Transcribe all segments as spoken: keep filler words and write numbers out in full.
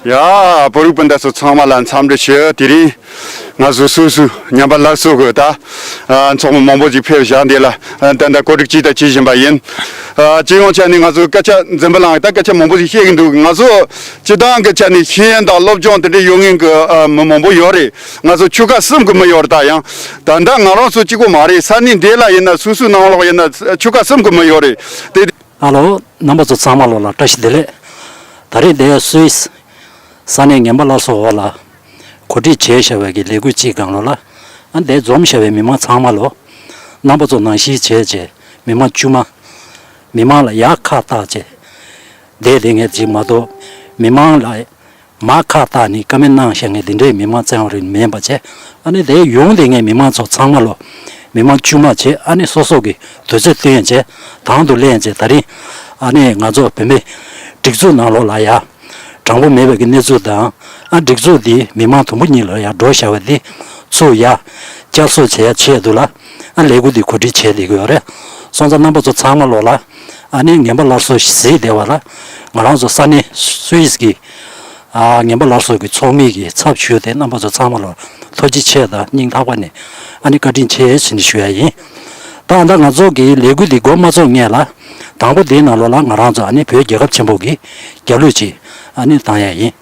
ཡ། བོད་རིགས་སྤུན་ཟླ་ཚོ་ཚང་མ་ལ་འཚམས་འདྲི་ཞུ། དེ་རིང་ང་ཚོ་སོ་སོའི་ཉམས་པ་སླར་གསོ་གི་ད་ཨ་ཚོགས་མི་མང་པོ་ཅིག་ཕེབས་བཞག་འདི་ལ་ཨ་ད་ལྟ་གོ་སྒྲིག་ཅིག་ད་བྱེད་བཞིན་པ་ཡིན། ཨ་སྤྱི་ཡོངས་ཆ་ནས་ང་ཚོ་སྐད་ཆ་འཛིན་པ་ལངས་ད་སྐད་ཆ་མང་པོ་ཞིག་བཤད་ཀྱི་འདུག་ང་ཚོ་སྤྱི་བཏང་གི་ཆ་ནས་ཤེས་ཡོན་དང་སློབ་སྦྱོང་དེ་འདྲ་ཡོད་མཁན་གྱི་ཨ་མི་མང་པོ་ཡོད་རེད། ང་ཚོ་ཆོལ་ཁ་གསུམ་གྱི་མི་ཡོད་རེད། ད་ཡང་ད་ལྟ་ང་རང་ཚོ་གཅིག་པོ་མ་རེད། ས་གནས་འདི་ལ་ཡིན་ན་སོ་སོའི་ནང་ལོགས་ཡིན་ན་ཆོལ་ཁ་གསུམ་གྱི་མི་ཡོད་རེད་དེ། ཨ་ལོ། རྣམ་པ་ཚོ་ཚང་མ་ལོ་ལ་བཀྲ་ཤིས་བདེ་ལེགས། ད་རེས་འདིར་སུད་སི་ས་གནས་ངན་པ་སླར་གསོ་འོག་ལ་གོ་སྒྲིག་བྱས་བཞག་པའི་གི་ལས་འགུལ་གཅིག་སྒང་ལོ་ལ། ཨ་འདིར་འཛོམས་བཞག་པའི་མི་མང་ཚང་མ་ལོ། རྣམ་པ་ཚོ་ནང་བཞིན་བྱས་བྱས་མི་མང་དཀྱུས་མ། མི་མང་ལ་ཡག་ཁ་བཏགས་བྱས། བསྡད་བསྡད་མཁན་ཅིག་མ་གཏོགས། མི་མང་ལ་མར་ཁ་བཏགས་ནས་བཀའ་མོལ་གནང་བཞག་མཁན་དེ་འདྲའི་མི་མང་བཙན་བ་རིགས་མིན་པ་བྱས། ཨ་ནི་དེ་ཡོང་བསྡད་མཁན་མི་མང་ཚོ་ཚང་མ་ལོ། མི་མང་དཀྱུས་མ་བྱས། ཨ་ནི་སོ་སོ་གི་དུས་ཚོད་བཏོན་བྱས་དང་དུ་ལེན་བྱས། ད་རིང་ཨ་ནི་ང་ཚོ་བོད་མི་སྒྲིག་འཛུགས་ནང་ལོགས་ལ་ཡ་དྲང་པོ་མེད་པའི་གི་གནས་ཚུལ་དང་། ཨ་སྒྲིག་འཛུགས་འདི་མི་མང་དུམ་བུ་གཉིས་ལ་ཡ་འགྲོ་བཞག་པ་འདི་ཚུར་ཡ་བསྐྱར་གསོ་བྱེད་ཡ་ཆེད་དུ་ལ། ཨ་ལས་འགུལ་འདི་གོ་སྒྲིག་བྱས་བསྡད་ཀྱི་ཡོད་རེད། སོང་ཙང་རྣམ་པ་ཚོ་ཚང་མ་ལོ་ལ་ཨ་ནི་ངན་པ་སླར་གསོ་གཟིགས་བསྡད་པ་ལ། ང་རང་ཚོ་ས་གནས་སུད་སི་གི་ཨ་ངན་པ་སླར་གསོ་གི་ཚོགས་མི་གི་ཚབ་ཞུས་ཏེ་རྣམ་པ་ཚོ་ཚང་མ་ལ་ཐུགས་རྗེ་ཆེ་དང་སྙིང་ཐག་པ་ནས་ཨ་ནི་བཀའ་དྲིན་ཆེ་ཟེར་ནས་ཞུ་ཡ་ཡིན། ད་ད་ང་ཚོ་གི་ལས་འགུལ་འདི་འགོ་མ་ཚུགས་སྔོན་ལ་དང་པོ་དེའི་ནང་ལོགས་ལ་ང་རང་ཚོ་ཨ་ནི་བོད་རྒྱལ་ཁབ་ཆེན་པོ་གི་རྒྱལ་གླུ་ཅིག་ཨ་ནི་བཏང་ཡ་ཡིན།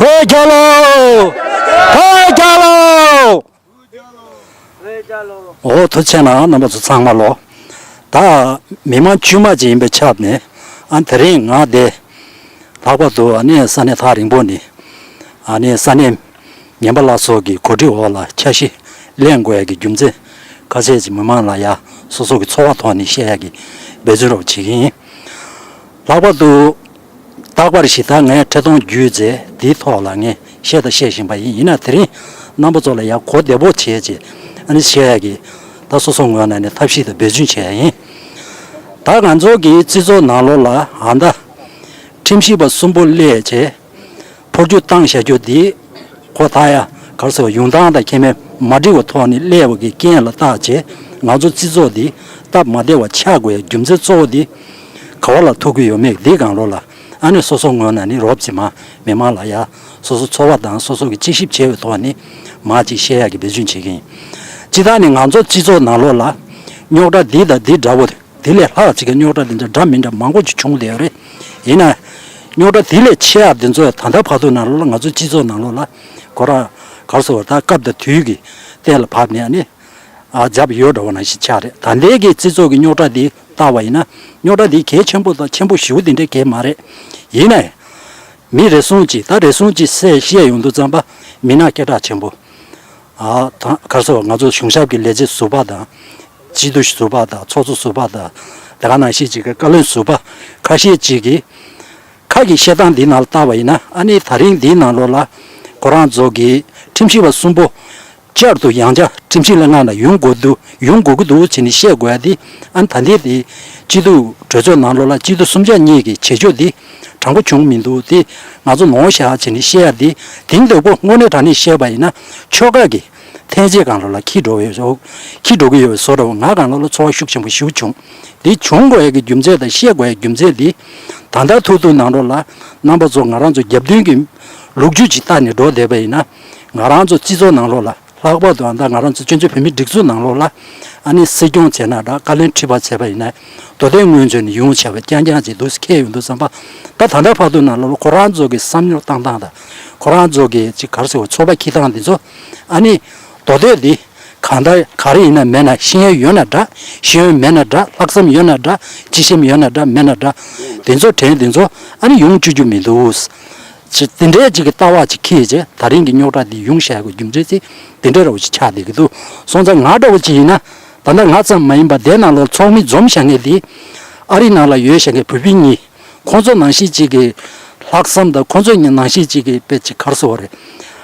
བོད་རྒྱལ་ལོ། བོད་རྒྱལ་ལོ། འོ་ཐུགས་རྗེ་གནང་རྣམ་པ་ཚོ་ཚང་མ་ལོ། ད་མི་མང་དཀྱུས་མ་ཅིག་ཡིན་པའི་ཆ་ནས། ཨ་དེ་རིང་ང་དེ་ལྷག་པར་དུ་ཨ་ནི་ས་གནས་ཐག་རིང་པོ་ནས་ཨ་ནི་ས་གནས་ངན་པ་ལ་སོགས་ཀྱི་གོ་སྒྲིག་འོག་ལ་འཆར་གཞི་ལེན་དགོས་ཡ་གི་རྒྱུ་མཚན་ཁ་ཤས་ཅིག་མི་མང་ལ་ཡ་སོ་སོ་གི་ཚོར་བ་ཐོག་ནས་བཤད་ཡ་གི་འབད་བརྩོན་རོགས་བྱེད་ཀྱི་ཡིན། ལྷག་པར་དུ་རྟག་པར་ཞིག་ད་ངས་འཕྲིན་གཏོང་བརྒྱུད་བྱས་དེའི་ཐོག་ལ་ངས་བཤད་དང་བཤད་བཞིན་པ་ཡིན། ཡིན་ན་དེ་རིང་རྣམ་པ་ཚོ་ལ་ཡ་གོ་བདེ་པོ་བྱས་བྱས་ཨ་ནི་བཤད་ཡ་གི་ད་སོ་སོ་ངོས་ནས་ནས་ཐབས་ཤེས་དང་འབད་བརྩོན་བྱས་ཡ་ཡིན། ད་ང་ཚོ་གི་སྤྱི་ཚོགས་ནང་ལོགས་ལ་ཨ་ད་ཁྲིམས་ཞིབ་པ་གསུམ་པོ་སླེབས་བྱས་འཕོ་འགྱུར་བཏང་བཞག་རྒྱུ་འདི་ཁོ་ཐག་ཡ་ག་རེ་ཟེར་བ་ཡོང་སྟངས་དང་ཁྱད་མེད་མ་འགྲིག་པ་ཐོག་ནས་སླེབས་པ་གི་རྐྱེན་ལ་བརྟག་བྱས་ང་ཚོ་སྤྱི་ཚོགས་འདི་སྟབས་མ་བདེ་བ་ཆགས་དགོས་ཡ་རྒྱུ་མཚན་གཙོ་བོ་འདི་ག་བ་ལ་ཐུག་གི་ཡོད་མེད་འདི་སྒང་ལོགས་ལ་ ཨ་ནི་སོ་སོ་ངོས་ནས་ནི་རོབ་ཙམ་མ་མི་མང་ལ་ཡ་སོ་སོ་ཚོར་བ་དང་སོ་སོ་གི་དཔྱད་ཞིབ་བྱས་པའི་ཐོག་ནས་མ་ཅིག་བཤད་ཡག་གི་འབད་བརྩོན་བྱེད་ཀྱི་ཡིན། སྤྱིར་བཏང་ནི་ང་ཚོ་སྤྱི་ཚོགས་ནང་ལོགས་ལ་རྙོག་དྲ་འདི་དང་འདི་འདྲ་བོ་དེ་ལས་ལྷག་ཅིག་གི་རྙོག་དྲ་འདི་འདྲ་འདྲ་མི་འདྲ་མང་པོ་ཅིག་བྱུང་བསྡད་ཡོད་རེད། ཡིན་ན་རྙོག་དྲ་དེ་ལས་ཆེ་བ་འདི་ཚོ་ད་ལྟ་བར་དུ་ནང་ལོགས་ལ་ང་ཚོ་སྤྱི་ཚོགས་ནང་ལོགས་ལ་ཁོ་རང་ག་རེ་ཟེར་བ་ད་སྐབས་དང་དུས་ཀྱི་གཏན་ལ་ཕབ་ནས་ཨ་ནི། ཨ་འཇབ་ཡོད་འདྲ་བ་ནང་བཞིན་ཆགས་རེད། ད་ལྟའི་གི་སྤྱི་ཚོགས་ཀྱི་རྙོག་དྲ་འདི་བལྟ་བ་ཡིན་ན་རྙོག་དྲ་འདི་གལ་ཆེན་པོ་དང་ཆེན་པོ་ཞེ་པོ་འདི་འདྲའི་གལ་མ་རེད། ཡིན་ནའི་མི་རེ་ཟུང་གིས་ད་རེ་ཟུང་གིས་བཤད་བཤད་ཡོང་དུས་ཙམ་པ་མི་སྣ་སྐད་གྲགས་ཆེན་པོ་ཨ་ད་ག་རེ་ཟེར་བ་ང་ཚོ་གཞུང་ཞབས་ཀྱི་ལས་བྱེད་ཟུར་པ་དང་སྤྱི་འཐུས་ཟུར་པ་དང་ཚོགས་གཙོ་ཟུར་པ་དང་དེ་ག་ནང་བཞིན་ཅིག་གི་བཀའ་བློན་ཟུར་པ་ཁ་ཤས་ཅིག་གིས་ཁ་གི་བཤད་སྟངས་འདི་ནང་ལ་བལྟ་བ་ཡིན་ན་ཨ་ནི་ད་རིང་འདིའི་ནང་ལོགས་ལ་ཁོ་རང་ཚོ་གི་ཁྲིམས་ཞིབ་པ་གསུམ་པོ། བསྐྱར་དུ་ཡང་བསྐྱར་ཁྲིམས་ཞིབ་ལྷན་ཁང་ནང་ཡོང་དགོས་འདུག་ཡོང་དགོས་ཀྱི་འདུག་ཅེས་ནས་བཤད་དགོས་ཡ་དེ་ཨ་ནི་ད་ལྟའི་དེ་སྤྱི་འཐུས་གྲོས་ཚོགས་ནང་ལོགས་ལ་སྤྱི་འཐུས་གསུམ་ཆ་གཉིས་ཀྱི་བྱེད་ཕྱོགས་དེ་དྲང་པོ་བྱུང་མི་འདུག་དེ་ང་ཚོ་ནོར་བཞག་ཅེས་ནས་བཤད་ཡ་དེ་དེང་དུས་པོ་དངོས་གནས་དྲང་གནས་བཤད་པ་ཡིན་ན་ཕྱོགས་ཁག་གི་འཐེན་འཁྱེར་སྒང་ལོགས་ལ་འཁྱེར་འགྲོ་གི་ཡོད་འཁྱེར་འགྲོ་གི་ཡོད་པའི་བཟོ་འདྲ་བོ་ང་སྒང་ལོགས་ལ་ཚོར་བ་ཤུགས་ཆེན་པོ་ཞེ་པོ་བྱུང་། དེ་བྱུང་དགོས་ཡ་གི་རྒྱུ་མཚན་དང་བཤད་དགོས་ཡ་རྒྱུ་མཚན་དེ་ད་ལྟ་ཐུག་ཐུག་ནང་ལོགས་ལ་རྣམ་པ་ཚོ་ང་རང་ཚོ་རྒྱབ་མདུན་གྱི་ལོ་རྒྱུས་ཅིག་བལྟས་ནས་འགྲོ་བསྡད་པ་ཡིན་ན། ང་རང་ཚོ་སྤྱི་ཚོགས་ནང་ལོགས་ལ་ལྷག་པར་དུ་ཨ་ད་ང་རང་ཚོ་བཙན་བྱོལ་བོད་མིའི་སྒྲིག་འཛུགས་ནང་ལོགས་ལ་ཨ་ནི་སྲིད་སྐྱོང་བྱས་ན་འདྲ་བཀའ་བློན་ཁྲི་པ་བྱས་པ་ཡིན་ན་མདོ་སྟོད་སྔོན་བྱོན་ནས་ཡོང་བྱས་པའི་རྐྱང་རྐྱང་ཅིག་འདུག་སེ་འཁེལ་ཡོང་དུས་ཙམ་པ། ད་ད་ལྟ་བར་དུ་ནང་ལོགས་ལ་ཁོ་རང་ཚོ་གི་བསམ་བློ་བཏང་སྟངས་དང་ཁོ་རང་ཚོ་གི་ཅིག་ག་རེ་ཟེར་བ་ཚོར་བ་འཁྱེར་སྟངས་འདི་ཚོ་ཨ་ནི་མདོ་སྟོད་འདི་གང་ལྟར་ག་རེ་ཡིན་ན་མེད་ན་ཤེས་ཡོན་ཡོད་ན་འདྲ་ཤེས་ཡོན་མེད་ན་འདྲ་ལྷག་བསམ་ཡོད་ན་འདྲ་སྤྱི་སེམས་ཡོད་ན་འདྲ་མེད་ན་འདྲ་འདི་ཚོ་དྲན་འདི་ཚོ་ཨ་ནི་ཡོང་བཅུག་རྒྱུ་མི་འདུག་ཅེས་དེ་འདྲའི་ཅིག་གི་ལྟ་བ་ཅིག་འཁྱེར་བྱས་ད་རིང་གི་རྙོག་དྲ་འདི་ཡོང་བཞག་ཡག་གི་རྒྱུ་མཚན་ཅིག་དེ་འདྲ་འདྲ་བོ་ཅིག་ཆགས་བསྡད་ཀྱི་འདུག་སོང་ཙང་ང་འདྲ་བོ་ཅིག་ཡིན་ན་ད་ལྟ་ང་ཙམ་མ་ཡིན་པ་དེ་ནང་ལོགས་ཚོགས་མི་འཛོམས་བཞག་མཁན་འདི་ཨ་རི་ནང་ལ་ཡོད་བཞག་མཁན་བོད་པ་གཉིས་ཁོང་ཚོ་ནང་བཞིན་ཅིག་གི་ལྷག་བསམ་དང་ཁོང་ཚོ་ནང་བཞིན་ཅིག་གི་དཔེ་ཅིག་ག་རེ་ཟེར་བ་རེད།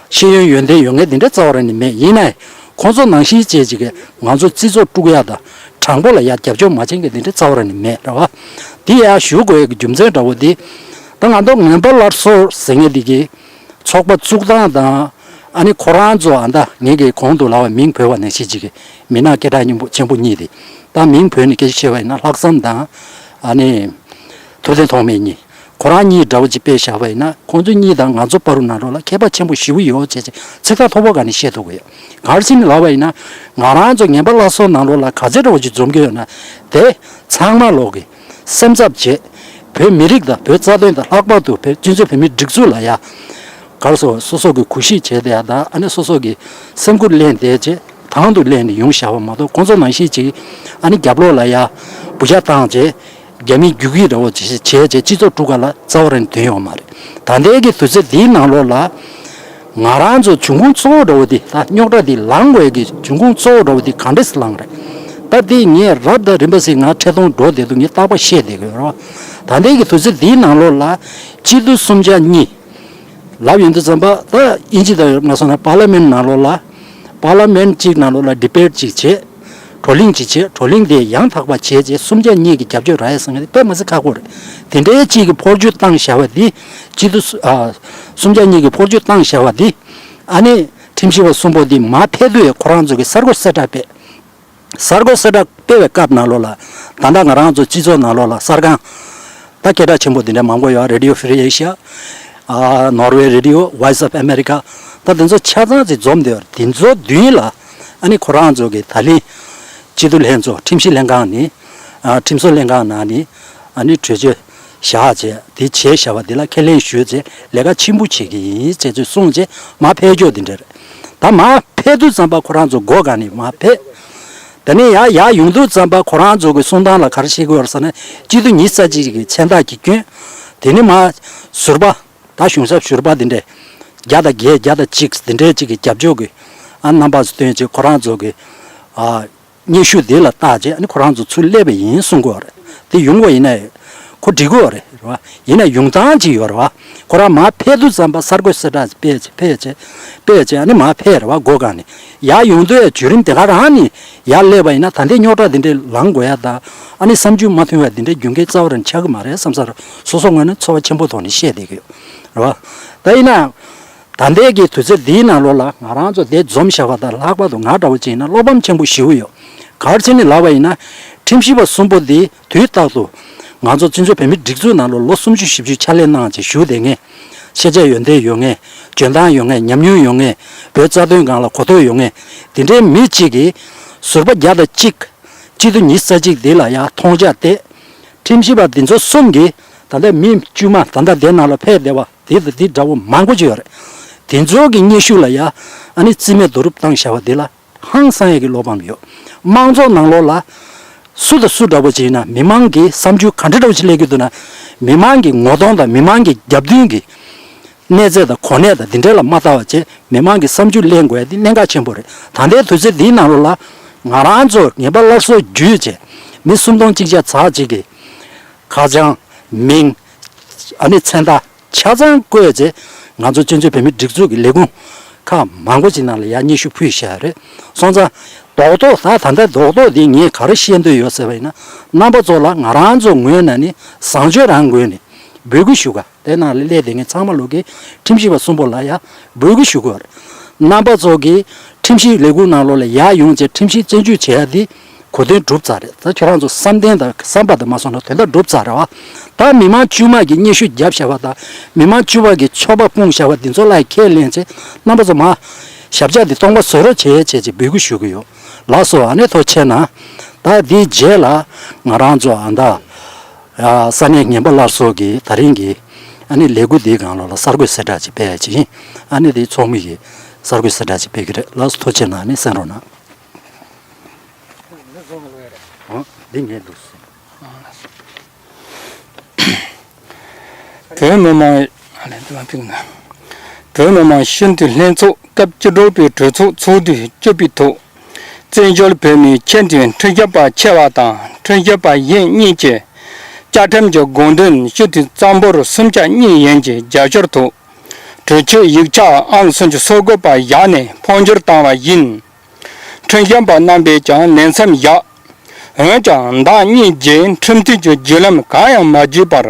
ཤེས་ཡོན་ཡོན་ཏན་ཡོད་མཁན་དེ་འདྲ་རྩ་བ་རང་ནས་མེད། ཡིན་ནའི་ཁོང་ཚོ་ནང་བཞིན་བྱས་ཅིག་གི་ང་ཚོ་སྤྱི་ཚོགས་དཀྲུག་ཡག་དང་དྲང་པོ་ལ་ཡ་རྒྱབ་སྐྱོར་མ་བྱེད་མཁན་དེ་འདྲ་རྩ་བ་རང་ནས་མེད་རེད་བ། འདི་ཡ་ཞུ་དགོས་ཡག་གི་རྒྱུ་མཚན་འདྲ་བོ་འདི་ད་ང་ཚོ་ངན་པ་སླར་གསོ་ཟེར་མཁན་འདི་གི་ཚོགས་པ་བཙུགས་སྟངས་དང་ཨ་ནི་ཁོ་རང་ཚོ་ཨ་ད་ངེད་ཀྱི་གོང་དུ་ལབ་པ་མིང་བོས་པ་ནང་བཞིན་ཅིག་གི་མི་སྣ་སྐད་གྲགས་སྙན་པོ་ཆེན་པོ་གཉིས་དེ་ད་མིང་བོས་ནས་སྐད་ཆ་བཤད་པ་ཡིན་ན་ལྷག་བསམ་དང་ཨ་ནི་ཐུབ་བསྟན་ཐོགས་མེད་གཉིས་ཁོ་རང་གཉིས་འདྲ་བོ་ཅིག་དཔེ་བཞག་པ་ཡིན་ན་ཁོང་ཚོ་གཉིས་དང་ང་ཚོ་བར་དུ་ནང་ལོགས་ལ་ཁྱད་པར་ཆེན་པོ་ཞེ་པོ་ཡོད་ཅེས་ཅིག་ཚིག་ཐག་ཐོག་པོ་ག་ནས་བཤད་ཐུབ་ཀྱི་ཡོད། ག་རེ་ཟེར་ནས་ལབ་པ་ཡིན་ན་ང་རང་ཚོ་ངན་པ་སླར་གསོ་ནང་ལོགས་ལ་ག་ཚོད་འདྲ་བོ་ཅིག་འཛོམས་ཀྱི་ཡོད་ན་དེ་ཚང་མ་ལོག་གི་སེམས་འཚབ་བྱེད། བོད་མི་རིགས་དང་བོད་རྩ་དོན་དང་ལྷག་པར་དུ་བོད་སྤྱི་ཚོགས་བོད་མིའི་སྒྲིག་འཛུགས་ལ་ཡ། ག་རེ་ཟེར་སོ་སོ་གི་གུས་ཞབས་བྱས་ཏེ་ཡ་དང་ཨ་ནི་སོ་སོ་གི་སེམས་ཁུར་ལེན་བསྡད་བྱས་དང་དུ་ལེན་ནས་ཡོང་བཞག་པ་མ་གཏོགས་ཁོང་ཚོ་ནང་བཞིན་ཅིག་ཨ་ནི་རྒྱབ་ལོགས་ལ་ཡ་བུ་ཆ་བཏང་བྱས་རྒྱ་མིའི་རྒྱུག་ཁྱི་འདྲ་བོ་ཅིག་བྱས་བྱས་སྤྱི་ཚོགས་དཀྲུག་ག་ལ་རྩ་བ་རང་ནས་དོན་ཡོད་མ་རེད། ད་ལྟའི་གི་དུས་ཚོད་འདིའི་ནང་ལོགས་ལ། ང་རང་ཚོ་འབྱུང་ཁུངས་གཙོ་བོ་འདྲ་བོ་འདི་ད་རྙོག་དྲ་འདི་ལངས་དགོས་ཀྱི་འབྱུང་ཁུངས་གཙོ་བོ་འདྲ་བོ་འདི་གང་འདྲས་སེ་ལངས་རེད། ད་འདི་ངས་རབ་དང་རིམ་པ་ཞིག་ང་འཕྲལ་གཏོང་འགྲོ་བསྡད་འདུག་ངས་རྟག་པར་བཤད་བསྡད་ཀྱི་ཡོད་རེད་བ། ད་ལྟའི་གི་དུས་ཚོད་འདིའི་ནང་ལོགས་ལ་སྤྱི་འཐུས་གསུམ་ཆ་གཉིས་ལབ་ཡོང་དུས་ཙམ་པ་ད་དབྱིན་ཇི་དང་མ་སོང་ན་པར་ལི་མེན་ནང་ལོགས་ལ་པར་ལི་མེན་གཅིག་ནང་ལོགས་ལ་ཌི་བེཊ་གཅིག་བྱས། བགྲོ་གླེང་ཅིག་བྱས་བགྲོ་གླེང་དེ་ཡང་དག་པ་བྱས་རྗེས་གསུམ་ཆ་གཉིས་ཀྱི་རྒྱབ་སྐྱོར་རག་ཡ་ཟེར་མཁན་དེ་དཔེ་མི་སྲིད་ཁག་པོ་རེད། དེ་འདྲའི་གཅིག་གི་འཕོ་འགྱུར་བཏང་བཞག་པ་འདི་སྤྱི་འཐུས་སུ་ཨ་གསུམ་ཆ་གཉིས་ཀྱི་འཕོ་འགྱུར་བཏང་བཞག་པ་འདི་ཨ་ནི་ཁྲིམས་ཞིབ་པ་གསུམ་པོ་འདི་མར་ཕེབས་དུས་ཁོ་རང་ཚོ་གི་གསར་འགོད་གསལ་བསྒྲགས་སྤེལ། གསར་འགོད་གསལ་བསྒྲགས་སྤེལ་བའི་སྐབས་ནང་ལོགས་ལ་ད་ལྟ་ང་རང་ཚོ་སྤྱི་ཚོགས་ནང་ལོགས་ལ་གསར་ཁང་ད་སྐད་གྲགས་ཆེན་པོ་འདི་འདྲ་མང་པོ་ཡོད། Radio Free Asia། ཨ་Norway Radio། Voice of America། ད་དེ་ཚོ་ཆ་ཚང་ཅིག་འཛོམས་བསྡད་ཡོད་རེད། དེ་ཚོ་མདུན་ལ་ཨ་ནི་ཁོ་རང་ཚོ་གི་ད་ལན་སྤྱི་འཐུས་ལྷན་ཚོགས་ཁྲིམས་ཞིབ་ལྷན་ཁང་ནས་ཨ་ཁྲིམས་བཟོ་ལྷན་ཁང་ནང་ནས་ཨ་ནི་གྲོས་ཆོད་བཞག་བྱས་དེ་བྱས་བཞག་པ་དེ་ལ་ཁས་ལེན་ཞུས་བྱས་ལས་ཀ་ཆེན་པོ་བྱེད་ཀྱི་ཡིན་ཅེས་ཚོས་གསུངས་བྱས་མར་ཕེབས་ཀྱོག་དེ་འདྲ་རེད། ད་མར་ཕེབས་དུས་ཙམ་པ་ཁོ་རང་ཚོ་སྒོ་སྒང་ནས་མར་ཕེབས། དེ་ནས་ཡར་ཡར་ཡོང་དུས་ཙམ་པ་ཁོ་རང་ཚོ་གི་གསུང་སྟངས་ལ་ག་རེ་བཤད་ཀྱི་ཡོད་རེད་ཟེར་ན་སྤྱི་འཐུས་ཉི་ཤུ་རྩ་གཅིག་གི་མཚན་རྟགས་ཀྱིས་བསྐྱོན། དེ་ནས་མར་ཟུར་པ། ད་གཞུང་ཞབས་ཟུར་པ་འདི་འདྲས་བརྒྱ་དང་བརྒྱད་བརྒྱ་དང་གཅིག་འདི་འདྲས་ཅིག་གི་རྒྱབ་ཕྱོགས་ཀྱི་ཨ་རྣམ་པ་ཚོ་སྟོན་བྱས་ཁོ་རང་ཚོ་གི་ཨ་སྙན་ཞུ་འདི་ལ་བལྟས་བྱས་ཨ་ནི་ཁོ་རང་ཚོ་ཚུར་སླེབས་པ་ཡིན་གསུང་གི་ཡོད་རེད། དེ་ཡོང་བ་ཡིན་ན་ཁོ་འགྲིག་གི་ཡོད་རེད་རེད་བ། ཡིན་ན་ཡོང་སྟངས་ཅིག་ཡོད་རེད་བ། ཁོ་རང་མར་ཕེབས་དུས་ཙམ་པ་གསར་འགོད་གསལ་བསྒྲགས་སྤེལ་བྱས་ཕེབས་བྱས་ཕེབས་བྱས་ཨ་ནི་མར་ཕེབས་རེད་བ་སྒོ་སྒང་ནས་ཡར་ཡོང་དུས་བརྒྱུད་རིམ་དེ་ག་རང་ནས། ཡར་སླེབས་པ་ཡིན་ན་ད་ལྟའི་རྙོག་དྲ་འདི་འདྲའི་ལངས་དགོས་ཡ་དང་ཨ་ནི་བསམ་ཚུལ་མ་མཐུན་པ་འདི་འདྲའི་རྒྱུ་རྐྱེན་རྩ་བ་རང་ཆགས་ཀྱི་མ་རེད་བསམ་ས་རེད། སོ་སོ་ངོས་ནས་ཚོར་བ་ཆེན་པོ་ཐོག་ནས་བཤད་བསྡད་ཀྱི་ཡོད་རེད་བ། ད་ཡིན་ན་ད་ལྟའི་གི་དུས་ཚོད་འདིའི་ནང་ལོགས་ལ་ང་རང་ཚོ་འདིར་འཛོམས་བཞག་པ་དང་ལྷག་པར་དུ་ང་འདྲ་བོ་ཅིག་ཡིན་ན་བློ་ཕམ་ཆེན་པོ་ཞེ་པོ་ཡོད། ག་རེ་བྱས་ནས་ལབ་པ་ཡིན་ན་ཁྲིམས་ཞིབ་པ་གསུམ་པོ་འདི་དུས་རྟག་ཏུ་ ང་ཚོ་བཙན་བྱོལ་བོད་མིའི་སྒྲིག་འཛུགས་ནང་ལོགས་ལོ་སུམ་ཅུ་བཞི་བཅུ་ཕྱག་ལས་གནང་བྱས་བཞུགས་བསྡད་མཁན། ཤེས་བྱ་ཡོན་ཏན་ཡོད་མཁན། འཇོན་ཐང་ཡོད་མཁན། ཉམས་མྱོང་ཡོད་མཁན། བོད་རྩ་དོན་སྒང་ལ་གོ་རྟོགས་ཡོད་མཁན། དེ་འདྲའི་མི་གཅིག་གིས་ཟུར་པ་བརྒྱ་དང་གཅིག་སྤྱི་འཐུས་ཉི་ཤུ་རྩ་གཅིག་འདི་ལ་ཡང་མཐོང་ཆ་བལྟས། ཁྲིམས་ཞིབ་པ་འདི་ཚོ་གསུམ་གྱིས་ད་ལྟ་མི་དཀྱུས་མ་ད་ལྟ་དེ་ནང་ལ་ཕེབས་བསྡད་པ་དེ་དང་དེ་འདྲ་བོ་མང་པོ་ཅིག་ཡོད་རེད། དེ་ཚོ་གི་སྙན་ཞུ་ལ་ཡང་ཨ་ནི་རྩིས་མེད་རྡོ་རུབ་བཏང་བཞག་པ་འདི་ལ་ཧང་སང་ཡས་ཀྱི་བློ་ཕམ་ཡོད། དམངས་གཙོ་ནང་ལོགས་ལ་སུ་དང་སུ་འདྲ་བོ་ཅིག་ཡིན་ན་མི་མང་གི་བསམ་ཚུལ་ག་འདྲ་འདྲ་བོ་ཅིག་སླེབས་ཀྱི་འདུག་ན། མི་མང་གི་ངོ་གདོང་དང་མི་མང་གི་རྒྱབ་མདུན་གྱི་གནས་ཚད་དང་གོ་གནས་དང་འདི་འདྲ་ལ་མ་ལྟ་བ་བྱས་མི་མང་གི་བསམ་ཚུལ་གླེང་དགོས་ཡ་འདི་གནད་འགག་ཆེན་པོ་རེད། ད་ལྟའི་དུས་ཚོད་འདིའི་ནང་ལོགས་ལ་ང་རང་ཚོ་ངན་པ་སླར་གསོ་བརྒྱུད་བྱས་མི་སུམ་སྟོང་གཅིག་བརྒྱ་ཚག་གཅིག་གི་ཁ་བྱང་མིང་ཨ་ནི་མཚན་རྟགས་ཆ་ཚང་བཀོད་བྱས་ང་ཚོ་བཙན་བྱོལ་བོད་མིའི་སྒྲིག་འཛུགས་ཀྱི་ལས་ཁུངས་ཁག་མང་པོ་ཅིག་ནང་ལ་ཡ་སྙན་ཞུ་ཕུལ་བཞག་རེད། སོང་ཙང་རྡོག་རྡོག་ད་ད་ལྟ་རྡོག་རྡོག་འདི་ངས་ག་རེ་བཤད་འདོད་ཡོད་ཟེར་བ་ཡིན་ན། རྣམ་པ་ཚོ་ལ་ང་རང་ཚོ་ངོས་ནས་ནི་བཟང་སྤྱོད་རང་ངོས་ནས་འབོད་སྐུལ་ཞུ་ག་དེ་ནང་ལ་སླེབས་བསྡད་མཁན་ཚང་མ་ལོག་གི་ཁྲིམས་ཞིབ་པ་གསུམ་པོ་ལ་ཡ་འབོད་སྐུལ་ཞུ་དགོས་རེད། རྣམ་པ་ཚོ་གིས་ཁྲིམས་ཞིབ་ལས་ཁུངས་ནང་ལོགས་ལ་ཡར་ཡོང་བྱས་ཁྲིམས་ཞིབ་བཙན་འཇུག་བྱེད་ཡ་འདི་གོ་དོན་གྲུབ་ཚར་རེད། ད་ཁྱོད་རང་ཚོ་བསམ་གཏན་དང་བསམ་པ་དང་མ་སོང་ན་དོན་དག་གྲུབ་ཚར་རེད་བ། ད་མི་མང་དཀྱུས་མ་གི་སྙན་ཞུ་བརྒྱབ་བཞག་པ་དང་མི་མང་དཀྱུས་མ་གི་ཕྱོགས་པ་སྤུངས་བཞག་པ་འདི་ཚོ་ལ་ཁས་ལེན་བྱས་རྣམ་པ་ཚོ་མ་ཞབས་བཅགས་འདི་སྟོང་པ་བཟོ་རོགས་བྱེད་བྱས་ཅེས་འབོད་སྐུལ་ཞུ་གི་ཡོད། ལགས་སོ། ཨ་ནི་ཐུགས་རྗེ་གནང་། ད་འདིའི་རྗེས་ལ་ང་རང་ཚོ་ཨ་ད། ས་གནས་ངན་པ་སླར་གསོ་གི་ད་རིང་གི་ཨ་ནི་ལས་འགུལ་འདིའི་སྒང་ལོགས་ལ་གསར་འགོད་གསལ་བསྒྲགས་ཅིག་སྤེལ་ཡ་ཅིག་ཡིན། ཨ་ནི་དེའི་ཚོགས་མི་གིས་གསར་འགོད་གསལ་བསྒྲགས་ཅིག་སྤེལ་གི་རེད། ལགས་སོ། ཐུགས་རྗེ་གནང་། ཨ་ནི་གསན་རོགས་གནང་། འོ། འདི་ངས་འདུག་སེ། བོད་མི་མང་། ཨ་ལས་འདི་མ་ཕིག་ན། བོད་མི་མང་སྤྱི་འཐུས་ལྷན་ཚོགས་སྐབས་བཅུ་དྲུག་པའི་གྲོས་ཚོགས་ཚོགས་དུས་བཅུ་པའི་ཐོག་བཙན་བྱོལ་བོད་མིའི་ཆེས་མཐོའི་ཁྲིམས་ཞིབ་པ་ཆེ་བ་དང་ཁྲིམས་ཞིབ་པ་གཞོན་གཉིས་ཀྱི་བཅའ་ཁྲིམས་ཀྱི་དགོངས་དོན་སྤྱི་འཐུས་གཙང་པོར་སུམ་ཆ་གཉིས་ཡན་གྱི་རྒྱབ་སྐྱོར་ཐོག་གྲོས་ཆོད་ཡིག་ཆ་ཨང་སུམ་ཅུ་སོ་དགུ་པ་བཞག་ནས་འཕོ་འགྱུར་བཏང་བ་ཡིན། ཁྲིམས་ཞིབ་པ་རྣམ་པས་ཀྱང་ལས་མཚམས་བཞག་འོན་ཀྱང་ཟླ་གཉིས་རྗེས་ཁྲིམས་མཐུན་གྱི་བརྒྱུད་ལམ་གང་ཡང་མ་བརྒྱུད་པར་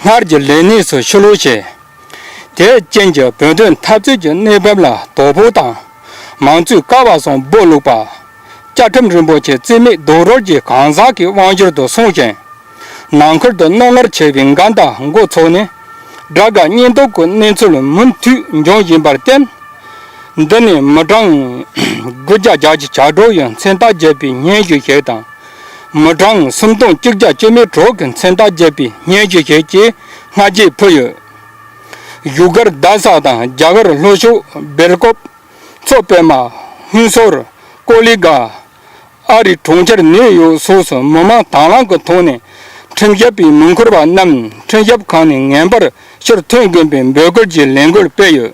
སྔར་གྱི་ལས་གནས་སུ་ཕྱིར་ལོག་བྱས། དེའི་རྐྱེན་གྱིས་བོད་དོན་འཐབ་རྩོད་ཀྱི་གནས་བབ་ལ་དོ་ཕོག་དང་། མང་གཙོའི་ཀ་བ་སོགས་སྦོ་ལུག་པ། བཅའ་ཁྲིམས་རིན་པོ་ཆེ་རྩིས་མེད་རྡོག་རོལ་གྱི་གང་ཟག་གི་དབང་སྒྱུར་དུ་སོང་ཞིང་། ནང་ཁུལ་དུ་རྣོ་ངར་ཆེ་བའི་འགལ་ཟླ་འགོ་ཚུགས་ནས། དགྲ་དགའ་གཉེན་སྡུག་གི་གནས་ཚུལ་མུ་མཐུད་འབྱུང་བཞིན་པར་བརྟེན། འདི་ནི་མི་གྲངས་དགུ་བརྒྱ་བརྒྱད་ཅུ་གྱ་དྲུག་ཡི་མཚན་རྟགས་བརྒྱད་པའི་སྙན་ཞུ་ཞིག་དང་། མི་གྲངས་སུམ་སྟོང་གཅིག་བརྒྱ་བཅུ་མེད་དྲུག་གི་མཚན་རྟགས་བརྒྱད་པའི་སྙན་ཞུ་ཞིག་ཅེས་སྔ་རྗེས་ཕུལ་ཡོད། བཞུགས་སྒར་རྡ་ས་དང་རྒྱ་གར་ལྷོ་ཕྱོགས་སྦེལ་ཀོབ། མཚོ་པདྨ། ཧུན་སུར། ཀོ་ལི་གྷལ། ཨ་རིའི་གྲོང་ཁྱེར་ནིའུ་ཡོག་སོགས་སུ་མི་མང་དང་བླངས་ཀྱི་ཐོག་ནས་ཁྲིམས་ཞིབ་པའི་མི་འཁུར་བ་རྣམས་ཁྲིམས་ཞིབ་ཁང་ནས་ངེས་པར་ཕྱིར་ཐོན་དགོས་པའི་འབོད་སྐུལ་གྱི་ལས་འགུལ་སྤེལ་ཡོད།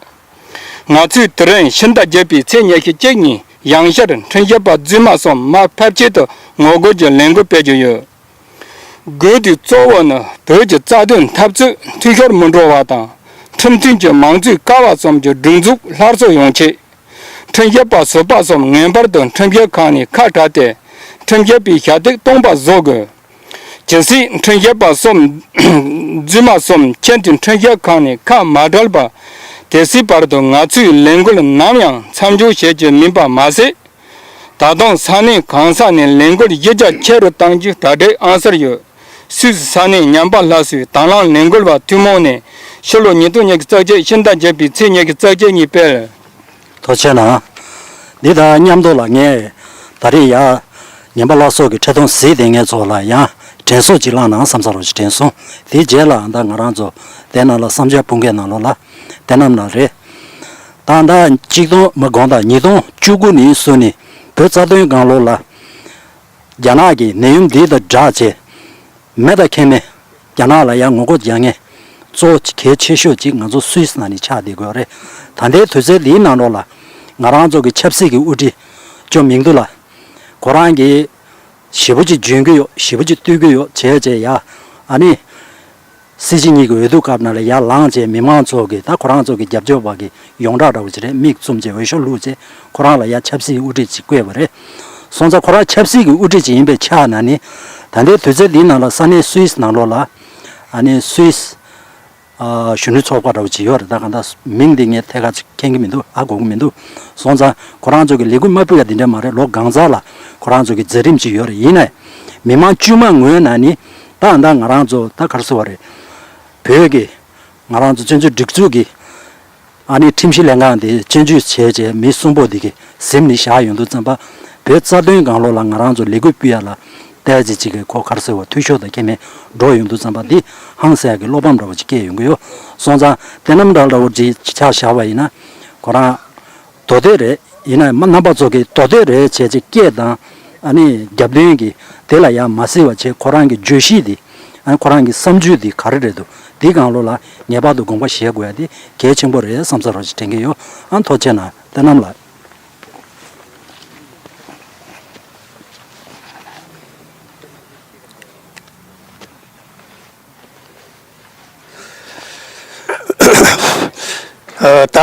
ང་ཚོས་དེ་རིང་ཕྱི་ཟླ་བརྒྱད་པའི་ཚེས་ཉི་ཤུ་གཅིག་ཉིན་ཡང་བསྐྱར་ཁྲིམས་ཞིབ་པ་རྫུན་མ་གསུམ་མར་ཕབ་ཆེད་དུ་ངོ་རྒོལ་གྱི་ལས་འགུལ་སྤེལ་རྒྱུ་ཡོད། དགོས་དུས་གཙོ་བོ་ནི་བོད་ཀྱི་རྩ་དོན་འཐབ་རྩོད་འཐུས་ཤོར་མི་འགྲོ་བ་དང་། ཁྲིམས་མཐུན་གྱི་མང་གཙོའི་ཀ་བ་གསུམ་གྱི་སྒྲིག་འཛུགས་སླར་གསོ་ཡོང་ཆེད། ཁྲིམས་ཞིབ་པ་ཟུར་པ་གསུམ་ངེས་པར་དུ་ཁྲིམས་ཞིབ་ཁང་ནས་ཁ་བྲལ་ཏེ། ཁྲིམས་ཞིབ་པའི་ཞབས་སྟེགས་སྟོང་པ་བཟོ་དགོས། གལ་སྲིད་ཁྲིམས་ཞིབ་པ་གསུམ་རྫུན་མ་གསུམ་ཁྱེད་ཀྱི་ཁྲིམས་ཞིབ་ཁང་ནས་ཁ་མ་བྲལ་བར། དེ་སྲིད་བར་དུ་ང་ཚོའི་ལས་འགུལ་ནམ་ཡང་མཚམས་འཇོག་བྱེད་རྒྱུ་མིན་པ་མ་ཟད། ད་དུང་ས་གནས་གང་ས་ནས་ལས་འགུལ་གཞི་རྒྱ་ཆེ་རུ་གཏང་རྒྱུའི་གྲ་སྒྲིག་ཨང་གསར་ཡོད། སུད་སི་ས་གནས་ཉམས་པ་སླར་གསོའི་དང་བླངས་ལས་འགུལ་བ་ཐུན་མོང་ནས་ཕྱི་ལོ་ཉིས་སྟོང་ཉི་ཤུ་རྩ་གཅིག་ཕྱི་ཟླ་བརྒྱད་པའི་ཚེས་ཉི་ཤུ་རྩ་གཅིག་ཉིན་སྤེལ། ཐུགས་རྗེ་གནང་། འདི་དང་མཉམ་དུ་ལ་ངས་ད་རེས་ཡ་ཉམས་པ་སླར་གསོ་གི་འཕྲིན་ཐུང་གཟིགས་བསྡད་མཁན་ཚོ་ལ་ཡང་དྲན་གསོ་ཅིག་བསླངས་ན་བསམ་ས་རོགས་ཞིག་དྲན་སོང་། དེའི་རྗེས་ལ་ད་ང་རང་ཚོ་དེ་ནང་ལ་བསམ་འཆར་སྤུངས་མཁན་ནང་ལོགས་ལ་དེ་རྣམས་ལ་རེད། ད་ད་གཅིག་སྟོང་མ་དགོངས་དག་ཉིས་སྟོང་བཅུ་དགུ་ནས་བཟུང་ནས་བོད་རྩ་དོན་སྒང་ལོགས་ལ་རྒྱ་ནག་གི་ནད་ཡམས་འདི་དང་སྦྲགས་བྱས། མེད་དང་ཁེལ་མེད་རྒྱ་ནག་ལ་ཡང་ངོ་རྒོལ་རྒྱག་མཁན་གཙོ་བོ་གལ་ཆེ་ཤོས་ཅིག་ང་ཚོ་སུད་སི་ནང་ནས་ཆགས་བསྡད་དགོས་རེད། ད་ལྟའི་དུས་ཚོད་འདིའི་ནང་ལོགས་ལ་ང་རང་ཚོ་གི་ཆབ་སྲིད་ཀྱི་དབུ་ཁྲིད་ཇོ་མིང་ཏུ་ལགས། ཁོ་རང་གིས་ཞེ་པོ་ཅིག་འཇོན་གྱི་ཡོད། ཞེ་པོ་ཅིག་བཏུལ་གྱི་ཡོད་བྱས་བྱས་ཡ། ཨ་ནི། སྲིད་སྤྱི་གཉིས་ཀྱི་འོས་བསྡུ་སྐབས་ནང་ལ་ཡར་ལངས་བྱས་མི་མང་ཚོ་གིས་ད་ཁོ་རང་ཚོ་གི་རྒྱབ་སྐྱོར་བ་གི་ཡོངས་གྲགས་འདྲ་བོ་ཅིག་རེད། མིག་བཙུམ་བྱས་འོས་ཤོག་བླུགས་བྱས་ཁོ་རང་ལ་ཡ་ཆབ་སྲིད་དབུ་ཁྲིད་ཅིག་བསྐོས་པ་རེད། སོང་ཙང་ཁོ་རང་ཆབ་སྲིད་ཀྱི་དབུ་ཁྲིད་ཅིག་ཡིན་པའི་ཆ་ནས་ནི། ད་ལྟའི་དུས་ཚོད་འདིའི་ནང་ལ་ས་གནས་སུད་སི་ནང་ལོགས་ལ་ཨ་ནི་སུད་སི་ཨ་གཞོན་ནུ་ཚོགས་པ་འདྲ་བོ་ཅིག་ཡོད་རེད། ད་གང་ལྟར་མིང་འདི་ངས་ཐད་ཀར་ཅིག་མཁྱེན་གྱི་མི་འདུག་ཨ་གོ་གི་མི་འདུག་སོང་ཙང་ཁོ་རང་ཚོ་གི་ལས་འགུལ་མ་སྤེལ་ཡ་འདི་འདྲ་མ་རེད། ལོ་གང་ཙམ་ལ་ཁོ་རང་ཚོ་གི་མཛད་རིམ་ཅིག་ཡོད་རེད། ཡིན་ནའི་མི་མང་དཀྱུས་མ་ངོས་ནས་ནི་ ད་ད་ང་རང་ཚོ་ད་ག་རེ་ཟེར་བ་རེད། བོད་ཀྱི་ང་རང་ཚོ་བཙན་བྱོལ་སྒྲིག་འཛུགས་ཀྱི་ཨ་ནི་ཁྲིམས་ཞིབ་ལྷན་ཁང་དེ་སྤྱོད་འཇུག་བྱས་བྱས་མི་གསུམ་པོ་འདི་གི་གཟིམ་ནས་བཞག་ཡོང་དུས་ཙམ་པ། བོད་རྩ་དོན་སྒང་ལོགས་ལ་ང་རང་ཚོ་ལས་འགུལ་སྤེལ་ཡ་ལ་ཏོག་ཙམ་ཅིག་གི་ཁོ་ག་རེ་ཟེར་བ་འཐུས་ཤོར་དང་ཁྱད་མེད་འགྲོ་ཡོང་དུས་ཙམ་པ། འདི་ཧང་སངས་ཡ་གི་བློ་ཕམ་འདྲ་བོ་ཅིག་སྐྱེས་ཡོང་གི་ཡོད། སོང་ཙང་དེ་རྣམས་འདྲ་འདྲ་བོ་ཅིག་ཆ་བཞག་པ་ཡིན་ན། ཁོ་རང་མདོ་སྟོད་རེད། ཡིན་ན་ཡང་རྣམ་པ་ཚོ་གིས་མདོ་སྟོད་རེད་བྱས་ཅིག་སྐད་དང་ཨ་ནི་རྒྱབ་རྟེན་གྱི་དེ་ལ་ཡང་མ་གཟིགས་པ་བྱས། ཁོ་རང་གི་བརྗོད་གཞི་དེ། ཨ་ནི་ཁོ་རང་གི་བསམ་ཚུལ་དེ་ག་རེ་རེད་འདུག་འདི་སྒང་ལོགས་ལ་ངེས་པར་དུ་དགོངས་པ་བཞེས་དགོས་ཡ་དེ་གལ་ཆེན་པོ་རེད་བསམ་ས་རོགས་ཞེས་དྲན་གྱི་ཡོད། ཨ་ཐུགས་རྗེ་གནང་། དེ་རྣམས་ལ། ཨ། ད་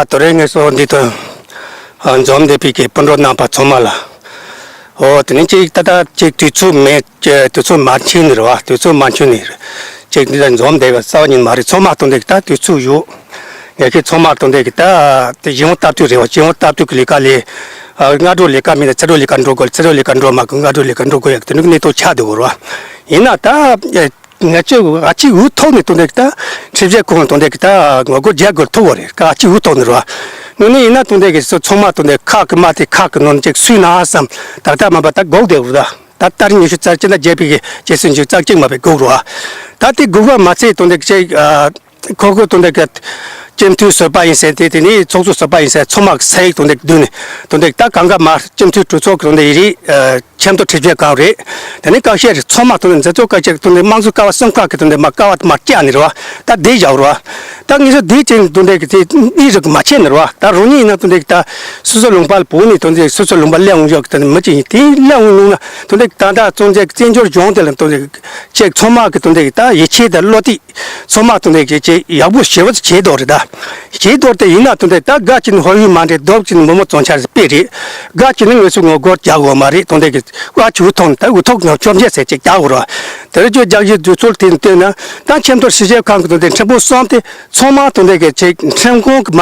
དེ་རིང་ངེད་ཚོ་འདི་དུ་ཨ་འཛོམས་བསྡད་པའི་གི་སྤུན་གྲོགས་རྣམ་པ་ཚང་མ་ལ། ཨོ། དེ་ནས་ཅིག་ད་ལྟ་ཅིག་དུས་ཚོད་མེད། དུས་ཚོད་མ་འཁྱོལ་ནི་རེད་བ། དུས་ཚོད་མ་འཁྱོལ་ནི་རེད། ཅིག་འདི་ལ་འཛོམས་བསྡད་པ་རྩ་བ་ཉིད་མ་རེད། ཚང་མ་དང་འདི་གི་ད་དུས་ཚོད་ཡོད། ངེད་ཀྱི་ཚང་མ་དང་འདི་གི་ད་དེ་གཞུང་ལྟ་དུས་རེད་བ། གཞུང་ལྟ་དུས་ཀྱི་ལས་ཀ་ལས། ཨ། སྔ་དྲོ་ལས་ཀ་མིན་ན་ཕྱི་དྲོ་ལས་ཀ་འགྲོ་དགོས། ཕྱི་དྲོ་ལས་ཀ་འགྲོ་མ་དགོས། སྔ་དྲོ་ལས་ཀ་འགྲོ་དགོས་ཡག་དེ་ནི་གནས་སྟངས་ཆགས་བསྡད་ཡོད་རེད་བ། ཡིན་ན་ད། ང་ཚོས་ཨ་ཅིག་འུ་ཐུག་ནས་དེ་འདྲ་ད་ཁྲིམས་ཞིབ་ཁང་དེ་འདྲ་ད་ངོ་རྒོལ་རྒྱག་དགོས་ཐུག་པ་རེད། ཨ་ཅིག་འུ་ཐུག་ནས་རེད་བ། དངོས་གནས་ཡིན་ན་དེ་འདྲ་གི་ཚོ་ཚང་མ་དེ་འདྲ་ཁག་གི་མ་དེ་ཁག་གི་ནང་ནས་ཅིག་སུས་ན་བསམ། ད་ལྟ་མ་པ་ད་སྒུག་བསྡད་ཡོད་རེད། ད་ད་ལྟ་ཉི་ཤུ་རྩ་གཅིག་ན་བརྒྱད་པའི་གི་རྗེས་སུ་ཉི་ཤུ་རྩ་གཅིག་མ་པའི་སྒུག་རེད་བ། ད་དེ་སྒུག་པ་མ་ཚད་དེ་འདྲ་ཅིག་ཨ། ཁོ་ཁོ་དེ་འདྲ་གི་སྤྱི་འཐུས་ཟུར་པ་ཡིན་ཟེར་དེ། དེ་ནས་ཚོགས་གཙོ་ཟུར་པ་ཡིན་ཟེར། ཚང་མ་གི་ས་ཡིག་དེ་འདྲ་བསྡུས་ནས་དེ་འདྲ་ད་གང་ག་མ་སྤྱི་འཐུས་གྲོས་ཚོགས་ཀྱི་དེ་འདྲ་ཡིན་རེད། ཆེས་མཐོ་ཁྲིམས་ཞིབ་ཁང་རེད། དེ་ནས་བཀའ་བཤད་རེད། ཚང་མ་དེ་འདྲ་མཛད་གཙོ་བཀའ་བཤད་དེ་འདྲ་དམངས་གཙོ་ཀ་བ་གསུམ་ཀ་གི་དེ་འདྲ་མ་ཀ་བ་དེ་མར་བཀྱགས་ནས་རེད་བ། ད་བསྡད་བཞག་རེད་བ། ད་ངེད་ཚོ་བསྡད་ཅིང་དེ་འདྲ་གི་དེ་གཉིས་རིགས་མ་ཆད་ནས་རེད་བ། ད་རང་ཉིད་ཡིན་ན་དེ་འདྲ་གི་ད་སོ་སོ་ལུང་པ་ལ་བུད་ནས་དེ་འདྲ་སོ་སོ་ལུང་པ་སླེབས་འོང་ཡག་གི་དེ་འདྲ་མི་གཅིག་ཡིན། དེ་སླེབས་འོང་ཡོང་ན་དེ་འདྲ་ད་ལྟ་བཙན་བྱོལ་བཙན་བྱོལ་གཞུང་དེ་ལ་དེ་འདྲ་ཅིག་ཚང་མ་གི་དེ་འདྲ་གི་ད་ཡིད་ཆེས་དང་བློ་གཏད། ཚང་མ་དེ་འདྲ་གི་ཅིག་ཡག་པོ་ཞེ་པོ་ཅིག་བྱས་འདུག་རེད། ད་བྱས་འདུག་དེ་ཡིན་ན་དེ་འདྲ་ད་སྒ་ཅིག་ནི་ཧོར་ཡུལ་མ་འདྲེ། རྡོབ་ཅིག་ནི་མི་མོ་བཙོང་འཆར་དཔེ་རེད། སྒ་ཅིག་ནི་ངེད་ཚོས་ངོ་རྒོལ་རྒྱག་དགོས་མ་རེད། དེ་འདྲ་གི་ཨ་ཅིག་འུ་ཐུག་ནས་ད་འུ་ཐུག་ནས་ཆོག་མཆན་ཟེར་ཅིག་རྒྱག་དགོས་རེད། དེ་རིང་ཁྱོད་རྒྱག་གཞི་དུས་ཚོད་དེ་ནི་བལྟས་ན་ད་ཆེས་མཐོ་ཁྲིམས་ཞིབ་ཁང་གི་དེ་འདྲ་ཁྲིམས་དཔོན་གསུམ་དེ་ཚང་མ་དེ་འདྲ་གི་ཅིག་ཁྲིམས་ཁང་གི་མ་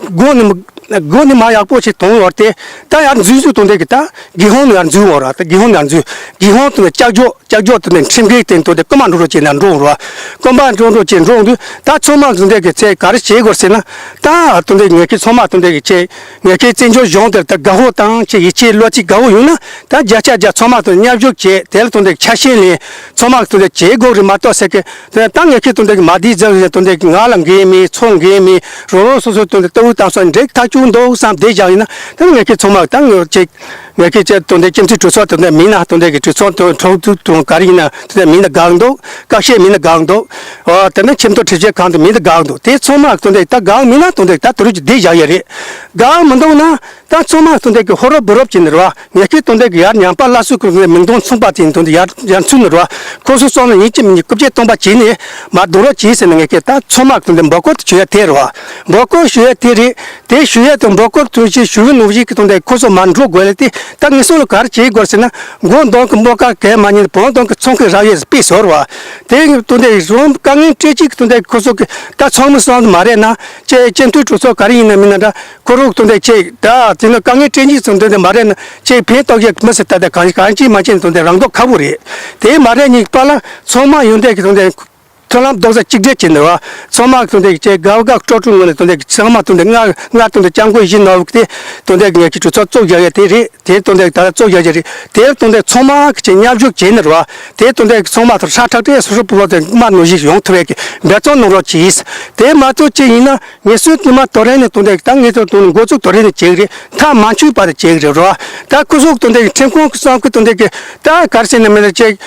སྒོ་ནས་མི་སྒོ་ནས་མ་ཡག་པོ་ཞིག་གཏོང་ཡོད་དེ། ད་ཡར་འཛུལ་འཛུལ་དེ་འདྲ་གི་ད་སྒེར་དབང་ནས་ཡར་འཛུལ་འོང་ར། ད་སྒེར་དབང་ནས་ཡར་འཛུལ། སྒེར་དབང་དེ་འདྲ་ལྕགས་ཀྱོག་ལྕགས་ཀྱོག་དེ་འདྲ་ཁྲིམས་འགལ་དེ་འདྲ་དེ་རྐུ་མ་འགྲོ་འགྲོ་བྱས་ན་འགྲོ་འོང་ར། རྐུ་མ་འགྲོ་འགྲོ་བྱས་འགྲོ་འོང་དུས་ད་ཚང་མ་དེ་འདྲ་གི་ཚེ་ག་རེ་བྱེད་དགོས་ཟེར་ན། ད་དེ་འདྲ་ངེད་ཀྱི་ཚང་མ་དེ་འདྲ་གི་ཚེ་ངེད་ཀྱི་བཙན་བྱོལ་གཞུང་དེར་ད་དགའ་བོ་དང་ཅིག་ཡིད་ཆེས་བློ་གཅིག་དགའ་བོ་ཡོང་ན། ད་བརྒྱ་ཆ་བརྒྱ་ཚང་མ་དེ་མཉམ་ཞུགས་བྱས། དེ་ལ་དེ་འདྲ་ཆ་ཤས་ལེན། ཚང་མ་དེ་འདྲ་བྱེད་དགོས་རེད་མ་གཏོགས་ཟེར་གི། དེ་ད་ངེད་ཀྱི་དེ་འདྲ་གི་མ་བསྡད་ཟེར་བཞིན་དེ་འདྲ་གི་ང་ལ་འགན་མེད། ཚོ་འགན་མེད། རང་རང་སོ་སོ་དེ་འདྲ་ལྟ་བུ་དང་སོགས་འགྲིག་ཐག་ཆོད་འདུག་བསམ་བསྡད་བཞག་ཡིན་ན། ད་ངེད་ཀྱི་ཚང་མ་ད་ངེད་ཅིག་ངེད་ཀྱི་ཅིག་དེ་འདྲ་སྤྱི་འཐུས་གྲོས་ཚོགས་དེ་འདྲ་མིན་ན། དེ་འདྲ་གི་གྲོས་ཚོགས་དེ་གྲོས་ཚོགས་ག་རེ་ཡིན་ན་དེ་འདྲ་མིན་ན་དགའ་འདུག་བཀའ་བཤད་མིན་ན་དགའ་འདུག་ཨོ། དེ་ནས་ཆེས་མཐོ་ཁྲིམས་ཞིབ་ཁང་དེ་མིན་ན་དགའ་འདུག་དེ་ཚང་མ་དེ་འདྲ་ད་དགའ་མིན་ན་དེ་འདྲ་ད་དེ་རུ་ཅིག་བསྡད་བཞག་ཡོད་རེད། དགའ་མི་འདུག་ན། ད་ཚང་མ་དེ་འདྲ་གི་ཧོ་རོ་བུ་རོབ་བྱས་ནས་རེད་བ། ངེད་ཀྱི་དེ་འདྲ་གི་ཡར་ཉམས་པ་སླར་གསོ་གི་མིང་དོན་མཚུངས་པ་དེ་དེ་འདྲ་ཡར་ཡར་ཚུད་ནས་རེད་བ། ཁོ་ཚོ་སོང་ནས་ཡིན་གཅིག་མིན་གཅིག་རྐུབ་བཀྱག་སྟོང་པ་བྱས་ནས་མར་རྡུང་རོགས་བྱས་ཟེར་ནས་ངེད་ཀྱི་ད་ཚང་མ་དེ་འདྲ་འབོད་སྐུལ་དེ་བྱེད་ཡ་དེ་རེད་བ། འབོད་སྐུལ་ཞུ་ཡ་དེ་རེད། དེ་ཞུ་ཡ་དང་འབོད་སྐུལ་དུ་ཞིག་ཞུ་གི་ནོར་བཞིན་གྱི་དེ་འདྲ་ཁོ་ཚོ་མར་འགྲོ་དགོས་ལ། དེ་ད་ངེད་ཚོ་ལ་ག་རེ་བྱེད་དགོས་ཟེར་ན། མགོ་འདོན་གྱི་སྨོན་ཁ་གས་མ་ཉན། བོང་འདོན་གྱི་ཚོང་ཁའི་ར་བས་སྤེལ་ཟེར་བ། དེ་དེ་འདྲ་རང་དཀའ་ངལ་སྤྲད་ཅིག་དེ་འདྲ་ཁོ་ཚོ་གི་ད་ཚང་མ་སོང་མ་རེད་ན། ཅེས་སྤྱི་འཐུས་གྲོས་ཚོགས་ག་རེ་ཡིན་ན་མིན་ན་འདྲ། ཁོ་རང་དེ་འདྲ་ཅིག་ད་དེ་ནི་དཀའ་ངལ་སྤྲད་ཅིག་ཚོ་འདི་འདྲ་མ་རེད་ན་ཅིག་ཕན་ཐོགས་ཡག་མི་སྲིད། ད་ལྟ་གང་གང་ཅི་མ་བྱས་ནས་དེ་འདྲ་རང་མདོག་ཁ་པོ་རེད། དེ་མ་རེད་ཉིད་པ་ལ་ཚང་མ་ཡོང་བསྡད་ཀྱི་དེ་འདྲ་མཐུན་ལམ་རྡོག་རྩ་གཅིག་སྒྲིལ་བྱས་ནས་རེད་བ། ཚང་མ་དེ་འདྲ་ཅིག་དགའ་བ་དགའ་སྤྲོ་སྤྲོ་ངང་ནས་དེ་འདྲ་ཚང་མ་དེ་འདྲ་ང་ང་དེ་འདྲ་སྐྱབས་མགོན་ཡིན་ནོ་གི་དེ་དེ་འདྲ་ངེད་ཀྱི་གྲོས་ཚོགས་བཙུགས་བཞག་ཡ་དེ་རེད། དེ་དེ་འདྲ་ད་ལྟ་བཙུགས་བཞག་ཡ་རེད། དེ་དེ་འདྲ་ཚང་མ་གི་ཅིག་མཉམ་ཞུགས་བྱས་ནས་རེད་བ། དེ་དེ་འདྲ་ཚང་མ་དེ་ཧྲ་ཐག་ཏྲེ་སོ་སོ་སྤུ་ལོ་དེ་དམར་ནོར་ཞིག་ཡོང་ཐུབ་ཡ་གི་འབད་བརྩོན་གནང་རོགས་གྱིས། དེ་མ་གཏོགས་ཅིག་ཡིན་ན། ངེད་ཚོའི་དུས་མ་དོ་རེ་ནས་དེ་འདྲ་ད་ངེད་ཚོ་དུ་འགོ་བཙུགས་དོ་རེ་ནས་བྱེད་ཀྱི་རེད། མཐའ་མ་འཁྱོལ་བར་དུ་བྱེད་ཀྱི་རེད་རོ། ད་སྐུ་གཟུགས་དེ་འདྲ་ཁྲིམས་ཁང་གི་གསང་སྐུ་དེ་འདྲ་གི་ད་གར་ཟེར་ན་མི་ལ་ཅིག་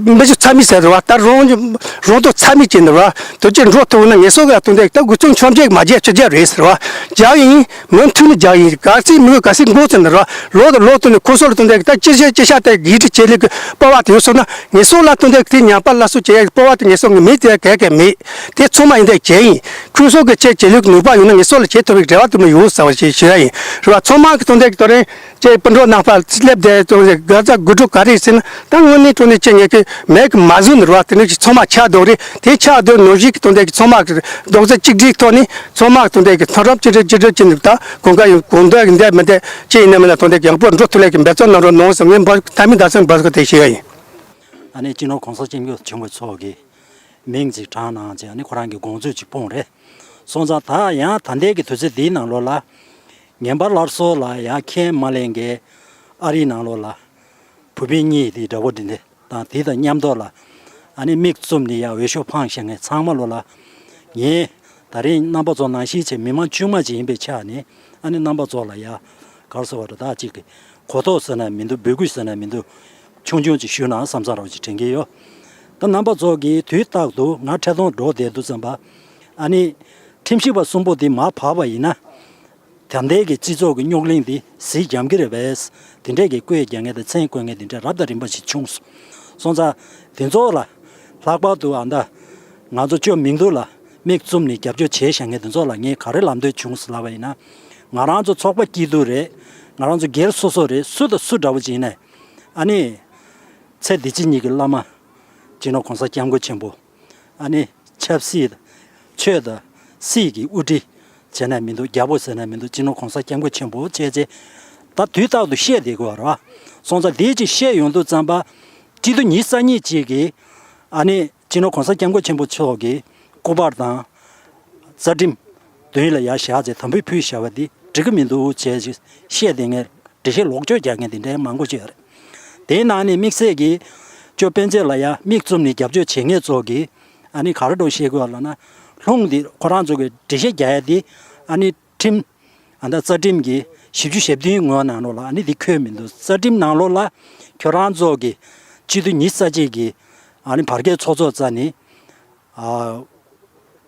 མི་ཞིག་ཚ་མི་ཟེར་རོ། ད་རང་རང་དུ་ཚ་མི་བྱེད་ནི་རོ། དེ་ཅིག་འགྲོ་ཐུབ་ན་ངེད་ཚོ་ག་དེ་འདྲ་ད་དགུ་ཚོང་ཆོམ་ཆེ་མ་བརྒྱབ་ཆུ་རྒྱབ་རེད་ཟེར་རོ། རྒྱག་ཡིན་མུ་མཐུད་ནས་རྒྱག་ཡིན། ག་ཚིག་མི་ག་ཚིག་འགོ་ཚུགས་ནི་རོ། ལོ་དང་ལོ་དུ་ནས་ཁོ་ཚོ་ལ་དེ་འདྲ་ད་ཅི་བྱེད་ཅི་བྱ་དེ་ཡིད་ཆེས་ལེགས་ཀྱི་པ་བ་དེ་ཡོད་སོང་ན། ངེད་ཚོ་ལ་དེ་འདྲ་དེ་ཉམས་པ་སླར་གསོ་བྱེད་ཡག་པ་བ་དེ་ངེད་ཚོ་གི་མི་དེ་གས་གས་མེད། དེ་ཚང་མ་ཡིན་དེ་བྱས་ཡིན། ཁོ་ཚོ་གི་ཆེད་བྱེད་ལུགས་ནུས་པ་ཡོད་ན་ངེད་ཚོ་ལ་བྱེད་ཐུབ་པའི་རེ་བ་དུ་མ་ཡོད་ཟེར་བ་ཞིག་ཞུ་ཡ་ཡིན། རེད་བ། ཚང་མ་གི་དེ་འདྲ་གི་དེ་རིང་ཅེས་སྤུན་གྲོགས་རྣམ་པ་སླེབས་དེ་དེ་འདྲ་ག་ཚ་དགོས་འདུག་ག་རེ་ཟེར་ན། ད་དངོས་གནས་དྲང་གནས་ཅེས་ངེད་ཀྱི་མེད་ཀྱི་མ་བཟོས་ནི་རེད་བ། དེ་འདྲ་ཞིག་ཚང་མ་ཆགས་འདུག་རེད། དེ་ཆགས་འདུག་ནོར་བཞིན་གི་དེ་འདྲ་གི་ཚང་མ་གི་རྡོག་རྩ་གཅིག་སྒྲིལ་ཐོག་ནས་ཚང་མ་གི་དེ་འདྲ་གི་མཐུན་སྒྲིལ་གཅིག་སྒྲིལ་གཅིག་སྒྲིལ་བྱས་ནས་ད་གང་ག་ཡོད་གང་འདོད་ཀྱི་འདས་མི་འདས་ཅེས་ཡིན་ན་མིན་ན་དེ་འདྲ་ཡག་པོ་འགྲོ་ཐུབ་ལེ་གི་འབད་བརྩོན་གནང་རོགས་གནང་ཟེར་ངས་འབོད་ཐ་མི་ད་སེམས་འབོད་སྐུལ་དེ་ཞུ་ཡ་ཡིན། ཨ་ནི་སྤྱི་ནོར་༸གོང་ས་༸སྐྱབས་མགོན་ཆེན་པོ་མཆོག་གི་མིང་ཅིག་བགྲངས་གནང་བྱས། ཨ་ནི་ཁོ་རང་གི་དགོངས་ཚུལ་ཅིག་སྤུངས་རེད། སོང་ཙང་ད་ཡང་ད་ལྟའི་གི་དུས་ཚོད་འདིའི་ནང་ལོགས་ལ་ངན་པ་སླར་གསོ་ལ་ཡང་ཁས་མ་ལེན་མཁན་ཨ་རིའི་ནང་ལོགས་ལ་བོད་མི་གཉིས་དེ་འདྲ་པོ་འདི་འདྲ་དང་དེ་དང་མཉམ་དུ་ལ་ཨ་ནི་མིག་བཙུམ་ནས་ཡང་འོས་ཤོག་འཕངས་བཞག་མཁན་ཚང་མ་ལོ་ལ་ངས་ད་རིང་རྣམ་པ་ཚོ་ནང་བཞིན་བྱས་མི་མང་དཀྱུས་མ་ཅིག་ཡིན་པའི་ཆ་ནས་ཨ་ནི་རྣམ་པ་ཚོ་ལ་ཡ་ག་རེ་ཟེར་བ་རེད། ད་ཅིག་གི་གོ་རྟོགས་ཟེར་ན་མི་འདུག་འབོད་སྐུལ་ཟེར་ན་མི་འདུག་ཆུང་ཆུང་ཅིག་ཞུས་ན་བསམ་བསམ་རོགས་ཅིག་དྲན་གྱི་ཡོད། ད་རྣམ་པ་ཚོ་གིས་དུས་རྟག་ཏུ་ང་འཕྲལ་གཏོང་འགྲོ་བསྡད་དུས་ཙམ་པ་ཨ་ནི་ཁྲིམས་ཞིབ་པ་གསུམ་པོ་འདི་མར་བབས་པ་ཡིན་ན། ད་ལྟའི་གི་སྤྱི་ཚོགས་ཀྱི་རྙོག་གླེང་འདི་ཟིལ་འཇམ་གྱི་རེད་པས། དེ་འདྲས་ཀྱི་བཀོད་རྒྱག་མཁན་དང་མཚན་བཀོད་མཁན་དེ་འདྲས་རབ་དང་རིམ་པ་ཞིག་བྱུང་སོང་། སོང་ཙང་དེ་ཚོ་ལ་ལྷག་པར་དུ་ཨ་ད་ང་ཚོ་ཅོ་མིང་འདུག་ལ་མིག་བཙུམ་ནས་རྒྱབ་སྐྱོར་བྱས་བཞག་མཁན་དེ་ཚོ་ལ་ངས་ག་རེ་ལབ་འདོད་བྱུང་ཟེར་ལབ་པ་ཡིན་ན། ང་རང་ཚོ་ཚོགས་པ་སྐྱིད་སྡུག་རེད། ང་རང་ཚོ་སྒེར་སོ་སོ་རེད། སུ་དང་སུ་འདྲ་བོ་ཅིག་ཡིན་ནའི་ཨ་ནི་ཚེ་འདི་ཕྱི་གཉིས་ཀྱི་བླ་མ་སྤྱི་ནོར་༸གོང་ས་༸སྐྱབས་མགོན་ཆེན་པོ། ཨ་ནི་ཆབ་སྲིད་ཆོས་དང་སྲིད་ཀྱི་དབུ་ཁྲིད་བྱས་ན་མི་འདུག་རྒྱལ་པོ་ཟེར་ན་མི་འདུག་སྤྱི་ནོར་༸གོང་ས་༸སྐྱབས་མགོན་ཆེན་པོ་བྱས་རྗེས་ད་དུས་རྟག་ཏུ་བཤད་བསྡད་དགོས་པ་རེད་བ། སོང་ཙང་དེའི་ཅིག་བཤད་ཡོང་དུས་ཙམ་པ་སྤྱི་འཐུས་ཉི་ཤུ་རྩ་གཉིས་ཅིག་གིས་ཨ་ནི་སྤྱི་ནོར་༸གོང་ས་༸སྐྱབས་མགོན་ཆེན་པོ་མཆོག་གི་སྐུ་པར་དང་རྩ་ཁྲིམས་མདུན་ལ་ཡར་བཞག་རྗེས་དམ་བུ་ཕུལ་བཞག་པ་འདི་འགྲིག་གི་མི་འདུག་བྱས་རྗེས་བཤད་བསྡད་མཁན། འགྲེལ་བཤད་ལོག་སྤྱོད་རྒྱག་མཁན་དེ་འདྲའི་མང་པོ་ཅིག་ཡོད་རེད། དེའི་ནང་ནས་དམིགས་བསལ་གྱིས་ཅོ་སྤེན་ཚེ་ལ་ཡང་མིག་བཙུམ་ནས་རྒྱབ་སྐྱོར་བྱེད་མཁན་ཚོ་གིས་ཨ་ནི་ག་རེ་འདྲ་བཤད་དགོས་ལབ་ན། ལྷུང་དེ་ཁོ་རང་ཚོ་གིས་འགྲེལ་བཤད་རྒྱག་ཡ་དེ་ཨ་ནི་ཁྲིམས་ཨ་ད་རྩ་ཁྲིམས་ཀྱི་བཞི་བཅུ་ཞེ་བདུན་ངོས་ནང་ལོགས་ལ་ཨ་ནི་དེ་འཁོད་མི་འདུག་རྩ་ཁྲིམས་ནང་ལོགས་ལ་ཁྱོད་རང་ཚོ་གི་སྤྱི་འཐུས་ཉི་ཤུ་རྩ་གཅིག་གི་ཨ་ནི་བར་བརྒལ་ཚོགས་གཙོ་རྩ་ནས། ཨ།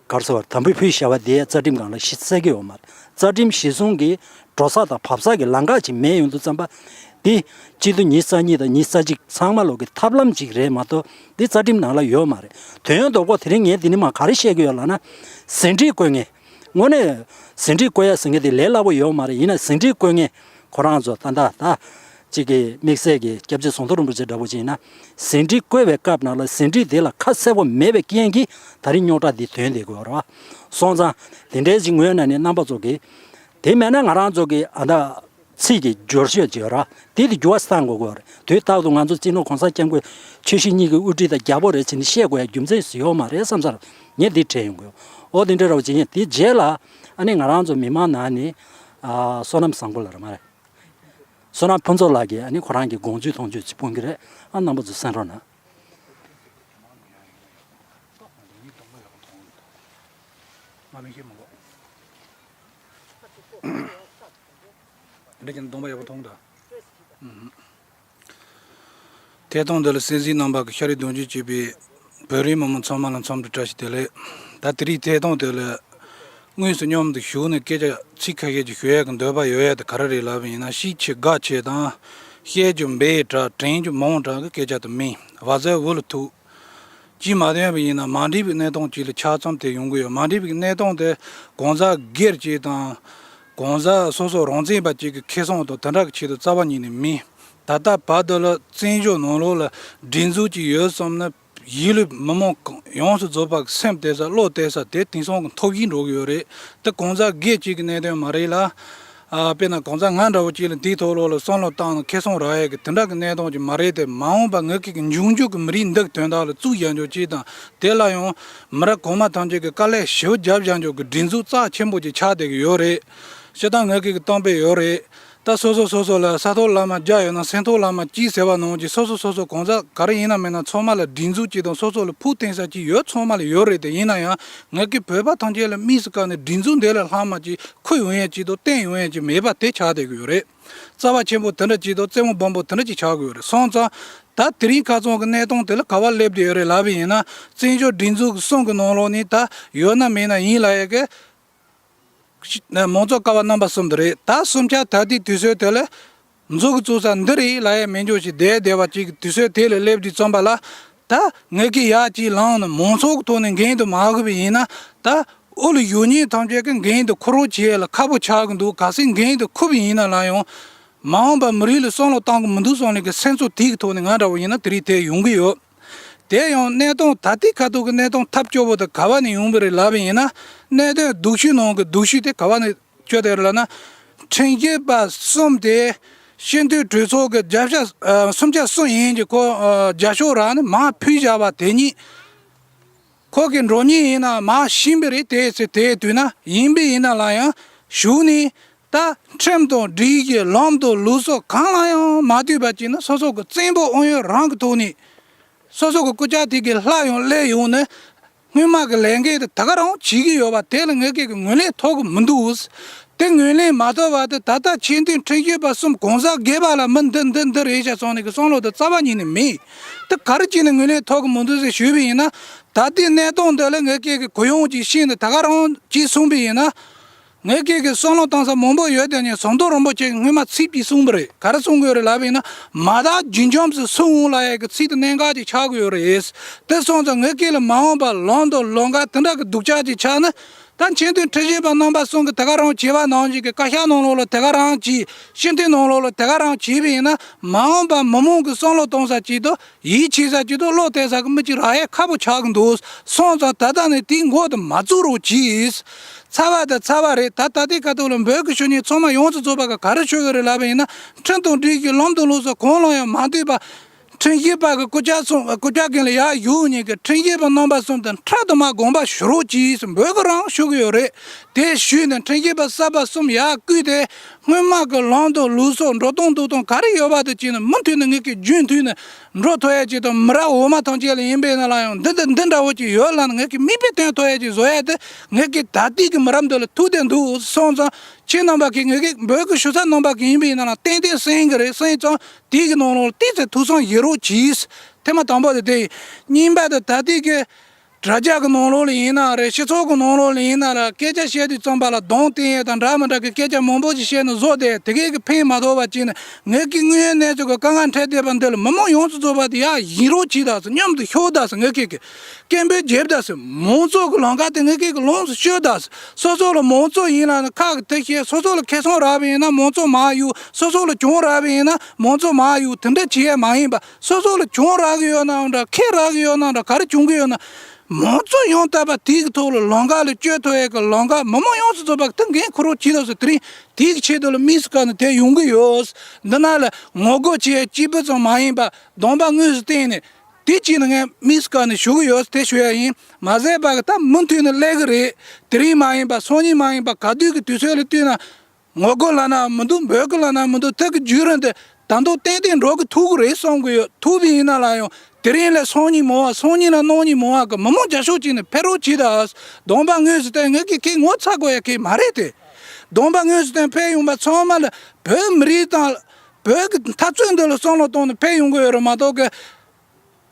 ག་རེ་ཟེར་བ་དམ་བུ་ཕུལ་བཞག་པ་དེ་རྩ་ཁྲིམས་སྒང་ལ་གཞི་བཙུགས་ཀྱི་ཡོད་མ་རེད། རྩ་ཁྲིམས་གཞི་བཟུང་གི་འགྲོ་ས་དང་བབས་ས་གི་ལམ་ཁ་ཅིག་མེད་ཡོང་དུས་ཙམ་པ། དེ་སྤྱི་འཐུས་ཉི་ཤུ་རྩ་གཉིས་དང་ཉི་ཤུ་རྩ་གཅིག་ཚང་མ་ལོག་གི་ཐབས་ལམ་ཅིག་རེད་མ་གཏོགས་དེ་རྩ་ཁྲིམས་ནང་ལ་ཡོད་མ་རེད། དོན་དག་པོ་དེ་རིང་ངས་འདི་ནས་མར་ག་རེ་བཤད་ཀྱི་ཡོད་ལབ་ན། ཟིན་བྲིས་བཀོད་མཁན། དངོས་གནས་ཟིན་བྲིས་བཀོད་ཡ་ཟེར་མཁན་དེ་ལས་སླ་པོ་ཡོད་མ་རེད། ཡིན་ན་ཟིན་བྲིས་བཀོད་མཁན་ཁོ་རང་ཚོ་ད་ལྟ་ད། གཅིག་གི་དམིགས་བསལ་གྱི་སྐྱབས་རྗེ་ཟམ་གདོང་རིན་པོ་ཆེ་འདྲ་པོ་ཅིག་ཡིན་ན། ཟིན་བྲིས་བཀོད་པའི་སྐབས་ནང་ལ་ཟིན་བྲིས་དེ་ལ་ཁ་གསལ་པོ་མེད་པའི་རྐྱེན་གྱིས་ད་རིང་རྙོག་དྲ་འདི་ཐོན་བསྡད་དགོས་རེད་བ། སོང་ཙང་དེ་འདྲའི་ཅིག་ངོས་ནས་ནི་རྣམ་པ་ཚོ་གིས། དེ་མེད་ན་ང་རང་ཚོ་གི་ཨ་ད་ཚིག་གི་སྦྱོར་བཤད་ཅིག་ཡོད་ར། དེ་དེ་འགྱུར་བ་གཏང་དགོས་དགོས་རེད། དུས་རྟག་ཏུ་ང་ཚོ་སྤྱི་ནོར་གོང་ས་སྐྱབས་མགོན་ཆོས་སྲིད་གཉིས་ཀྱི་དབུ་ཁྲིད་དང་རྒྱལ་པོ་རེད་ཟེར་ནས་བཤད་དགོས་ཡ་རྒྱུ་མཚན་ཞིག་ཡོད་མ་རེད་བསམ་སར་ངས་འདི་དྲན་ཡོང་གི་ཡོད། ཨོ་དེ་འདྲ་ར་བ་ཅིག་ཡིན། དེ་རྗེས་ལ་ཨ་ནི་ང་རང་ཚོ་མི་མང་ནང་ནས་ཨ་བསོད་ནམས་བཟང་པོ་ལ་ར་མ་རེད། བསོད་ནམས་ཕུན་ཚོགས་ལགས་ཀྱིས་ཨ་ནི་ཁོ་རང་གི་དགོངས་ཚུལ་མཐོང་ཆོས་ཅིག་སྤུངས་ཀྱི་རེད། ཨ་རྣམ་པ་ཚོ་གསན་རོགས་གནང་། འདི་ཀྱང་གདོང་པ་ཡག་པོ་མཐོང་གི་འདུག་ཐད་གཏོང་འདི་ལ་གསན་གཟིགས་གནང་བ་གི་ཤ་རུས་གདུང་རྒྱུད་གཅིག་པའི་བོད་རིགས་མི་མང་ཚང་མ་ལ་འཚམས་འདྲི་བཀྲ་ཤིས་བདེ་ལེགས། ད་དེ་རིང་ཐད་གཏོང་དེ་ལ་དངོས་སུ་མཉམ་དུ་བཞུགས་ནས་སྐད་ཆ་ཚིག་ཁ་ཤས་ཅིག་ཞུ་ཡས་ཀྱི་འདོད་པ་ཡོད་ཡས་དེ་ག་རེ་རེད་ལབ་པ་ཡིན་ན། ཤེས་ཆེ་དགའ་ཆེ་དང་། བཤད་རྒྱུ་འབའ་དྲག་དྲན་རྒྱུ་མང་དྲག་གི་སྐད་ཆ་དེ་མིན། བ་ཟེར་འུ་ལ་ཐུག་ཅིས་མ་བསྟན་པ་ཡིན་ན་མ་འགྲིག་པའི་གནས་སྟངས་ཅིག་ལ་ཆ་ཚང་དེ་ཡོང་གི་ཡོད། མ་འགྲིག་པའི་གནས་སྟངས་དེ་གང་ཟག་སྒེར་གཅིག་དང་། གང་ཟག་སོ་སོ་རང་བཙན་པ་གཅིག་གི་ཁེ་བཟང་དང་དེ་འདྲ་གི་ཆེད་དུ་རྩ་བ་ཉིད་ནས་མིན། ད་ལྟ་བར་དུ་ལ་བཙན་བྱོལ་ནང་ལོགས་ལ་སྒྲིག་འཛུགས་ཅིག་ཡོད་བསམ་ན་ཡིད་ལུས་མི་མང་ཡོངས་སུ་རྫོགས་པ་གི་སེམས་གཏད་ས་བློ་གཏད་ས་དེ་དེང་སང་གི་མཐོ་ཤོས་འགྲོ་གི་ཡོད་རེད། དེ་གང་ཟག་སྒེར་གཅིག་གི་གནད་དོན་མ་རེད་ལ། ཨ་དཔེར་ན་གང་ཟག་ང་འདྲ་བོ་གཅིག་ལ་དེའི་ཐོག་ལོགས་ལ་བསམ་བློ་བཏང་ནས་ཁེ་བཟང་རག་ཡས་ཀྱི་དེ་འདྲ་གི་གནས་སྟངས་ཅིག་མ་རེད་དེ། མ་འོངས་པ་ངེད་ཀྱི་འབྱུང་འགྱུར་གྱི་མི་རིགས་འདི་གི་དོན་དག་ལ་གཙིགས་བཞག་རྒྱུ་གཅིག་དང་། དེ་ལ་ཡང་མི་རབས་གོང་མ་ཐམས་ཅད་ཀྱིས་དཀའ་ལས་ཞེ་པོ་བརྒྱབ་བཞག་རྒྱུ་གི་སྒྲིག་འཛུགས་རྩ་ཆེན་པོ་ཅིག་ཆགས་བསྡད་ཀྱི་ཡོད་རེད། སྤྱིར་བཏང་ངེད་ཀྱི་གཏམ་དཔེ་ཡོད་རེད། ད་སོ་སོ་སོ་སོ་ལ་ས་ཐོག་ལམ་བརྒྱ་ཡོད་ན་སེམས་ཐོག་ལམ་གཅིག་ཟེར་བ་ནང་བཞིན། སོ་སོ་སོ་སོ་གང་ཟག་ག་རེ་ཡིན་ན་མིན་ན་ཚང་མ་ལ་སྒྲིག་འཛུགས་གཅིག་དང་སོ་སོ་ལ་ཕུགས་བརྟན་ས་གཅིག་ཡོད་ཚང་མ་ལ་ཡོད་རེད་དེ། ཡིན་ན་ཡང་ངེད་ཀྱི་བོད་པ་ཐམས་ཅད་ལ་དམིགས་སུ་བཀར་ནས་སྒྲིག་འཛུགས་འདི་ལས་ལྷག་མ་གཅིག་ཁུར་ཡོང་ཡས་གཅིག་དང་བརྟེན་ཡོང་ཡས་གཅིག་མེད་པ་དེ་ཆགས་བསྡད་ཀྱི་ཡོད་རེད། རྩ་བ་ཆེན་པོ་དེ་འདྲ་གཅིག་དང་རྩེ་མོ་སྦོམ་པོ་དེ་འདྲ་གཅིག་ཆགས་ཀྱི་ཡོད་རེད། སོང་ཙང་ད་དེ་རིང་ཁ་སང་གི་གནས་སྟངས་དེ་ལ་ག་པར་སླེབས་བསྡད་ཡོད་རེད་ལབ་པ་ཡིན་ན། བཙན་བྱོལ་སྒྲིག་འཛུགས་ཀྱི་གསུང་གི་ནང་ལོགས་ནས་ད་ཡོད་ན་མེད་ན་ཡིན་ལབ་ཡས་ཀྱི་མང་གཙོ་ཀ་བ་རྣམ་པ་གསུམ་དེ་རེད། ད་གསུམ་ཆ་ད་ལྟའི་དུས་ཚོད་དེ་ལ་མཛུབ་གུ་བཙུགས་ས་འདི་རེད་ལབ་ཡས་མེད་འགྱོ་ཞིག་བསྡད་བསྡད་པ་ཅིག་གི་དུས་ཚོད་དེ་ལ་སླེབས་དུས་ཙམ་པ་ལ། ད་ངེད་ཀྱི་ཡག་ཅིག་ལངས་ནས་མང་ཚོགས་ཀྱི་ཐོག་ནས་འགན་དེ་མ་འཁུར་བ་ཡིན་ན། ད་འོག་ལ་བཞུགས་མཁན་ཐམས་ཅད་ཀྱི་འགན་དེ་འཁུར་རོགས་བྱེད་ཡས་ལ་ཁག་པོ་ཆགས་ཀྱི་འདུག་གལ་སྲིད་འགན་དེ་འཁུར་བ་ཡིན་ན་ལ་ཡང་མ་འོངས་པ་མི་རིགས་ལ་བསམ་བློ་བཏང་གི་མི་འདུག་བསམ་ནས་ཀྱི་སེམས་ཚོར་དེ་གི་ཐོག་ནས་ང་འདྲ་བོ་ཡིན་ན་དེ་རིང་དེ་ཡོང་གི་ཡོད། དེ་ཡང་གནས་སྟངས་ད་ལྟའི་ཁ་ཐུག་གི་གནས་སྟངས་ཐབས་སྐྱོ་བོ་དེ་ག་བ་ནས་ཡོང་གི་རེད་ལབ་པ་ཡིན་ན། གནད་དོན་སྡུག་ཤོས་ནང་གི་སྡུག་ཤོས་དེ་ག་བ་ནས་བཅོས་དེ་རེད་ལབ་ན། ཁྲིམས་ཞིབ་པ་གསུམ་དེ་ སྤྱི་འཐུས་གྲོས་ཚོགས་ཀྱི་བརྒྱ་ཆ་ཨ་སུམ་ཆ་གསུམ་ཡན་གྱི་ཁོ་ཨ་རྒྱབ་སྐྱོར་རག་ནས་མར་ཕུད་བཞག་པ་དེ་ཉིད། ཁོ་གི་འགྲོ་ཉེན་ཡིན་ན་མར་ཕྱིན་པ་རེད། དེ་ཚེ་དེ་དུས་ན་ཡིན་པ་ཡིན་ན་ལ་ཡང་གཞུག་ནས་ད་ཁྲིམས་དང་སྒྲིག་གཞི་ལམ་དང་ལུགས་སྲོལ་གང་ལ་ཡང་མ་ལྟོས་པ་བྱས་ན་སོ་སོ་གི་བཙན་པོ་ཨང་ཡོད་རང་གི་ཐོག་ནས་སོ་སོ་གི་སྐུ་ཕྱྭ་དེ་གི་ལྷ་ཡང་སླེབས་ཡོང་ནས། སྔོན་མ་གི་ལས་འགན་དེ་ད་ག་རང་བྱེད་ཀྱི་ཡོད་པ་དེ་ལ་ངེད་ཀྱིས་ངོས་ལེན་ཐོབ་གི་མི་འདུག་དེ་ངོས་ལེན་མ་ཐོབ་པ་དེ་ད་ལྟ་ཆེས་མཐོའི་ཁྲིམས་ཞིབ་པ་གསུམ་གང་ཟག་སྒེར་པ་ལ་མི་འདི་འདི་འདི་རེད་བྱ་སོང་ནས་གི་བསམ་བློ་དེ་རྩ་བ་ཉིད་ནས་མེད། དེ་ག་རེ་བྱས་ནས་ངོས་ལེན་ཐོབ་གི་མི་འདུག་ཟེར་ཞུས་པ་ཡིན་ན། ད་ལྟའི་གནས་སྟངས་འདི་ལ་ངེད་ཀྱིས་གི་གུ་ཡངས་ཀྱིས་ཤེས་ནས་ད་ག་རང་བྱས་གསུངས་པ་ཡིན་ན། ངེད་ཀྱིས་ཀྱི་བསམ་བློ་བཏང་ས་མང་པོ་ཡོད་དེ་ནི་ཟམ་གདོང་རིན་པོ་ཆེ་གིས་སྔོན་མ་ཚིག་གཅིག་གསུངས་པ་རེད། ག་རེ་གསུང་གི་ཡོད་རེད་ལབ་པ་ཡིན་ན། མ་དག་རྒྱུན་འབྱམས་སུ་སུ་འོང་ལབ་ཡས་ཀྱི་ཚིག་དེ་གནད་འགག་ཅིག་ཆགས་ཀྱི་ཡོད་རེད། དེ་སོང་ཙང་ངེད་ཀྱིས་ལ་མ་འོངས་པ་ལམ་དང་ལམ་ཁ་དེ་འདྲ་གི་སྡུག་ཅག་ཅིག་ཆགས་ན། ད་ཆེས་མཐོའི་ཁྲིམས་ཞིབ་པ་རྣམ་པ་གསུམ་གྱིས་དེ་ག་རང་བྱས་པ་ནང་བཞིན་གྱི་བཀའ་ཤག་ནང་ལོགས་ལ་དེ་ག་རང་བྱས། སྤྱི་འཐུས་ནང་ལོགས་ལ་དེ་ག་རང་བྱས་པ་ཡིན་ན། མ་འོངས་པ་མི་མང་གི་བསམ་བློ་གཏོང་ས་ཅིག་ཏུ། ཡིད་ཆེས་ས་ཅིག་ཏུ་བློ་གཏད་ས་གི་མི་གཅིག་རག་ཡས་ཁག་པོ་ཆགས་ཀྱི་འདུག་སོང་ཙང་ད་ལྟ་ནས་དེའི་མགོ་དེ་མ་བཙུགས་རོགས་གྱིས། ཚར་བ་དང་ཚར་བ་རེད། ད་ད་ལྟའི་ཁ་ཐུག་ལ་འབོད་སྐུལ་ཞུ་མཁན་ཚང་མ་ཡོངས་སུ་རྫོགས་པ་ག་ག་རེ་ཞུ་གི་རེད་ལབ་པ་ཡིན་ན། ཁྲིམས་དང་སྒྲིག་གཞི་ལམ་དང་ལུགས་སྲོལ་གང་ལ་ཡང་མ་ལྟོས་པ། ཁྲིམས་ཞིབ་པ་གི་སྐུ་ཕྱྭ་སོང་སྐུ་ཕྱྭ་རྒན་ལ་ཡར་བཞུགས་མཁན་གྱི་ཁྲིམས་ཞིབ་པ་རྣམ་པ་གསུམ་དང་ཕྲག་དུ་མ་དགོངས་པ་ཞུ་རོགས་གྱིས་འབོད་སྐུལ་རང་ཞུ་གི་ཡོད་རེད། དེ་ཞུས་ནས་ཁྲིམས་ཞིབ་པ་གསར་པ་གསུམ་ཡར་བསྐུལ་ཏེ། སྔོན་མ་གི་ལམ་དང་ལུགས་སྲོལ་འགྲོ་སྟངས་འདུག་སྟངས་ག་རེ་ཡོད་པ་དེ་བྱས་ནས་མུ་མཐུད་ནས་ངེད་ཀྱིས་རྒྱུན་མཐུད་ནས་འགྲོ་ཐུབ་ཡ་ཅིག་དང་། མི་རབས་འོག་མ་ཐམས་ཅད་ལ་ཡིན་པས་ན་ལ་ཡང་འདི་འདི་འདི་འདྲ་བོ་ཅིག་ཡོད་ལབ་ནས་ངེད་ཀྱིས་མིག་དཔེ་སྟོན་ཐུབ་ཡ་ཅིག་བཟོ་ཡ་དེ་ངེད་ཀྱི་ད་ལྟའི་གི་མི་རབས་འདི་ལ་ཐུག་བསྡད་འདུག་སོང་ཙང་ཁྱེད་རྣམ་པ་གིས་ངེད་ཀྱི་འབོད་སྐུལ་ཞུ་ས་རྣམ་པ་གི་ཡིན་པས་ན་ལ་ཏན་ཏན་གསན་གི་རེད། གསན་ཙང་དེའི་གི་ནང་ལོགས་ལ་ཏོག་ཙམ་ཐུགས་བསམ་བཞེས་རོགས་གྱིས། ཐེངས་མ་དང་པོ་དེ་དེ་ཡིན། གཉིས་པ་དེ་ད་ལྟའི་གི་དྲ་རྒྱ་གི་ནང་ལོགས་ལ་ཡིན་ན་རེད། སྤྱི་ཚོགས་གི་ནང་ལོགས་ལ་ཡིན་ན་ར། སྐད་ཆ་བཤད་དུས་ཙམ་པ་ལ་གདོང་བསྟན་ཡས་དང་འདྲ་མི་འདྲ་གི་སྐད་ཆ་མང་པོ་ཞིག་བཤད་ནས་བཟོ་བསྡད། དེ་གས་ཀྱི་ཕན་མ་ཐོགས་པ་བྱས་ནས་ངེད་ཀྱི་དངོས་ཡོད་གནས་ཚུལ་གྱི་དཀའ་ངལ་འཕྲད་བསྡད་པ་འདི་ལ་མི་མང་ཡོངས་སུ་རྫོགས་པ་དེ་ཡར་ཡིན་རོགས་གྱིས་དང་། མཉམ་དུ་ཤོག་དང་། ངེད་ཀྱི་གི་སྐད་འབོད་བྱེད་དང་། མང་གཙོ་གི་ལམ་ཁ་དེ་ངེད་ཀྱི་གི་ལོངས་སུ་སྤྱོད་དང་། སོ་སོ་ལ་མང་གཙོ་ཡིན་ལབ་ནས་ཁ་གི་དེ་བཤད། སོ་སོ་ལ་ཁེ་བཟང་རག་པ་ཡིན་ན་མང་གཙོ་མར་གཡུག་སོ་སོ་ལ་གྱོང་རག་པ་ཡིན་ན་མང་གཙོ་མར་གཡུག་དེ་འདྲ་བྱེད་ཡས་མ་ཡིན་པ། སོ་སོ་ལ་གྱོང་རག་གི་ཡོད་ནའང་འདྲ། ཁེ་རག་གི་ཡོད་ནའང་འདྲ། ག་རེ་བྱུང་གི་ཡོད་ན། མང་གཙོ་ཡང་དག་པ་དེའི་གི་ཐོག་ལ་ལམ་ཁ་ལ་བསྐྱོད་ཐུབ་ཡས་གི་ལམ་ཁ་མི་མང་ཡོངས་སུ་རྫོགས་པ་གི་ད་འགན་འཁུར་རོགས་བྱེད་དང་ཟེར། དེ་རིང་དེའི་གི་ཆེད་དུ་ལ་དམིགས་སུ་བཀར་ནས་དེ་ཡོང་གི་ཡོད། འདི་ན་ལ་ངོ་རྒོལ་བྱེད་ཡས་གཅིག་པུ་ཙམ་མ་ཡིན་པ་གདོང་པ་དངོས་སུ་བསྟན་ནས་དེ་གཅིག་ནི་ངས་དམིགས་སུ་བཀར་ནས་ཞུ་གི་ཡོད། དེ་ཞུ་ཡ་ཡིན། མ་ཟད་པ་གི་ད་མུ་མཐུད་ནས་སླེབས་གི་རེད། དེ་རིང་མ་ཡིན་པ་སང་ཉིན་མ་ཡིན་པ་ག་དུས་གི་དུས་ཚོད་ལ་བསྟུན་ན། ངོ་རྒོལ་ལབ་ན་མི་འདུག་འབོད་སྐུལ་ལབ་ན་མི་འདུག་དེ་གི་བརྒྱུད་རིམ་དེ་ད་དུང་ཏན་ཏན་འགྲོ་གི་ཐུབ་ཀྱི་རེད་བསམ་གི་ཡོད། ཐུབ་པ་ཡིན་ན་ལ་ཡང་དེ་རིང་ལས་སང་ཉིན་མང་བ། སང་ཉིན་ལ་གནངས་ཉིན་མང་བ་གི་མི་མང་རྒྱབ་སྐྱོར་བྱས་ནས་ཕེབས་རོགས་གྱིས་དང་། གདོང་པ་དངོས་སུ་བསྟན། ངེད་ཀྱིས་ཁྱེད་ངོ་ཚ་དགོས་ཡ་གི་མ་རེད་དེ། གདོང་པ་དངོས་སུ་བསྟན་ཕེབས་ཡོང་པ་ཚང་མ་ལ་བོད་མི་རིགས་དང་བོད་ཀྱི་འཐབ་རྩོད་འདི་ལ་བསམ་བློ་བཏང་ནས་ཕེབས་ཡོང་གི་ཡོད་རེད་མ་གཏོགས་གི།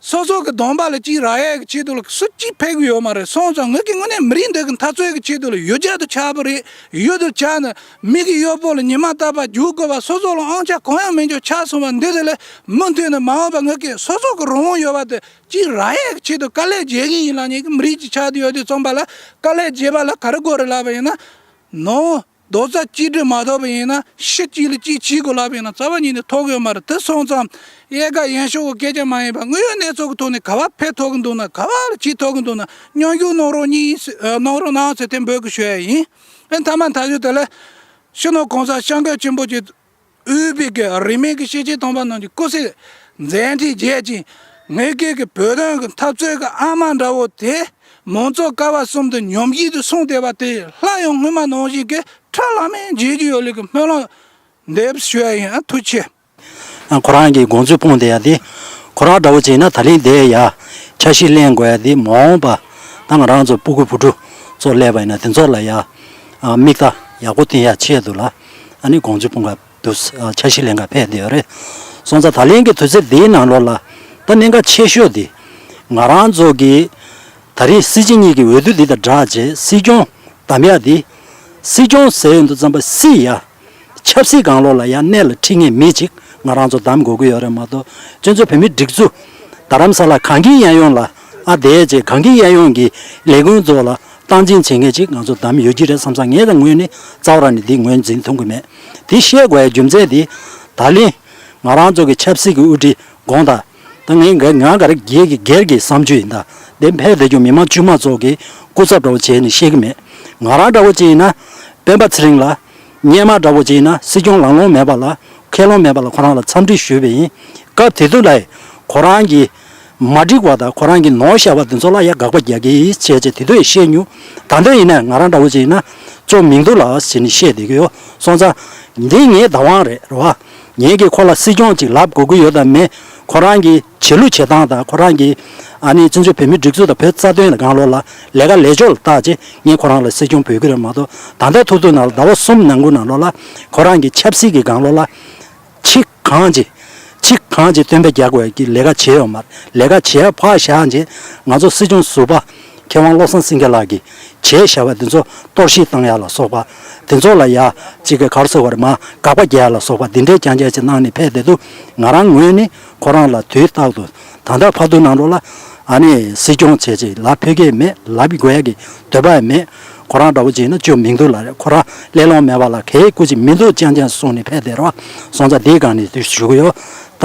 སོ་སོ་གི་གདོང་པ་ལ་གཅིག་རག་ཡས་ཀྱི་ཆེད་དུ་ལ་སུ་གཅིག་ཕེབས་ཀྱི་ཡོད་མ་རེད། སོང་ཙང་ངེད་ཀྱི་དངོས་གནས་མི་རིགས་འདི་གི་འཐབ་རྩོད་ཀྱི་ཆེད་དུ་ལ་ཡུལ་གྱར་དུ་ཆགས་པ་རེད། ཡུལ་དུ་བཅར་ནས་མི་གི་གཡོག་པོ་ལ་ཉི་མ་རྟག་པར་རྒྱུག་དགོས་པ། སོ་སོ་ལ་དབང་ཆ་གང་ཡང་མེད་འཇོག་ཆགས་སོང་བ་འདི་དེ་ལས་མུ་མཐུད་ནས་མ་འོངས་པ་ངེད་ཀྱི་སོ་སོ་གི་རང་དབང་ཡོད་པ་དེ་གཅིག་རག་ཡས་ཀྱི་ཆེད་དུ་དཀའ་ལས་བརྒྱབ་ཀྱི་ཡིན་ལབ་མཁན་གྱི་མི་རིགས་ཅིག་ཆགས་བསྡད་ཡོད་དུས་ཙམ་པ་ལ། དཀའ་ལས་བརྒྱབ་པ་ལ་ག་རེ་དགོས་རེད་ལབ་པ་ཡིན་ན། ནང་རྡོག་རྩ་གཅིག་སྒྲིལ་མ་ཐོབ་པ་ཡིན་ན། ཕྱི་གཅིག་ལ་གཅིག་བྱེད་དགོས་ལབ་པ་ཡིན་ན་རྩ་བ་ཉིད་ནས་ཐོབ་ཀྱི་ཡོད་མ་རེད། དེ་སོང་ཙང་ཡལ་ག་ཡན་ཤོག་གི་སྐད་ཆ་མ་ཡིན་པ་དངོས་ཡོད་གནས་ཚུལ་གྱི་ཐོག་ནས་ག་པར་ཕེབས་ཐུབ་ཀྱི་འདུག་ན། ག་པར་ལ་བྱེད་ཐུབ་ཀྱི་འདུག་ན། མཉམ་ཞུགས་གནང་རོགས་གཉིས་གནང་རོགས་གནང་ཟེར་དེ་འབོད་སྐུལ་ཞུ་ཡ་ཡིན། ཨེ་མཐའ་མ་མཐའ་མཇུག་དེ་ལ་སྤྱི་ནོར་གོང་ས་སྐྱབས་མགོན་ཆེན་པོ་མཆོག་དབུས་པའི་གི་རིས་མེད་ཀྱི་སྐྱེས་ཆེན་དམ་པ་རྣམས་ཀྱི་སྐུ་ཚེ་མཛད་འཕྲིན་རྒྱས་ཅིང་། ངེད་ཀྱི་གི་བོད་དོན་གྱི་འཐབ་རྩོད་ཀྱི་ཨ་མ་འདྲ་བོ་དེ་མང་གཙོ་ཀ་བ་གསུམ་དུ་ཉམས་ཞིབ་ཏུ་སོང་བསྡད་པ་དེ་སླར་ཡང་སྔོན་མ་ནང་བཞིན་གྱི་ཁྲ་ལམ་མེར་མཇལ་རྒྱུ་ཡོད་ལེ་གི་སྨོན་ལམ་འདེབས་ཞུ་ཡ་ཡིན། ཨ་ཐུགས་རྗེ་ཆེ། ཁོ་རང་གི་དགོངས་ཚུལ་སྤུངས་བསྡད་ཡ་དེ། ཁོ་རང་འདྲ་བོ་བྱས་ན་ད་ལན་དེ་ཡ་འཆར་གཞི་ལེན་དགོས་ཡ་དེ་མ་འོངས་པ་ད་ང་རང་ཚོ་སྤུ་གུ་བུ་ཕྲུག་ཚོ་སླེབས་པ་ཡིན་ན་དེ་ཚོ་ལ་ཡ་མིག་ལྟ་ཡག་པོ་བསྟན་ཡ་ཆེད་དུ་ལ་ཨ་ནི་དགོངས་ཚུལ་སྤུངས་ག་དུ་འཆར་གཞི་ལེན་ག་ཕེབས་བསྡད་ཡོད་རེད། སོང་ཙང་ད་ལན་གྱི་དུས་ཚོད་འདིའི་ནང་ལོགས་ལ་ད་གནད་འགག་ཆེ་ཤོས་དེ་ང་རང་ཚོ་གི་ད་རེས་སྲིད་སྤྱི་གཉིས་ཀྱི་འོས་བསྡུ་འདི་དང་སྦྲགས་རྗེས་སྲིད་སྐྱོང་བདམས་ཡ་དེ། སྲིད་སྐྱོང་ཟེར་ཡོང་དུས་ཙམ་པ་སྲིད་ཡ། ཆབ་སྲིད་སྒང་ལོགས་ལ་ཡ་གནད་ལ་འཁྲི་མཁན་མི་གཅིག་ང་རང་ཚོ་བདམས་དགོས་ཀྱི་ཡོད་རེད་མ་གཏོགས། སྤྱི་ཚོགས་བོད་མིའི་སྒྲིག་འཛུགས་རྡ་རམ་ས་ལ་གངས་སྐྱིད་གཡས་གཡོན་ལ་ཨ་བསྡད་རྗེས་གངས་སྐྱིད་གཡས་གཡོན་གྱི་ལས་ཁུངས་ཚོ་ལ་སྟངས་འཛིན་བྱེད་མཁན་ཅིག་ང་ཚོ་བདམས་ཡོད་ཀྱི་རེད་བསམ་ཙང་ངས་ད་ངོས་ནས་རྩ་བ་རང་ནས་འདི་ངོས་འཛིན་ཐུབ་ཀྱི་མེད། འདི་བཤད་དགོས་ཡ་རྒྱུ་མཚན་འདི་ད་ལན་ང་རང་ཚོ་གི་ཆབ་སྲིད་ཀྱི་དབུ་ཁྲིད་དགོངས་དག་ད་ངས་ང་ང་ག་རེ་སྒེར་གྱི་སྒེར་གྱི་བསམ་ཚུལ་ཡིན། ད་འདི་ཕེབས་བསྡད་རྒྱུ་མི་མང་དཀྱུས་མ་ཚོ་གི་སྐུ་ཚབ་འདྲ་བོ་བྱས་ནས་བཤད་ཀྱི་མེད། ང་རང་འདྲ་བོ་བྱས་ཡིན་ན་སྤེན་པ་ཚེ་རིང་ལ་སྔོན་མ་འདྲ་བོ་བྱས་ཡིན་ན་སྲིད་སྐྱོང་ལང་ལོང་མེད་པ་ལ་ ཁས་ལོང་མེད་པ་ལ་ཁོ་རང་ལ་འཚམས་འདྲི་ཞུས་པ་ཡིན། སྐབས་དེ་དུས་ལ་ཁོ་རང་གིས་མ་འགྲིག་པ་དང་ཁོ་རང་གིས་ནོར་བཞག་པ་དེ་ཚོ་ལ་ཡ་དགག་པ་རྒྱག་གི་ཡིན་བྱས་བྱས་དེ་དུས་ཡང་བཤད་མྱོང་། ད་ལྟ་ཡིན་ན་ང་རང་འདྲ་བོ་ཅིག་ཡིན་ན་ཅོ་མིང་འདུག་ལ་ཟེར་ནས་བཤད་བསྡད་ཀྱི་ཡོད། སོང་ཙང་འདི་ངའི་བདག་དབང་རེད། རེད་བ། ངེད་ཀྱིས་ཁོ་ལ་སྲིད་སྐྱོང་ཅིག་ལབ་དགོས་ཀྱི་ཡོད་དམ་མེད། ཁོ་རང་གི་བྱེད་ལུགས་བྱེད་སྟངས་དང་ཁོ་རང་གི་ཨ་ནི་བཙན་བྱོལ་བོད་མིའི་སྒྲིག་འཛུགས་དང་བོད་རྩ་དོན་ལ་སྒང་ལོགས་ལ་ལས་ཀ་ལས་ཕྱོགས་ལ་བལྟས་རྗེས་ངས་ཁོ་རང་ལ་སྲིད་སྐྱོང་འབུལ་གྱི་རེད་མ་གཏོགས། ད་ལྟ་ཐུག་ཐུག་ནང་ལ་ཟླ་བ་གསུམ་ནང་ཁུལ་ནང་ལོགས་ལ་ཁོ་རང་གི་ཆབ་སྲིད་ཀྱི་སྒང་ལོགས་ལ་ཕྱི་གང་ཅི་ཕྱི་གང་ཅི་སྟོན་པ་རྒྱག་དགོས་ཀྱི་ལས་ཀ་བྱས་ཡོད་མ་རེད། ལས་ཀ་བྱས་ཕར་བཞག་རྗེས་ང་ཚོ་སྲིད་སྐྱོང་ཟུར་པ་མཁས་དབང་བློ་བཟང་སེང་གེ་ལགས་ཀྱིས་བྱས་བཞག་པ་འདི་ཚོ་གཏོར་བཤིག་བཏང་ཡ་ལ་སོགས་པ་དེ་ཚོ་ལ་ཡ་གཅིག་གི་ག་རེ་ཟེར་དགོས་རེད་མ་དགག་པ་རྒྱག་ཡ་ལ་སོགས་པ་འདི་འདྲའི་རྐྱང་རྐྱང་ཅིག་གནང་ནས་ཕེབས་བསྡད་དུས་ང་རང་ངོས་ནས་ཁོ་རང་ལ་དུས་རྟག་ཏུ་ད་ལྟ་བར་དུ་ནང་ལོགས་ལ་ཨ་ནི་སྲིད་སྐྱོང་བྱས་ཅིག་ལབ་ཕོད་ཀྱི་མེད། ལབ་དགོས་ཡ་གི་འདོད་པ་ཡང་མེད། ཁོ་རང་འདྲ་བོ་ཅིག་ཡིན་ན་ཅོ་མིང་འདུག་ལ་རེད། ཁོ་རང་ཀླད་ལོང་མེད་པ་ལ་གའི་སྐུ་ཅིག་མི་འདུག་རྐྱང་རྐྱང་གསུངས་ནས་ཕེབས་བསྡད་རོགས། སོང་ཙང་འདིའི་སྒང་ནས་དུས་ཞུ་གི་ཡོད། ད་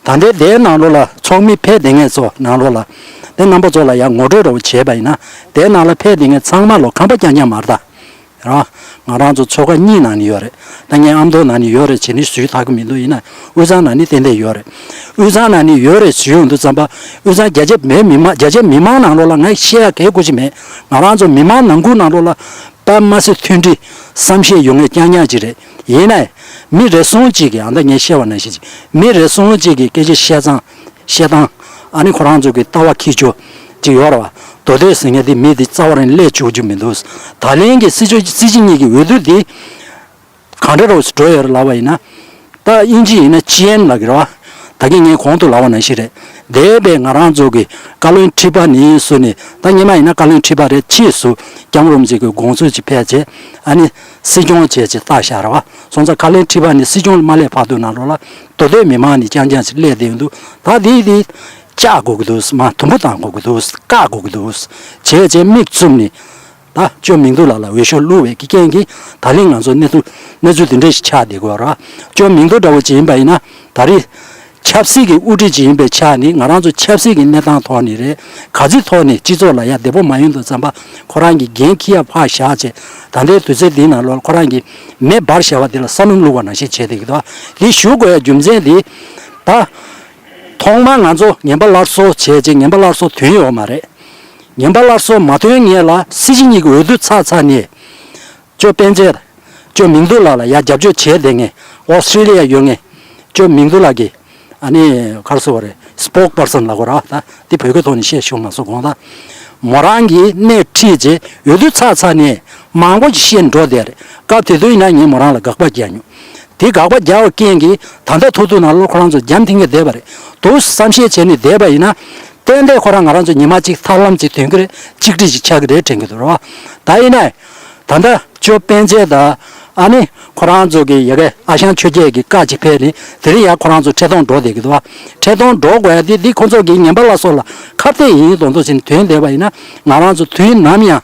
ད་ལྟའི་དེའི་ནང་ལོགས་ལ་ཚོགས་མི་ཕེབས་བསྡད་མཁན་ཚོ་ནང་ལོགས་ལ་དེ་རྣམ་པ་ཚོ་ལ་ཡང་ངོ་སྤྲོད་འདྲ་བོ་བྱས་པ་ཡིན་ན་དེའི་ནང་ལ་ཕེབས་བསྡད་མཁན་ཚང་མ་ལོ་ཁམས་པ་རྐྱང་རྐྱང་མ་རེད་ད། རང་ང་རང་ཚོ་ཚོགས་ཁག་གཉིས་ནང་ནས་ཡོད་རེད། ད་ངས་ཨ་མདོ་ནང་ནས་ཡོད་རེད་བྱས་ནས་ཞུས་ཐག་གི་མི་འདུག་ཡིན་ན་དབུས་གཙང་ནང་ནས་ཏན་ཏན་ཡོད་རེད། དབུས་གཙང་ནང་ནས་ཡོད་རེད་ཞུས་ཡོང་དུས་ཙམ་པ་དབུས་གཙང་རྒྱ་ཆེ་མི་མང་རྒྱ་ཆེ་མི་མང་ནང་ལོགས་ལ་ངས་བཤད་ཡ་གའི་སྐུ་ཅི་མེད། ང་རང་ཚོ་མི་མང་ནང་ཁུལ་ནང་ལོགས་ལ་དཔེ་མ་སྲིད་མཐུན་སྒྲིལ་བསམ་ཤེས་ཡོད་མཁན་རྐྱང་རྐྱང་ཅིག་རེད། ཡིན་ནའི་མི་རེ་ཟུང་གཅིག་གིས་ཨ་ད་ངས་བཤད་པ་ནང་བཞིན་ཅིག་མི་རེ་ཟུང་གཅིག་གིས་སྐད་ཆ་བཤད་སྟངས་བཤད་སྟངས་ཨ་ནི་ཁོ་རང་ཚོ་གི་ལྟ་བ་འཁྱེར་རྒྱུ་ཅིག་ཡོད་རེད་བ། མདོ་སྟོད་ཟེར་མཁན་དེ་མི་དེ་རྩ་བ་རང་སླེབས་བཅུག་རྒྱུ་མི་འདུག་ད་ལན་གྱི་སྲིད་སྤྱི་སྲིད་སྤྱི་གཉིས་ཀྱི་འོས་བསྡུ་དེ་གང་འདྲ་རོགས་སུ་འགྲོ་ཡོད་རེད་ལབ་པ་ཡིན་ན། ད་དབྱིན་ཇི་ཡིན་ན་ཅི་ཨེན་ལབ་ཀྱི་རེད་བ། ད་གིན་ངས་གོང་དུ་ལབ་པ་ནང་བཞིན་རེད། འདས་པའི་ང་རང་ཚོ་གི་བཀའ་བློན་ཁྲི་པ་ནས་བཟུང་ནས་ད་སྔོན་མ་ཡིན་ན་བཀའ་བློན་ཁྲི་པ་རེད། ཕྱིས་སུ་སྐྱབས་མགོན་རིན་པོ་ཆེ་གི་དགོངས་ཚུལ་ཅིག་ཕེབས་རྗེས་ཨ་ནི་སྲིད་སྐྱོང་བྱས་ཅིག་བཏགས་བཞག་རེད་བ། སོང་ཙང་བཀའ་བློན་ཁྲི་པ་ནས་སྲིད་སྐྱོང་མ་སླེབས་བར་དུ་ནང་ལོགས་ལ་མདོ་སྟོད་མི་མང་ནས་རྐྱང་རྐྱང་ཅིག་སླེབས་བསྡད་ཡོང་དུས་ད་དེ་དེ་བཅག་དགོས་ཀྱི་འདུག་མ་དུམ་བུ་བཏང་དགོས་ཀྱི་འདུག་བཀག་དགོས་ཀྱི་འདུག་བྱས་རྗེས་མིག་བཙུམ་ནས། ད་ཅོ་མིང་འདུག་ལགས་ལ་འོས་ཤོག་བླུགས་པའི་གི་རྐྱེན་གྱིས་ད་ལན་ང་ཚོ་གནས་ཚུལ་གནས་ཚུལ་འདི་འདྲ་ཞིག་ཆགས་བསྡད་དགོས་ར། ཅོ་མིང་འདུག་འདྲ་བོ་ཅིག་ཡིན་པ་ཡིན་ན་ད་རེས་ཆབ་སྲིད་ཀྱི་དབུ་ཁྲིད་ཅིག་ཡིན་པའི་ཆ་ནས་ང་རང་ཚོ་ཆབ་སྲིད་ཀྱི་གནས་སྟངས་ཐོག་ནས་རེད། ག་ཚོད་ཐོག་ནས་སྤྱི་ཚོགས་ལ་ཡ་བདེ་པོ་མ་ཡོང་དུས་ཙམ་པ་ཁོ་རང་གི་འགན་འཁྱེར་ཡ་ཕར་བཞག་བྱས་ད་ལྟའི་དུས་ཚོད་འདིའི་ནང་ལོགས་ཁོ་རང་གི་མེ་འབར་བཞག་པ་འདི་ལ་ས་སྣུམ་བླུགས་པ་ནང་བཞིན་བྱས་བསྡད་ཀྱི་འདུག་འདི་ཞུ་དགོས་ཡ་རྒྱུ་མཚན་འདི་ད་ཐོག་མར་ང་ཚོ་ངན་པ་སླར་གསོ་བྱས་རྗེས་ངན་པ་སླར་གསོ་ཐོན་ཡོད་མ་རེད། ངན་པ་སླར་གསོ་མ་ཐོན་སྔོན་ལ་སྲིད་སྤྱི་གཉིས་ཀྱི་འོས་བསྡུ་ཚར་ཚར་ནས་ཅོ་སྤེན་ཚེ་ཅོ་མིང་འདུག་ལགས་ལ་ཡ་རྒྱབ་སྐྱོར་བྱས་བསྡད་མཁན་ཨོ་སི་ཀྲི་ལི་ཡ་ཡོད་མཁན་ཅོ་མིང་འདུག་ལགས་ཀྱི་ཨ་ནི་ག་རེ་ཟེར་བ་རེད། སི་པོག་པར་སོན་ལབ་དགོས་ར། ད་འདི་བོད་སྐད་ཐོག་ནས་བཤད་ཤོག་མ་སོང་དགོངས་དག་མོ་རང་གིས་སྣེ་ཁྲིད་རྗེས་འོས་བསྡུ་ཚར་ཚར་ནས་མང་པོ་ཞིག་བཤད་འགྲོ་བསྡད་རེད། སྐབས་དེ་དུས་ཡིན་ན་ངས་མོ་རང་ལ་དགག་པ་རྒྱག་མྱོང་། དེ་དགག་པ་རྒྱག་པའི་རྐྱེན་གྱིས་ད་ལྟ་ཐུག་ཐུག་ནང་ལོགས་ཁོ་རང་ཚོ་རྒྱ་མཐིང་གི་བསྡད་པ་རེད་འདུག་བསམ་ཤེས་བྱས་ནས་བསྡད་པ་ཡིན་ན། ཏན་ཏན་ཁོ་རང་ང་རང་ཚོ་ཉི་མ་གཅིག་ཐར་ལམ་གཅིག་ཐོན་གྱི་རེད། གཅིག་སྒྲིལ་གཅིག་ཆགས་ཀྱི་རེད་དྲན་གྱི་འདུག་རེད་བ། ད་ཡིན་ན་ད་ལྟ་ཅོ་སྤེན་ཚེ་དང་ཨ་ནི་ཁོ་རང་ཚོ་གི་ཡ་གི་ཨ་ཞང་ཆོས་རྒྱལ་གྱི་བཀའ་གཅིག་ཕེབས་ནས་དེ་རིང་ཡ་ཁོ་རང་ཚོ་འཕྲལ་གཏོང་འགྲོ་བསྡད་ཀྱི་འདུག་བ། འཕྲལ་གཏོང་འགྲོ་དགོས་ཡ་དེ་འདི་ཁོ་ཚོ་གི་ངན་པ་སླར་གསོ་ལ་ཁ་གཏད་ཡིན་མདོག་མདོག་བྱས་ནས་ཐོན་བསྡད་པ་ཡིན་ན་ང་རང་ཚོ་དུས་ནམ་ཡང་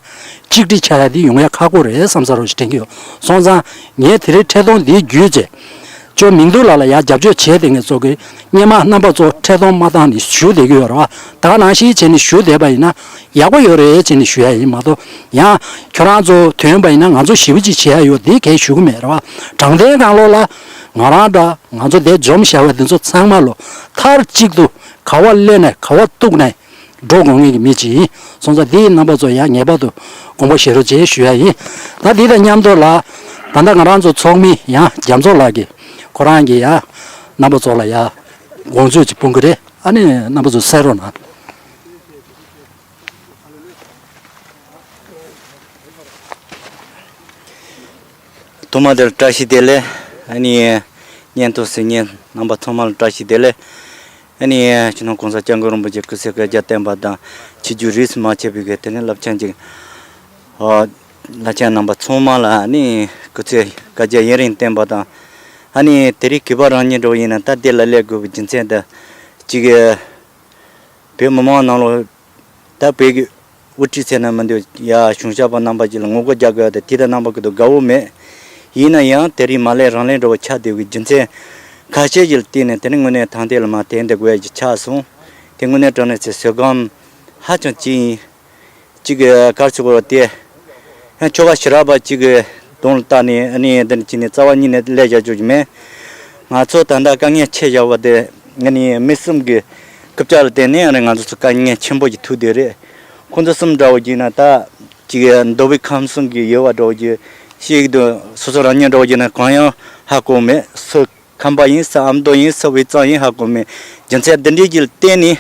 གཅིག་སྒྲིལ་ཆགས་ཡ་དེ་ཡོང་ཡ་ཁག་པོ་རེད་བསམ་ས་རོགས་ཞིག་དྲན་གྱི་ཡོད། སོང་ཙང་ངས་དེ་རིང་འཕྲལ་གཏོང་འདིའི་བརྒྱུད་བྱས། ཅོ་མིང་འདུག་ལགས་ལ་ཡ་རྒྱབ་སྐྱོར་བྱས་བསྡད་མཁན་ཚོ་གིས་སྔོན་མ་རྣམ་པ་ཚོ་འཕྲལ་གཏོང་མ་བཏང་ནས་བཞུགས་བསྡད་ཀྱི་ཡོད་རེད་བ། ད་ག་ནང་བཞིན་བྱས་ནས་བཞུགས་བསྡད་པ་ཡིན་ན་ཡག་པོ་ཡོད་རེད་བྱས་ནས་ཞུ་ཡ་ཡིན་མ་གཏོགས། ཡང་ཁྱོད་རང་ཚོ་ཐོན་པ་ཡིན་ན་ང་ཚོ་ཞེ་པོ་ཅིག་བྱེད་ཡ་ཡོད་འདི་གས་ཞུ་གི་མེད་རེད་བ། དྲང་བདེན་སྒང་ལོགས་ལ་ང་རང་འདྲ་ང་ཚོ་འདིར་འཛོམས་བཞག་པ་འདི་ཚོ་ཚང་མ་ལོ་མཐའ་གཅིག་ཏུ་ག་བ་སླེབས་ནས་ག་བ་གཏུགས་ནས་འགྲོ་དགོས་ངེས་ཀྱི་མི་ཅིག་ཡིན། སོང་ཙང་འདི་རྣམ་པ་ཚོ་ཡང་ངེས་པར་དུ་དགོངས་པ་བཞེས་རོགས་བྱེད་ཞུ་ཡ་ཡིན། ད་འདི་དང་མཉམ་དུ་ལ་ད་ལྟ་ང་རང་ཚོ་ཚོགས་མི་ཡང་རྒྱ་མཚོ་ལགས་ཀྱིས་ཁོ་རང་གིས་ཡང་རྣམ་པ་ཚོ་ལ་ཡང་དགོངས་ཚུལ་ཅིག་སྤུངས་ཀྱི་རེད། ཨ་ནི་རྣམ་པ་ཚོ་གསན་རོགས་གནང་། ཐོག་མ་དེར་བཀྲ་ཤིས་བདེ་ལེགས། ཨ་ནི་སྙན་ཐོ་གཟིགས་མཁན་རྣམ་པ་ཚང་མ་ལ་བཀྲ་ཤིས་བདེ་ལེགས། ཨ་ནི་སྤྱི་ནོར་༸གོང་ས་༸སྐྱབས་མགོན་རིན་པོ་ཆེ་སྐུ་ཚེ་བསྐལ་བརྒྱར་བརྟན་པ་དང་། ཆོས་བརྒྱུད་རིས་སུ་མ་ཆད་པའི་གི་དེ་ནས་བླ་ཆེན་གྱི་ཨ་བླ་ཆེན་རྣམ་པ་ཚང་མ་ལ་ཨ་ནི་སྐུ་ཚེ་བསྐལ་བརྒྱར་ཡུན་རིང་བརྟན་པ་དང་། ཨ་ནི་དེ་རིང་གུས་པ་རང་ཉིད་འདྲ་བོ་ཡིན་ན་ད་འདི་ལ་སླེབས་དགོས་པའི་རྒྱུ་མཚན་དེ་གཅིག་གི་བོད་མི་མང་ནང་ལོགས་ད་བོད་ཀྱི་དབུ་ཁྲིད་ཟེར་ན་མི་འདུག་ཡ། གཞུང་ཞབས་པ་རྣམ་པ་ཅིག་ལ་ངོ་རྒོལ་རྒྱག་དགོས་ཡ་དེ་དེ་དང་རྣམ་པ་ཀུན་ཏུ་དགའ་བོ་མེད། ཡིན་ན་ཡང་དེ་རིང་མ་སླེབས་རང་སླེབས་འདྲ་བོ་ཆགས་བསྡད་པའི་རྒྱུ་མཚན་ཁ་ཤས་ཅིག་ལ་བརྟེན་ནས་དེ་ནི་དངོས་གནས་ད་ལྟའི་ལ་མ་དེ་འདི་དགོས་ཡ་ཅིག་ཆགས་སོང་། དེ་དངོས་གནས་དྲང་གནས་ཚེ་བཟོད་སྒོམ་ཧ་ཅང་ཅིག་ཡིན། གཅིག་གི་གར་ཆོག་པ་དེ་ཡང་ཆོ་ག་ཞི་རགས་པ་གཅིག་གི་གདོང་ལ་བལྟས་ནས་ཨ་ནི་འདི་ནི་ཅི་ནས་རྩ་བ་ཉིད་ནས་ལས་བྱ་རྒྱུ་ཅིག་མེད། ང་ཚོ་ད་ལྟ་དཀའ་ངལ་ཆེ་བཞག་པ་དེ་ང་ནི་མི་གསུམ་གྱི་རྐུབ་བཀྱག་ལ་བརྟེན་ནས་ང་ཚོ་ཚོ་དཀའ་ངལ་ཆེན་པོ་ཞིག་ཐུག་བསྡད་རེད། ཁོང་ཚོ་གསུམ་འདྲ་བོ་ཅིག་ན་ད་ཅིག་མདོ་དབུས་ཁམས་གསུམ་གྱི་ཡོད་པ་འདྲ་བོ་ཅིག་ཤེས་ཀྱི་འདུག་སོ་སོ་རང་ཉིད་འདྲ་བོ་ཅིག་ན་གང་ཡང་ཧ་གོ་མེད། སུ་ཁམས་པ་ཡིན་ས་ཨ་མདོ་ཡིན་ས་དབུས་གཙང་ཡིན་ཧ་གོ་མེད། རྒྱུ་མཚན་འདི་འདྲའི་ཅིག་ལ་བརྟེན་ནས་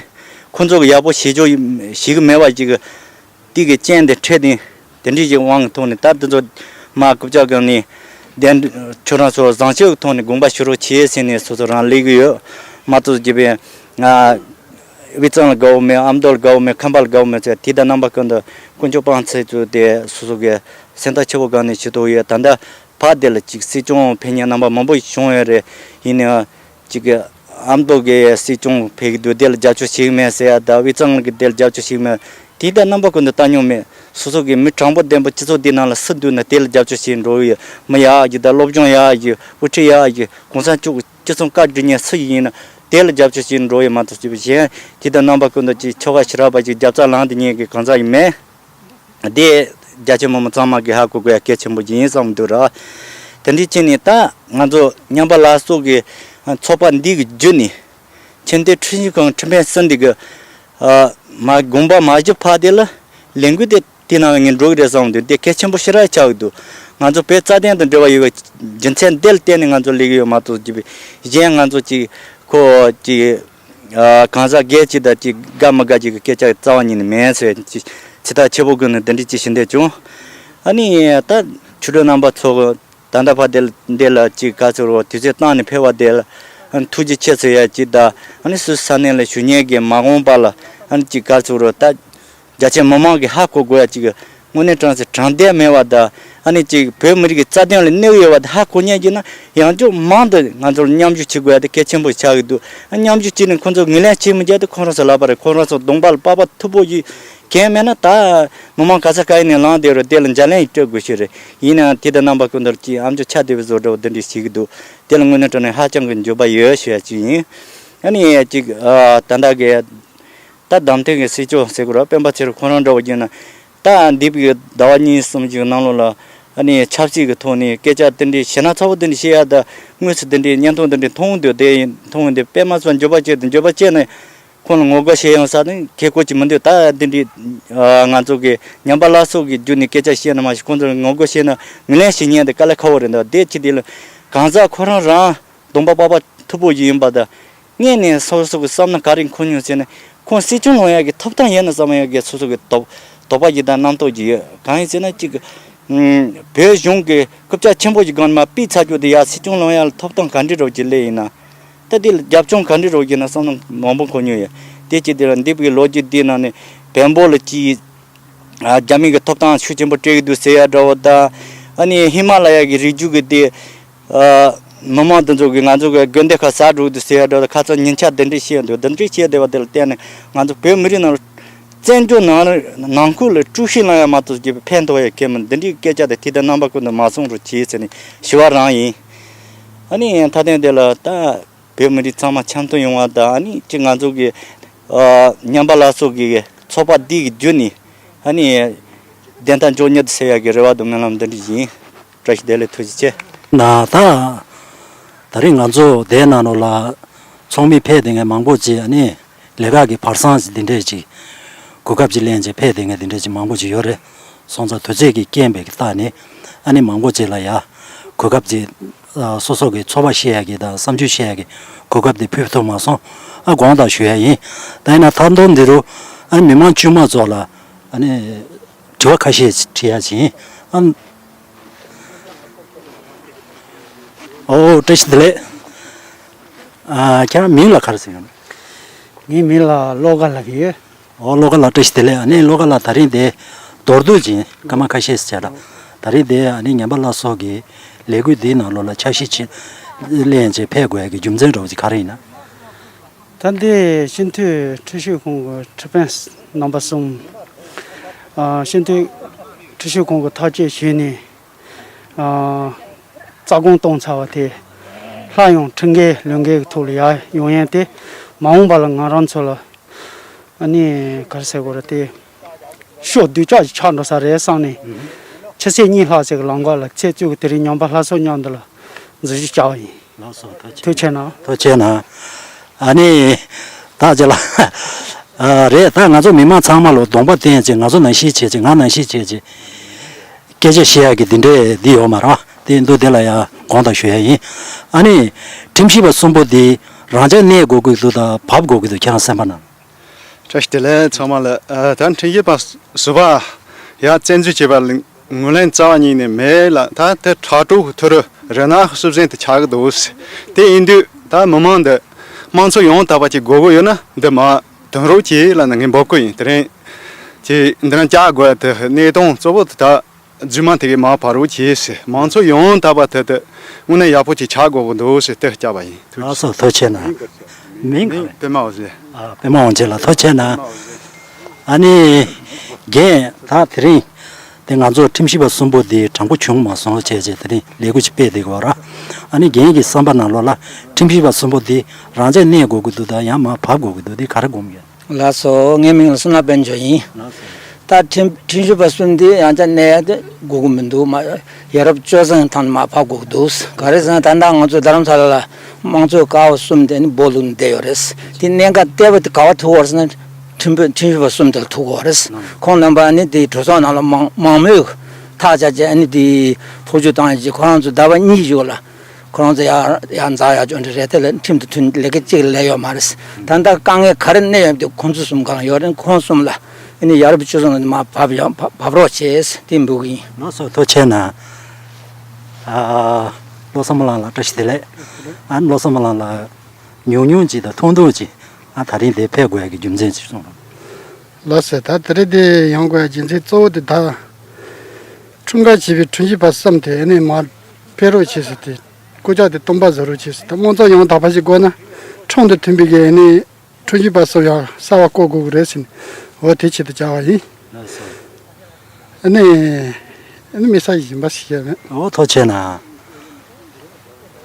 ཁོང་ཚོ་གི་ཡག་པོ་བྱེད་ཆོག་བྱེད་ཀྱི་མེད་པ་ཅིག་དེ་གི་རྐྱེན་དེ་འཕྲད་དེ་དེ་འདྲའི་ཅིག་དབང་གི་ཐོག་ནས་ད་འདི་ཚོ་མ་རྐུབ་བཀྱག་གི་ནས་དེ་ཁྱོད་རང་ཚོ་བཟང་སྤྱོད་ཀྱི་ཐོག་ནས་དགོངས་པ་ཞུ་རོགས་བྱེད་ཟེར་ནས་སོ་སོ་རང་སླེབས་ཀྱི་ཡོད། མ་གཏོགས་ཅིག་པའི་ང་དབུས་གཙང་ལ་དགའ་བོ་མེད། ཨ་མདོ་ལ་དགའ་བོ་མེད། ཁམས་པ་ལ་དགའ་བོ་མེད་ཟེར་དེ་ལྟར་རྣམ་པ་ཀུན་ཏུ་དཀོན་མཆོག་དཔང་ཚད་ཚུལ་དེ་སོ་སོ་གི་སེམས་ཐག་ཆེ་བོ་སྒང་ནས་ཞུ་ཐུབ་ཡོད། ད་ལྟ་བར་དེ་ལ་ཅིག་སྲིད་སྐྱོང་ཕེབས་མཁན་རྣམ་པ་མང་པོ་ཞིག་བྱུང་ཡོད་རེད། ཡིན་ནའང་ཅིག་གི་ཨ་མདོ་གི་སྲིད་སྐྱོང་ཕེབས་ཀྱི་འདུག་དེ་ལ་རྒྱབ་སྐྱོར་བྱེད་ཀྱི་མེད་ཟེར་ཡ་དང་དབུས་གཙང་གི་དེ་ལ་རྒྱབ་སྐྱོར་བྱེད་ཀྱི་མེད། དེ་ལྟར་རྣམ་པ་ཀུན་ཏུ་བལྟ་མྱོང་མེད། སོ་སོ་གི་མི་དྲང་པོ་བདེན་པོ་སྤྱི་ཚོགས་འདི་ནང་ལ་སུ་འདུག་ན་དེ་ལ་རྒྱབ་སྐྱོར་བྱེད་འགྲོ་གི་ཡོད། མི་ཡག་གི་དང་སློབ་སྦྱོང་ཡག་གི་དབུ་ཁྲིད་ཡག་གི་གོང་ས་མཆོག་གི་སྤྱི་ཚོགས་བཀའ་སྒྲུབ་མཁན་སུ་ཡིན་ན་དེ་ལ་རྒྱབ་སྐྱོར་བྱེད་འགྲོ་ཡོད་མ་གཏོགས་ཅིག་གཞན་དེ་ལྟར་རྣམ་པ་ཀུན་ཏུ་ཅིག་ཆོལ་ཁ་ཞེ་དྲག་པ་ཅིག་རྒྱབ་རྩ་ལངས་དེ་ཉན་གི་གང་ཟག་ཡིན་མེད། དེ་རྒྱ་ཆེ་མི་མང་ཚང་མ་གི་ཧ་གོ་དགོས་ཡ་གལ་ཆེན་པོ་ཅིག་ཡིན་བསམ་འདུག་ར། དེ་འདྲའི་ཆེད་ནས་ད་ང་ཚོ་ཉམས་པ་སླར་གསོ་གི་ཚོགས་པ་འདི་གི་བརྒྱུད་ནས་ཆེས་མཐོའི་ཁྲིམས་ཞིབ་ཁང་ཁྲིམས་དཔོན་གསུམ་འདི་གི་མ་དགོངས་པ་མ་ཞུ་བར་དེ་ལ་ལས་འགུལ་དེ་དེ་ནང་ངས་འགྲོ་གི་རེད་བསམ་འདུག་དེ་གལ་ཆེན་པོ་ཞེ་དྲག་ཆགས་ཀྱི་འདུག་ང་ཚོ་བོད་རྩ་དོན་དང་འབྲེལ་བ་ཡོད་པའི་རྒྱུ་མཚན་འདི་ལ་བརྟེན་ནས་ང་ཚོ་སླེབས་ཀྱི་ཡོད་མ་གཏོགས་ཅིག་གཞན་ང་ཚོ་ཅིག་ཁོ་ཅིག་ཨ་གང་ཟག་སྒེར་གཅིག་དང་གཅིག་དགའ་མི་དགའ་གཅིག་གི་སྐད་ཆ་རྩ་བ་ཉིད་ནས་མེད་ཟེར་ཅི་ཚིག་ཐག་ཆོད་པོ་ཀུན་ནས་འདི་འདྲ་ཅིག་ཞུ་འདོད་བྱུང་། ཨ་ནི་ད་ཆོས་གྲོགས་རྣམ་པ་ཚོ་ད་ལྟ་བར་དེ་ལ་འདི་ལ་ཅིག་ག་ཚོད་རོ་དུས་ཚོད་བཏང་ནས་ཕེབས་པ་དེ་ལ་ཨ་ནི་ཐུགས་རྗེ་ཆེ་ཟེར་ཡ་ཅིག་དང་ཨ་ནི་སུ་ས་གནས་ལ་བཞུགས་མཁན་གྱི་མ་འོངས་པ་ལ་ཨ་ནི་ཅིག་ག་ཚོད་རོ་ད། རྒྱ་ཆེ་མི་མང་གིས་ཧ་གོ་དགོས་ཡ་གཅིག་དངོས་གནས་དྲང་གནས་དྲང་བདེན་མེད་པ་དང་ཨ་ནི་གཅིག་བོད་མི་རིགས་ཀྱི་རྩ་དོན་ལ་གནོད་ཡོད་པ་དེ་ཧ་གོ་མཁན་གྱིས་ན་ཡང་བསྐྱར་མང་དུ་ང་ཚོར་མཉམ་ཞུགས་བྱེད་དགོས་ཡ་དེ་གལ་ཆེན་པོ་ཆགས་ཀྱི་འདུག་ཨ་མཉམ་ཞུགས་བྱས་ནས་ཁོང་ཚོ་ངོས་ལེན་བྱེད་མི་བྱེད་དེ་ཁོང་རང་ཚོ་ལབ་པ་རེད། ཁོང་རང་ཚོ་གདོང་པ་ལ་པགས་པ་མཐུག་པོ་ཞིག་གང་མེད་ན་ད་མི་མང་ག་ས་ག་ཡིན་ནས་ལངས་བསྡད་རོགས་དེ་ལ་འཇར་ལན་ཡིས་སྤྲོད་དགོས་ཤེས་རེད། ཡིན་ནའང་དེ་དང་རྣམ་པ་ཀུན་ཏུ་གཅིག་ཨ་མཆོག་ཆ་དེ་བའི་བཟོ་འདྲ་བོ་འདི་འདྲ་བྱེད་ཀྱི་འདུག་དེ་ལ་དངོས་གནས་དྲང་གནས་ཧ་ཅང་གི་འགྱོད་པ་ཡོད་ཞུ་ཡ་གཅིག་ཡིན། ཨ་ནི་གཅིག་ཨ་ད་ལྟ་གི་ད་བདམས་ཐོན་གྱི་སྲིད་སྐྱོང་ཟེར་དགོས་ར་སྤེན་པ་ཚེ་རིང་ཁོང་རང་འདྲ་བོ་ཡིན་ན་ད་འདས་པའི་ཟླ་བ་གཉིས་གསུམ་ཞིག་ནང་ལོགས་ལ་ཨ་ནི་ཆབ་སྲིད་ཀྱི་ཐོག་ནས་སྐད་ཆ་དེ་འདྲའི་ཞེ་ན་ཚ་བོ་དེ་འདྲ་བཤད་ཡ་ད་དངོས་སུ་དེ་འདྲའི་བརྙན་ཐུང་དེ་འདྲའི་མཐོང་འདུག་དེ་མཐོང་འདུག་སྤེན་པ་ཚོ་འགྱོད་པ་བྱས་ཏེ་འགྱོད་པ་བྱས་ནས་ཁོང་ལ་ངོ་རྒོལ་བྱེད་ཡོང་ས་ནི་ཁེ་ཁོ་ཅིག་མི་འདུག་ད་དེ་འདྲའི་ང་ཚོ་གི་ཉམས་པ་སླར་གསོ་གི་བརྒྱུད་ནས་སྐད་ཆ་བཤད་ན་མ་གཞི་ཁོང་ཚོ་ངོ་རྒོལ་བྱས་ན་ངོས་ལེན་བྱེད་ཉན་དེ་དཀའ་ལས་ཁག་པོ་རེད་འདུག་དེ་ཅི་དེ་ལ་གང་ཟག་ཁོ་རང་རང་གདོང་པ་པགས་པ་མཐུག་པོ་ཞིག་ཡིན་པ་དང་། སྔོན་ནས་སོ་སོ་གི་བསམ་ན་ག་རེ་འཁོར་མྱོང་ཟེར་ན། ཁོང་སྲིད་སྐྱོང་ལོན་ཡག་གི་ཐོབ་ཐང་ཡོད་ན་བསམ་ཡག་གི་སོ་སོ་གི་དོགས་དོགས་པ་ཞིག་དང་རྣམ་རྟོག་ཅིག་ཡོད། གང་ཡིན་ཟེར་ན་གཅིག་གི་བོད་གཞུང་གི་རྐུབ་བཀྱག་ཆེན་པོ་ཞིག་སྒང་ནས་མར་ཕུད་ཚར་རྒྱུ་དེ་ཡ་སྲིད་སྐྱོང་ལོན་ཡག་ལ་ཐོབ་ཐང་ག་འདྲ་རོགས་ཀྱི་སླེབས་ཡིན་ན། ད་དེ་ལ་རྒྱབ་ལྗོངས་ག་འདྲ་རོགས་ཀྱི་ན་བསམ་བློ་མང་པོ་འཁོར་མྱོང་ཡོད། དེ་གཅིག་དེ་ལ་འདས་པའི་ལོ་རྒྱུས་འདིའི་ནང་ནས་བོན་པོ་ལ་གཅིག་ཨ་རྒྱ་མི་གི་ཐོབ་ཐང་ཤུགས་ཆེན་པོ་སྤྲད་ཀྱི་འདུག་ཟེར་ཡ་འདྲ་བོ་དང་། ཨ་ནི་ཧི་མ་ལ་ཡ་གི་རི་རྒྱུད་གི་དེ་ཨ་མི་མང་དེ་ཚོ་གི་ང་ཚོ་གི་དགོན་སྡེ་ཁག་ཟ་འགྲོ་གི་འདུག་ཟེར་ཡ་འདྲ་བོ་དང་། ཁ་སང་ཉིན་ཆ་འདི་འདྲས་བཤད་འདུག་འདི་འདྲས་བཤད་བསྡད་པ་དེ་ལ་བརྟེན་ནས་ང་ཚོ་བོད་མི་རིགས་ནང་བཙན་བྱོལ་ནང་ནང་ཁུལ་ལ་དཀྲུག་ཤིང་ལངས་ཡ་མ་གཏོགས་ཀྱི་ཕན་ཐོགས་ཡ་གང་མི་འདི་འདྲས་སྐད་ཆ་དེ་དེ་ལྟར་རྣམ་པ་ཀུན་ཏུ་མ་གསུང་རོགས་གྱིས་ཟེར་ནས་ཞུ་བ་རང་ཡིན། ཨ་ནི་མཐའ་དོན་དེ་ལ་ད། བོད་མི་རིགས་ཚང་མ་འཆམ་མཐུན་ཡོང་བ་དང་། ཨ་ནི་གཅིག་ང་ཚོ་གི་ཨ་ཉམས་པ་སླར་གསོ་གི་ཚོགས་པ་འདི་གི་བརྒྱུད་ནས་ཨ་ནི་བདེན་མཐའ་མགྱོགས་མྱུར་དུ་སེལ་ཡག་གི་རེ་བ་དང་སྨོན་ལམ་འདི་འདྲ་ཡིན། བཀྲ་ཤིས་བདེ་ལེགས། ཐུགས་རྗེ་ཆེ། ན་ད་ད་རིང་ང་ཚོ་དེའི་ནང་ལོགས་ལ་ཚོགས་མི་ཕེབས་བསྡད་མཁན་མང་པོ་ཅིག་ཨ་ནི་ལས་ཀ་གི་བར་སང་ཞིག་འདི་འདྲས་ཅིག་གོ་སྐབས་ཅིག་ལེན་བྱས་ཕེབས་བསྡད་མཁན་འདི་འདྲས་ཅིག་མང་པོ་ཅིག་ཡོད་རེད། སོང་ཙང་དུས་ཚོད་ཀྱི་རྐྱེན་པས་ཀྱི་རྟགས་ནི་ཨ་ནི་མང་པོ་ཅིག་ལ་ཡ་གོ་སྐབས་ཅིག་ཨ་སོ་སོ་གི་ཚོར་བ་བཤད་ཡ་གི་དང་བསམ་ཚུལ་བཤད་ཡ་གི་གོ་སྐབས་དེ་ཕུལ་ཐུབ་མ་སོང་། ཨ་དགོངས་དག་ཞུ་ཡ་ཡིན། ད་ཡིན་ན་མཐའ་མཐོང་འདི་རུ་ཨ་ནི་མི་མང་དཀྱུས་མ་ཚོ་ལ་ཨ་ནི་དྲི་བ་ཁ་ཤས་དྲི་ཡ་ཅིག་ཡིན། ཨ་ཨོ་བཀྲ་ཤིས་བདེ་ལེགས། ཨ་ཁྱེད་རང་མིང་ལ་ག་རེ་ཟེར་ཡོད། ངའི་མིང་ལ་བློ་དགའ་ལབ་ཀྱི་ཡོད། ཨོ་བློ་དགའ་ལགས་བཀྲ་ཤིས་བདེ་ལེགས། ཨ་ནི་བློ་དགའ་ལགས་ད་རིང་དེ་མདོར་བསྡུས་ཅིག་སྐར་མ་ཁ་ཤས་ཤིག་བྱས་ད། ད་རིང་དེ་ཨ་ནི་ཉམས་པ་སླར་གསོ་གི་ལས་འགུལ་འདིའི་ནང་ལོགས་ལ་འཆར་གཞི་ཅིག་ལེན་བྱས་ཕེབས་དགོས་ཡ་གི་རྒྱུ་མཚན་འདྲ་བོ་ཅིག་ག་རེ་ཡིན་ན། ད་འདི་སྤྱི་འཐུས་ཁྲིམས་ཞིབ་ཁང་གི་ཁྲི་དཔོན་རྣམ་པ་གསུམ། ཨ་སྤྱི་འཐུས་ཁྲིམས་ཞིབ་ཁང་གི་ཐག་གཅོད་བྱས་ནས། ཨ་རྩ་དགོངས་བཏོན་ཚར་བ་དེ་སླར་ཡང་ཁྲིམས་འགལ་ལུགས་འགལ་གྱི་ཐོག་ལ་ཡར་ཡོང་ཡས་དེ་མ་འོངས་པ་ལ་ང་རང་ཚོ་ལ་ཨ་ནི་ག་རེ་ཟེར་དགོས་རེད་དེ་ཤོག་སྡུག་ཅག་ཅིག་ཆགས་འགྲོ་ས་རེད་བསམ་ནས་ཕྱི་ཚེས་གཉིས་ལྷག་ཙམ་གྱི་ལམ་ཁ་ལ་ཚེས་བཅུ་གི་དེ་རིང་ཉམས་པ་སླར་གསོ་མཉམ་དུ་ལ་འཛུལ་ཞུགས་བྱས་པ་ཡིན། ལགས་སོ། ཐུགས་རྗེ་ཆེ་གནང་། ཐུགས་རྗེ་ཆེ་གནང་། ཨ་ནི། ད་ཅི་ལ། ཨ། རེད། ད་ང་ཚོ་མི་མང་ཚང་མ་ལ་གདོང་པ་བསྟན་བྱས། ང་ཚོ་ནང་བཞིན་བྱས་བྱས། ང་ནང་བཞིན་བྱས་བྱས། སྐད་ཆ་བཤད་ཡག་གི་འདི་འདྲས་འདི་ཡོད་མ་རེད་པ། དེ་འདུག་དེ་ལ་ཡང་དགོངས་དག་ཞུ་ཡ་ཡིན། ཨ་ནི། ཁྲིམས་ཞིབ་པ་གསུམ་པོ་འདི་རང་འཇགས་གནས་དགོས་ཀྱི་འདུག་དང་བབས་དགོས་ཀྱི་འདུག་ཁྱེད་རང་སེམས་པ་ནང་། བཀྲ་ཤིས་བདེ་ལེགས་ཚང་མ་ལ། ཨ། ད་ཁྲིམས་ཞིབ་པ་ཟུར་པ་ཡར་བཙན་འཛུལ་བྱས་པ་ལ་ངོས་ལེན་རྩ་བ་ཉིད་ནས་མེད་ལ། ད་དེ་དྲག་དྲག་ཐུ་རུ་རེ་ན་སུབ་ཟན་དེ་ཆགས་ཀྱི་འདུག་དེ་ཡིན་དུས་ད་མི་མང་འདི་དམངས་གཙོ་ཡང་དག་པ་ཅིག་དགོས་ཀྱི་ཡོད་ན། འདི་མ་དོན་རོགས་ཀྱིས་ལ་ནི་ངས་འབོད་སྐུལ་ཡིན། དེ་རིང་ཅིག་འདི་རང་བཅར་དགོས་དེ་གནས་སྟངས་གཙོ་བོ་དེ་ད་རྫུན་མ་དེ་གའི་མ་བར་རོགས་གྱིས་ཟེར། མང་ཚོགས་ཡང་དག་པ་དེ་དེ་དངོས་གནས་ཡག་པོ་ཅིག་ཆགས་དགོས་པ་འདུག་ཟེར་དེ་བསྐྱབས་པ་ཡིན། ཐུགས་རྗེ་ཆེ། ལགས་སོ། ཐུགས་རྗེ་ཆེ་གནང་། མིང་ག་རེ། པདྨ་འོད་ཟེར། ཨ། པདྨ་འོད་ཟེར་ལགས། ཐུགས་རྗེ་ཆེ་གནང་། ཨ་ནི། རྒན། ད་དེ་རིང་དེ་ང་ཚོ་ཁྲིམས་ཞིབ་པ་གསུམ་པོ་དེ་དྲང་པོ་བྱུང་མ་སོང་བྱས་བྱས། དེ་རིང་ལས་འགུལ་ཅིག་སྤེལ་བསྡད་ཀྱི་ཡོད་རེད། ཨ་ནི་རྒན་གྱི་བསམ་པ་ནང་ལོགས་ལ་ཁྲིམས་ཞིབ་པ་གསུམ་པོ་དེ་རང་འཇགས་གནས་དགོས་ཀྱི་འདུག་དང་ཡང་མར་བབས་དགོས་ཀྱི་འདུག་དེ་ག་རེ་དགོངས་ཡོད། ལགས་སོ། ངའི་མིང་ལ་བསོད་ནམས་དཔལ་འབྱོར་ཡིན། ལགས་སོ། ད་ཁྲིམས་ཁྲིམས་ཞིབ་པ་གསུམ་འདི་ཡང་བསྐྱར་གནས་ཡག་དེ་དགོས་ཀྱི་མི་འདུག་མ་ཡ་རབས་སྤྱོད་བཟང་ཐང་ནས་མར་ཕབ་དགོས་ཀྱི་འདུག་ག་རེ་ཟེར་ན་ད་ལྟ་ང་ཚོ་རྡ་རམ་ས་ལ་ལ་དམངས་གཙོའི་ཀ་བ་གསུམ་དེ་ནི་སྦོ་ལུག་ནས་བསྡད་ཡོད་རེད། དེ་གནད་འགག་ལྟེ་བ་དེ་ག་བ་ཐུག་ཡོད་རེད་ཟེར་ན། ཁྲིམས་དཔོན་ཁྲིམས་ཞིབ་པ་གསུམ་དེ་ལ་ཐུག་ཡོད་རེད། ཁོང་རྣམ་པ་ནི་དེ་གྲོས་ཚོགས་ནང་ལ་མང་མང་མོས་ཐག་བཅད་བྱས། ཨ་ནི་དེ་ཐུགས་རྗེ་བཏང་ཡོད་ཅིག་ཁོ་རང་ཚོ་ཟླ་བ་གཉིས་ཞིག་ལ། ཁོ་རང་ཚོ་ཡར་ཡར་འཛེག་ཡག་ཅོ་འདྲ་རེད། དེ་ལ་ཁྲིམས་དང་མཐུན་ལས་ཀ་གཅིག་ལས་ཡོད་མ་རེད། ད་ལྟ་དཀའ་ངལ་ག་རེ་གནས་ཡོད་དེ་ཁོང་ཚོ་གསུམ་གང་ཡོད་རེད། ཁོང་གསུམ་ལ་ཨ་ནི་ཡ་རབས་སྤྱོད་བཟང་ལ་མར་བབས་ཡོང་བབས་བབས་རོགས་བྱས་དེ་འབོད་ཀྱི་ཡིན། ལགས་སོ། ཐུགས་རྗེ་ཆེ་གནང་། ཨ། བློ་བཟང་མོ་ལགས་ལ་བཀྲ་ཤིས་བདེ་ལེགས། ཨ། བློ་བཟང་མོ་ལགས་ལ་ཉུང་ཉུང་ཅིག་དང་ཐུང་ཐུང་ཅིག་ཨ། ད་རིང་འདིར་ཕེབས་དགོས་ཡག་གི་རྒྱུ་མཚན་ཅིག་གསུངས་རོགས། ལགས་སོ། ད་དེ་རིང་འདིར་ཡོང་དགོས་ཡག་རྒྱུ་མཚན་གཙོ་བོ་དེ་ད་ཁྲིམས་འགལ་བྱས་པའི་ཁྲིམས་ཞིབ་པ་གསུམ་དེ་ཨ་ནི་མར་ཕེབས་རོགས་བྱེད་ཟེར་ཏེ་སྐུལ་ལྕག་དེ་སྟོན་པ་བཟོ་རོགས་བྱེད་ཟེར། ད་དམངས་གཙོ་ཡང་དག་པ་ཞིག་དགོས་ན་ཁྲིམས་དང་མཐུན་པའི་གི་ཨ་ནི་ཁྲིམས་ཞིབ་པ་གསུམ་ཡང་གསར་པ་བསྐོ་དགོས་ཀྱི་རེད་ཟེར་ནས། འོ། དེ་ཆེད་དུ་བཅར་བ་ཡིན། ལགས་སོ། ཨ་ནི། ཨ་ནི་མི་ས་གཞན་པ་ཞིག་ཡོད་མེད། འོ། ཐུགས་རྗེ་ཆེ་གནང་།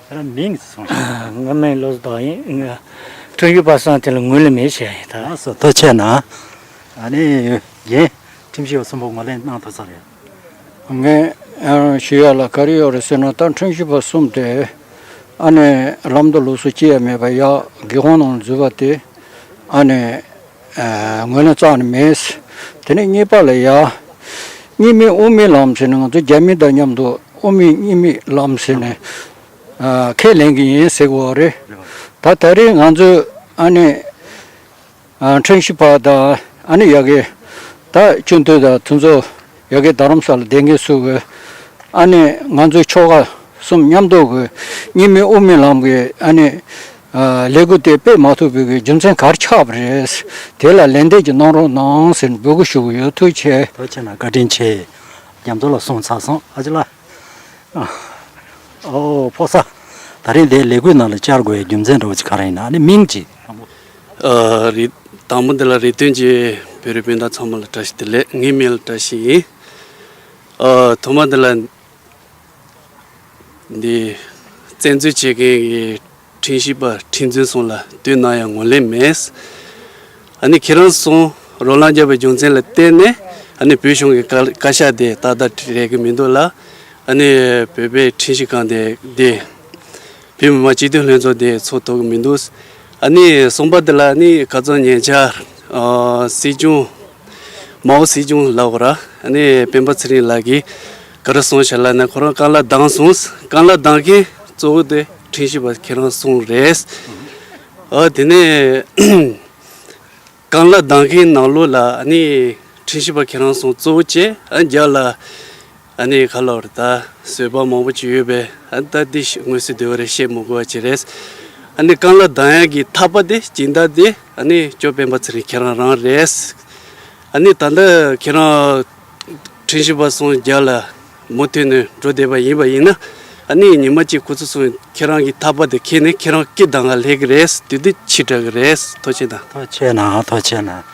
ཁྱེད་རང་མིང་གསུངས་ཤིག་ང་མིང་བློ་བཟང་ཡིན། ཁྲིམས་ཞིབ་པ་གསུམ་དེ་ལ་ངོས་ལེན་མེད་བྱས་ཡིན་ད། ལགས་སོ། ཐུགས་རྗེ་ཆེ་གནང་། ཨ་ནི་རྒན། ཁྲིམས་ཞིབ་པ་གསུམ་པོ་ངོས་ལེན་གནང་ཐུབ་ས་རེད། ངས་ཨ་ཞུ་ཡག་ལ་ག་རེ་ཡོད་རེད་ཟེར་ན། ད་ཁྲིམས་ཞིབ་པ་གསུམ་དེ་ཨ་ནི་ལམ་དུ་ལུགས་སྲོལ་ཅི་ཡང་མེད་པར་ཡར་སྒེར་དབང་ནང་འཛུལ་བ་དེ་ཨ་ནི་ཨ་ངོས་ལེན་རྩ་ནས་མེད། དེ་ནས་གཉིས་པ་ལ་ཡ་གཉིས་མེད་དབུ་མའི་ལམ་ཟེར་ནས། ང་ཚོ་རྒྱ་མི་དང་མཉམ་དུ་དབུ་མའི་གཉིས་མེད་ལམ་ཟེར་ནས་ཨ་ཁས་ལེན་གྱི་ཡིན་ཟེར་གྱི་ཡོད་རེད། ད་ད་རེས་ང་ཚོས་ཨ་ནི་ཨ་ཁྲིམས་ཞིབ་པ་དང་ཨ་ནི་ཡ་གི་ད་སྤྱི་འཐུས་དང་དེ་ཚོ་ཡ་གི་རྡ་རམ་ས་ལ་བསྡད་མཁན་ཚོ་གི་ཨ་ནི་ང་ཚོའི་ཆོལ་ཁ་གསུམ་མཉམ་དུ་གི་གཉིས་མེད་དབུ་མའི་ལམ་གི་ཨ་ནི་ཨ་ལས་འགུལ་དེ་སྤེལ་མ་ཐུབ་པའི་གི་རྒྱུ་མཚན་ག་རེ་ཆགས་པ་རེད། དེ་ལ་ལན་འདེབས་ཅིག་གནང་རོགས་གནང་ཟེར་འབོད་སྐུལ་ཞུ་གི་ཡོད། ཐུགས་རྗེ་ཆེ། ཐུགས་རྗེ་ཆེ་གནང་། བཀའ་དྲིན་ཆེ། རྒྱ་མཚོ་ལགས་གསུངས་ཚར་སོང་། ཨ་ཅེ་ལགས། ཨོ། ཕོ་གསར། ད་རིང་འདིར་ལས་འགུལ་ནང་ལ་བཅར་དགོས་ཡག་རྒྱུ་མཚན་འདྲ་བོ་ཅིག་ག་རེ་ཡིན་ན། ཨ་ནི་མིང་ཅིག་ཨ། རེད། དང་པོ་འདི་ལ་རེ་ལྟོས་ཀྱིས་བོད་རིགས་སྤུན་ཟླ་ཚང་མ་ལ་བཀྲ་ཤིས་བདེ་ལེགས། ངའི་མིང་ལ་བཀྲ་ཤིས་ཡིན། ཨ། ཐོག་མ་འདི་ལ་འདི་བཙན་འཛུལ་བྱེད་མཁན་གྱི་ཁྲིམས་ཞིབ་པ་ཁྲིམས་འཛིན་གསུམ་ལ་དུས་ནམ་ཡང་ངོས་ལེན་མེད། ཨ་ནི་ཁྱེད་རང་གསུམ་རོགས་རམ་བརྒྱབ་པའི་རྒྱུ་མཚན་ལ་བརྟེན་ནས་ཨ་ནི་བོད་གཞུང་གི་བཀའ་བཀའ་ཤག་དེ་ཏག་ཏག་རེག་གི་མི་འདུག་ལ། ཨ་ནི་བོད་པའི་ཁྲིམས་ཞིབ་ཁང་དེ་དེ་བོད་མི་མང་སྤྱི་འཐུས་ལྷན་ཚོགས་དེ་ཚོགས་ཐུབ་ཀྱི་མི་འདུག་ཨ་ནི་གསུམ་པ་དེ་ལ་ཨ་ནི་ཁ་སང་ཉེ་ཆར་ཨ་སྲིད་སྐྱོང་མའོ་སྲིད་སྐྱོང་ལབ་དགོས་ར། ཨ་ནི་སྤེན་པ་ཚེ་རིང་ལགས་ཀྱིས་ག་རེ་གསུངས་ཤག་ལབ་ན། ཁོ་རང་རྐང་ལག་བརྡུངས་སོང་། རྐང་ལག་བརྡུངས་མཁན་གཙོ་བོ་དེ་ཁྲིམས་ཞིབ་པ་ཁྱེད་རང་གསུམ་རེད། ཨ། དེ་ནས་རྐང་ལག་བརྡུངས་མཁན་ནང་ལོགས་ལ་ཨ་ནི་ཁྲིམས་ཞིབ་པ་ཁྱེད་རང་གསུམ་གཙོ་བོ་བྱས། ཨ། རྒྱབ་ལ་ཨ་ནི་ག་ལབ་རེད། ད་བཟོད་པ་མང་པོ་ཅིག་ཡོད་པས། ཨ། ད་འདི་ཤ་དངོས་སུ་བསྡུས་པ་རེད། བཤད་མི་དགོས་པ་ཅིག་རེད། ཨ་ནི་རྐང་ལག་བརྡུངས་ཡག་གི་ཐག་པ་དེ་སྦྱིན་བདག་དེ་ཨ་ནི་སྐྱོ་སྤེན་པ་ཚེ་རིང་ཁྱེད་རང་རང་རེད། ཨ་ནི་ད་ལྟ་ཁྱེད་རང་ཁྲིམས་ཞིབ་པ་གསུམ་རྒྱབ་ལ་མུ་མཐུད་ནས་འགྲོ་བསྡད་པ་ཡིན་པ་ཡིན་ན། ཨ་ནི་ཉི་མ་གཅིག་ཁོ་ཚོ་གསུམ་ཁྱེད་རང་གི་ཐག་པ་དེ་ཁྱེར་ནས་ཁྱེད་རང་སྐྱིད་གདངས་ངང་སླེབས་ཀྱི་རེད། དེ་དུས་ཕྱི་དྲགས་ཀྱི་རེད། ཐུགས་རྗེ་གནང་། ཐུགས་རྗེ་གནང་། ཐུགས་རྗེ་གནང་།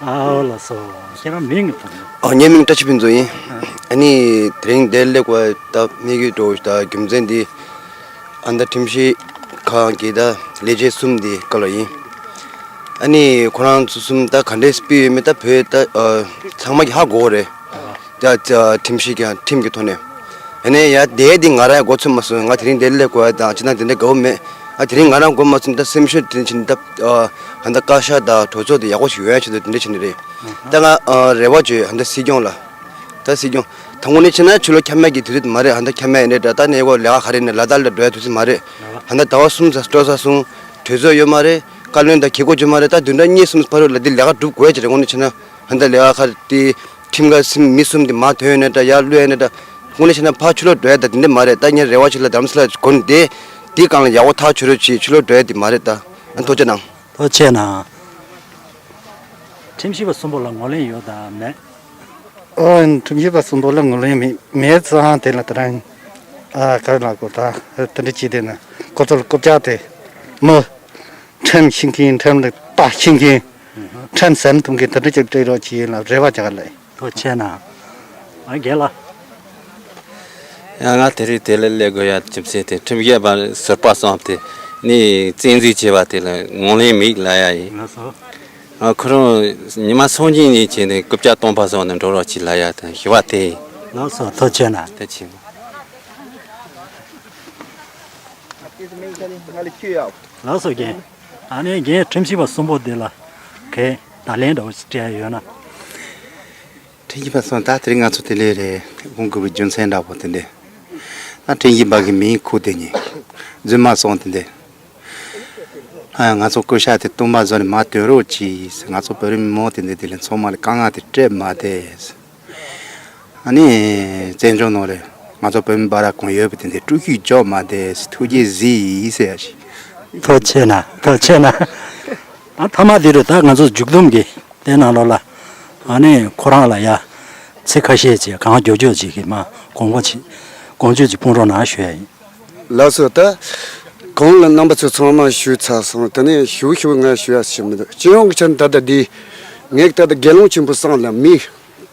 ཨའོ་ལགས་སོ། ཁྱེད་རང་མིང་ག་རེ་ཟེར། ཨ། ངའི་མིང་བཀྲ་ཤིས་ཕུན་ཚོགས་ཡིན། ཨ་ནི་དེ་རིང་འདིར་སླེབས་དགོས་ད་དམིགས་ཡུལ་འདྲ་བོ་ད་རྒྱུ་མཚན་འདི། ཨ། ད་ཁྲིམས་ཞིབ་ཁང་གི་ད་ལས་བྱེད་གསུམ་འདི་སྐོར་ལ་ཡིན། ཨ་ནི་ཁོ་རང་ཚོ་གསུམ་ད་ག་འདྲས་སྤེལ་ཡོད་མེད་ད་བོད་ད་ཨ་ཚང་མ་གིས་ཧ་གོ་གི་རེད། ད་ད་ཁྲིམས་ཞིབ་ཀྱང་ཁྲིམས་ཀྱི་ཐོག་ནས། ཡ་ནས་ཡ་དེ་དེ་ང་རང་ཡང་འགོ་ཚུགས་མ་སོང་། ང་དེ་རིང་དེ་སླེབས་དགོས་ཡ་དང་ཅི་ན་དེ་འདྲ་དགའ་བོ་མེད། ཨ་དེ་རིང་ང་རང་འགོ་མ་ཚུགས་ད་སེམས་ཤུགས་དེ་ཕྱིན་ད་ཨ་ད་བཀའ་ཤག་དང་གྲོས་ཚོགས་དེ་ཡག་པོ་ཞིག་ཡོང་ཡ་ཆེད་དུ་དེ་འདྲ་བྱས་ནི་རེད། ད་ང་ཨ་རེ་བ་བྱོས་ཧ་ད་སྲིད་སྐྱོང་ལ། ད་སྲིད་སྐྱོང་། ད་དངོས་གནས་བྱས་ན་ཕྱི་ལོགས་འཁྱམ་ཡ་གི་དུས་ཚོད་མ་རེད། ཧ་ད་འཁྱམ་ཡ་ཡིན་ནའི་འདྲ། ད་ནས་ཡོད་ལས་ཀ་ག་རེ་ནས་ལ་དྭགས་ལ་འགྲོ་ཡ་དུས་ཚོད་མ་རེད། ཧ་ད་ཟླ་བ་གསུམ་ཙམ་སྤྲོ་ས་སོང་། གྲོས་ཚོགས་ཡོད་མ་རེད། བཀའ་བློན་དང་གི་གོ་ཅི་མ་རེད། ད་བདུན་ཕྲག་གཉིས་གསུམ་བར་དུ་ལ་དེ་ལས་ཀ་སྒྲུབ་དགོས་ཡ་ཅིག་རེད། དངོས་གནས་བྱས་ན་ཧ་ད་ལས་ཀ་ག་རེ་དེ་ཁྲིམས་འགལ་སེམས་མི་གསུམ་དེ་མ་ཐོན་ཡོད་ནའི་འདྲ། ཡར་བླུགས་ཡ་ནའི་འདྲ། དངོས་གནས་བྱས་ན་ཕར་ཕྱི་ལོགས་འགྲོ་ཡ་ད་དེ་འདྲ་མ་རེད། ད་ངས་རེ་བ་ཞིག་ལ་རྡ་རམ་ས་ལ་དགོན་དེ་དེའི་སྒང་ལ་ཡག་པོ་ཐག་ཆོད་རོགས་གྱིས། ཕྱི་ལོགས་འགྲོ་ཡ་དེ་མ་རེད། ད་ཨ་ཐུགས་རྗེ་གནང་། ཐུགས་རྗེ་གནང་། ཁྲིམས་ཞིབ་པ་གསུམ་པོ་ལ་ངོས་ལེན་ཡོད་དམ་མེད། ཨོ། ཁྲིམས་ཞིབ་པ་གསུམ་པོ་ལ་ངོས་ལེན་མེད། མེད་ཙང་དེ་ལ་དེ་རིང་ཨ་ག་རེ་ལབ་དགོས། ད་དེ་འདྲ་བྱས་བསྡད་ན་ཁོ་ཚོ་ལ་རྐུབ་བཀྱག་དེ་མི་ཁྲིམས་ཤེས་མཁན། ཁྲིམས་ལ་ལྟ་ཤེས་མཁན། ཁྲིམས་ཟམ་གཏོང་མཁན་དེ་འདྲ་ཅིག་སྤྲད་རོགས་གྱིས་ལ་རེ་བ་རྒྱག་ལེ། ཐུགས་རྗེ་གནང་། ཨ་རྒན་ལགས། ཡང་ང་དེ་རིང་དེ་ལ་སླེབས་དགོས་ཡ་རྒྱུ་མཚན་དེ་ཁྲིམས་ཞིབ་པ་ཟུར་པ་གསུམ་དེ་ནི་བཙན་འཛུལ་བྱས་པ་དེ་ལ་ངོས་ལེན་མེད་ལབ་ཡ་ཡིན། ལགས་སོ། ཨ་ཁོ་རང་ཉི་མ་སང་ཉིན་ནས་བྱས་ནས་རྐུབ་བཀྱག་སྟོང་པ་སོང་ནས་འགྲོ་རོགས་གྱིས་ལབ་ཡ་དང་ཞུ་བ་དེ་ཡིན། ལགས་སོ། ཐུགས་རྗེ་གནང་། ཐུགས་རྗེ་ཆེ། ལགས་སོ་རྒན། ཨ་ནི་རྒན་ཁྲིམས་ཞིབ་པ་གསུམ་པོ་འདི་ལ་གའི་བརྡ་ལན་འདྲ་བོ་ཞིག་སྤྲད་ཡ་ཡོད་ན། ཁྲིམས་ཞིབ་པ་གསུམ་ད་དེ་རིང་ང་ཚོ་དེ་ལས་རེད། ཡོང་དགོས་པའི་རྒྱུ་མཚན་འདྲ་བོ་དེ་འདྲས། ད་ཁྲིམས་ཞིབ་པ་གི་མིང་ཁུག་དེ་ཉིད་རྫུན་མ་གསུམ་དེ་འདྲས། ཨ་ང་ཚོ་སྐུ་ཤག་དེ་སྟོང་པ་བཟོ་ནས་མར་དོན་རོགས་གྱིས། ང་ཚོ་བོད་རིགས་མི་མང་དེ་འདྲས་དེ་ལས་ཚང་མ་ལ་དཀའ་ངལ་དེ་སྤྲད་མ་བསྡད། ཨ་ནི་བཙན་བྱོལ་ནང་ལ་ང་ཚོ་བོད་མི་བར་གང་ཡོད་པ་དེ་འདྲས་དཀྲུག་ཤིང་རྒྱག་མ་བསྡད། ཐུགས་རྗེ་གཟིགས་ཟེར་ཡ་ཞིག་ཐུགས་རྗེ་གནང་། ཐུགས་རྗེ་གནང་། ཨ་མཐའ་མ་དེ་རུ་ད་ང་ཚོ་མཇུག་བསྡོམས་ཀྱི་དེ་ནང་ལོགས་ལ་ཨ་ནི་ཁོ་རང་ལ་ཡ་ཚིག་ཁ་ཤས་ཅིག་གང་མགྱོགས་མགྱོགས་ཅིག་གིས་མ་དགོངས་པ་ཅིག་དགོངས་བཅོལ་ཅིག་སྤུངས་རོགས་གནང་ཞུ་ཡ་ཡིན། ལགས་སོ། ད་གོང་ལ་རྣམ་པ་ཚོ་ཚང་མ་ཞུས་ཚར་སོང་། དེ་ནས་ཞུ་ཞུ་ང་ཞུ་ཡ་ཞིག་མི་འདུག་སྤྱི་ཡོངས་ཀྱི་ཆ་ནས་ད་ལྟ་འདི་ངས་ད་ལྟ་རྒྱལ་བློན་ཆེན་པོ་གསུམ་ལ་མི་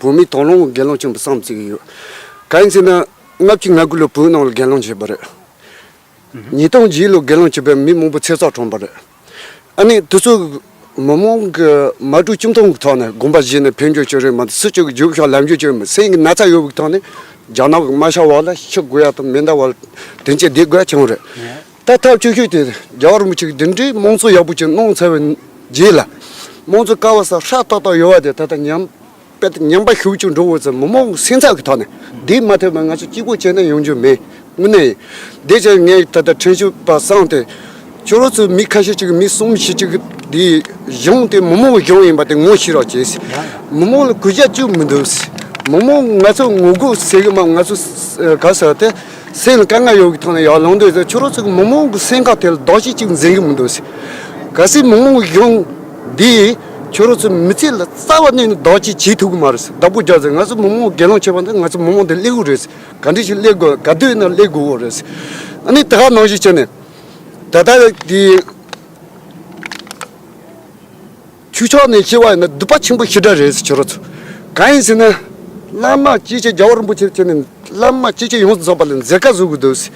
བོད་མི་དང་བླངས་རྒྱལ་བློན་ཆེན་པོ་གསུམ་བརྩི་གི་ཡོད། གང་ཡིན་ཟེར་ན་ལྔ་བཅུ་ང་དགུ་ལོ་བོད་ནང་ལ་རྒྱལ་བློན་བྱས་པ་རེད། ཉིས་སྟོང་བརྒྱད་ལོ་རྒྱལ་བློན་བྱས་པའི་མི་མང་པོ་ཚེ་སྲོག་བཏང་པ་རེད། ཨ་ནི་དེ་ཚོ་མི་མང་གི་མ་གྲོས་གཅིག་མཐུན་གྱི་ཐོག་ནས་དགོངས་པ་བཞེས་ནས་ཕན་ཆོད་ཅིག་རེད་མ་གཏོགས། སུ་གཅིག་གི་རྒྱུག་ཤོག་ལམ་རྒྱུག་ཅིག་མི་སེམས་ཀྱི་ན་ཚ་ཡོད་པའི་ཐོག་ནས་རྒྱ་ནག་གི་དམར་ཤ་བ་ལ་ཤི་དགོས་ཡ་དང་མེ་མདའ་བ་ལ་དེ་འདྲས་བསྡད་དགོས་ཡ་བྱུང་རེད། ད་ཐབས་སྐྱོ་ཤོས་དེ་རྒྱལ་བ་རིན་པོ་ཆེ་གིས་འདི་འདྲའི་དམངས་གཙོ་ཡག་པོ་ཅིག་གནང་ཚར་བའི་རྗེས་ལ་དམངས་གཙོ་ཀ་བ་ས་ཧྲ་ཏག་ཏག་ཡོད་པ་དེ་ད་ལྟ་ཉམས་དཔེ་ཉམས་པ་ཤུགས་ཆེ་འགྲོ་འོང་ཙམ་མི་མང་སེམས་འཚབ་ཀྱི་ཐོག་ནས་འདི་མ་ཐེབས་པ་ང་ཚོ་གཅིག་པོ་བྱས་ན་ཡོང་རྒྱུ་མེད། དངོས་གནས་ཡིན། འདི་བྱས་ངས་ད་ལྟ་ཁྲིམས་ཞིབ་པ་གསུམ་དེ་ཁྱོད་རང་ཚོ་མི་ཁ་ཤས་ཅིག་མི་གསུམ་བཞི་ཅིག་འདི་གཞུང་དེ་མི་མང་གི་གཞུང་ཡིན་པ་དེ་ངོ་ཤེས་རོགས་བྱེད། མི་མང་ལ་གུས་ཞབས་བཅུག་མི་འདུག་མི་མང་ང་ཚོ་ངོ་རྒོལ་ཟེར་གི་མ་ང་ཚོ་ག་ཟེར་དེ། སེམས་ལ་དཀའ་ངལ་ཡོད་ཀྱི་ཐོག་ནས་ཡར་ལངས་འདོད་ཟེར། ཁྱོད་རང་ཚོ་གི་མི་མང་གི་སེམས་ཁམས་དེ་ལ་བདག་གཅིག་གཅིག་འཛིན་གི་མི་འདུག་ཟེར། གལ་སྲིད་མི་མང་གི་གཞུང་འདིས་ཁྱོད་རང་ཚོའི་མི་ཚེ་ལ་རྩ་བ་ཉིད་ནས་བདག་གཅིག་བྱེད་ཐུབ་ཀྱི་མ་རེད་ཟེར། བདག་པོ་རྒྱག་ཟེར། ང་ཚོ་མི་མང་གི་རྒྱལ་བློན་ཆེ་བ་འདི་ང་ཚོ་མི་མང་འདི་སླེབས་དགོས་རེད་ཟེར། ག་འདྲ་ཞིག་སླེབས་དགོས། ག་དུས་ཡིན་ན་སླེབས་དགོས་རེད་ཟེར། ཨ་ནི་ད་ག་ནང་བཞིན་བྱས་ནས་ད་ལྟ་འདི། ཆོས་ཕྱོགས་ནས་བཤད་པ་ཡིན་ན་སྡིག་པ་ཆེན་པོ་ཞེ་དྲག་རེད་ཟེར། ཁྱོད་རང་ཚོ་གང་ཡིན་ཟེར་ན། བླ་མ་སྐྱེས་ཆེན་རྒྱལ་བ་རིན་པོ་ཆེ་བྱས་ནས་བླ་མ་སྐྱེས་ཆེན་ཡོངས་སུ་རྫོགས་པ་ལ་མཛད་དཀའ་བཟོ་གི་འདུག་ཟེར།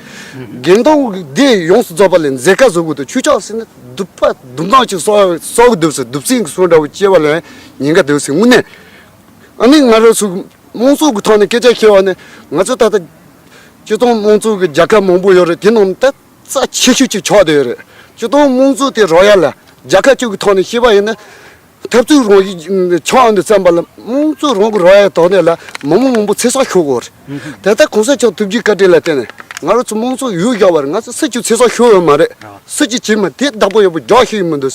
དགེ་འདུན་གྱི་སྡེ་ཡོངས་སུ་རྫོགས་པ་ལ་མཛད་དཀའ་བཟོ་གི་འདུག་ཆོས་ཕྱོགས་ཟེར་ན་སྡིག་པ་སྡུག་བསྔལ་ཅིག་གསོག་གསོག་གི་འདུག་ཟེར། སྡིག་ཅན་གྱི་སོ་འདྲ་བོ་སྐྱེ་བ་ལ་ཉེན་ཁ་འདུག་ཟེར། དངོས་གནས། ཨ་ནི་ང་རང་ཚོ་དམངས་གཙོ་གི་ཐོག་ནས་སྐད་ཆ་བཤད་པ་ནི་ང་ཚོ་ད་ལྟ་སྤྱི་བཏང་དམངས་གཙོ་གི་རྒྱལ་ཁབ་མང་པོ་ཡོད་རེད། དེ་ནང་ད། རྩ་ཆེ་ཤོས་ཅིག་ཆགས་བསྡད་ཡོད་རེད། སྤྱི་བཏང་དམངས་གཙོ་དེ་རག་ཡ་ལ་རྒྱལ་ཁབ་ཅིག་གི་ཐོག་ནས་བཤད་པ་ཡིན་ན། འཐབ་རྩོད་རང་བཞིན་ཆགས་འདུག་བསམ་པ་ལ་དམངས་གཙོ་རང་གི་རག་ཡ་ཐོག་ནས་ལ་མི་མང་མང་པོ་ཚེ་སྲོག་ཤོར་གི་ཡོད་རེད། ད་ལྟ་གོང་ས་མཆོག་ཐུགས་རྗེ་བཀའ་དྲིན་ལ་བརྟེན་ནས་ང་རང་ཚོ་དམངས་གཙོ་ཡོད་རྒྱག་པ་རེད། ང་ཚོ་སུ་གཅིག་ཚེ་སྲོག་ཤོར་ཡོད་མ་རེད། སུ་གཅིག་བྱེད་མ་དེ་བདག་པོ་ཡག་པོ་རྒྱག་ཤེས་ཡོད་མི་འདུག་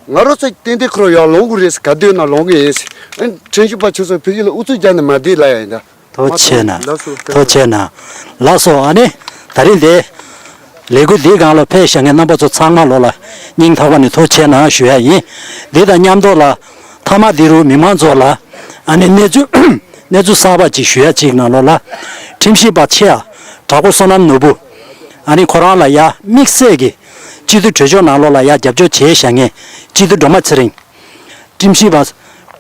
ང་རང་ཚོ་ཏན་ཏན་ཁོ་རང་ཡར་ལངས་དགོས་རེད་ཟེར། ག་དུས་ན་ལངས་གི་ཡིན་ཟེར། ཁྲིམས་ཞིབ་པ་ཁྱོད་ཚོ་ཕ་གི་ལ་ཨུ་ཚུགས་རྒྱག་ནས་མ་བསྡད་ལབ་ཡ་ཡིན་ད། ཐུགས་རྗེ་གནང་། ལགས་སོ། ཐུགས་རྗེ་གནང་། ལགས་སོ། ཨ་ནི་ད་རིང་འདི་ལས་འགུལ་འདིའི་སྒང་ལ་ཕེབས་བཞག་མཁན་རྣམ་པ་ཚོ་ཚང་མ་ལོ་ལ་སྙིང་ཐག་པ་ནས་ཐུགས་རྗེ་གནང་ཞུ་ཡ་ཡིན། འདི་དང་མཉམ་དུ་ལ་མཐའ་མ་འདི་རུ་མི་མང་ཚོ་ལ་ཨ་ནི་གནས་ཚུལ་གནས་ཚུལ་གསར་པ་ཅིག་ཞུ་ཡ་ཅིག་ནང་ལོགས་ལ་ཁྲིམས་ཞིབ་པ་ཆེ་ཡ་དྲག་པོ་བསོད་ནམས་ནོར་བུ། ཨ་ནི་ཁོ་རང་ལ་ཡ་དམིགས་བསལ་གྱི་སྤྱི་འཐུས་གྲོས་ཆོད་ནང་ལོགས་ལ་ཡ་རྒྱབ་སྐྱོར་བྱས་བཞག་མཁན་སྤྱི་འཐུས་སྒྲོལ་མ་ཚེ་རིང་། ཁྲིམས་ཞིབ་པ་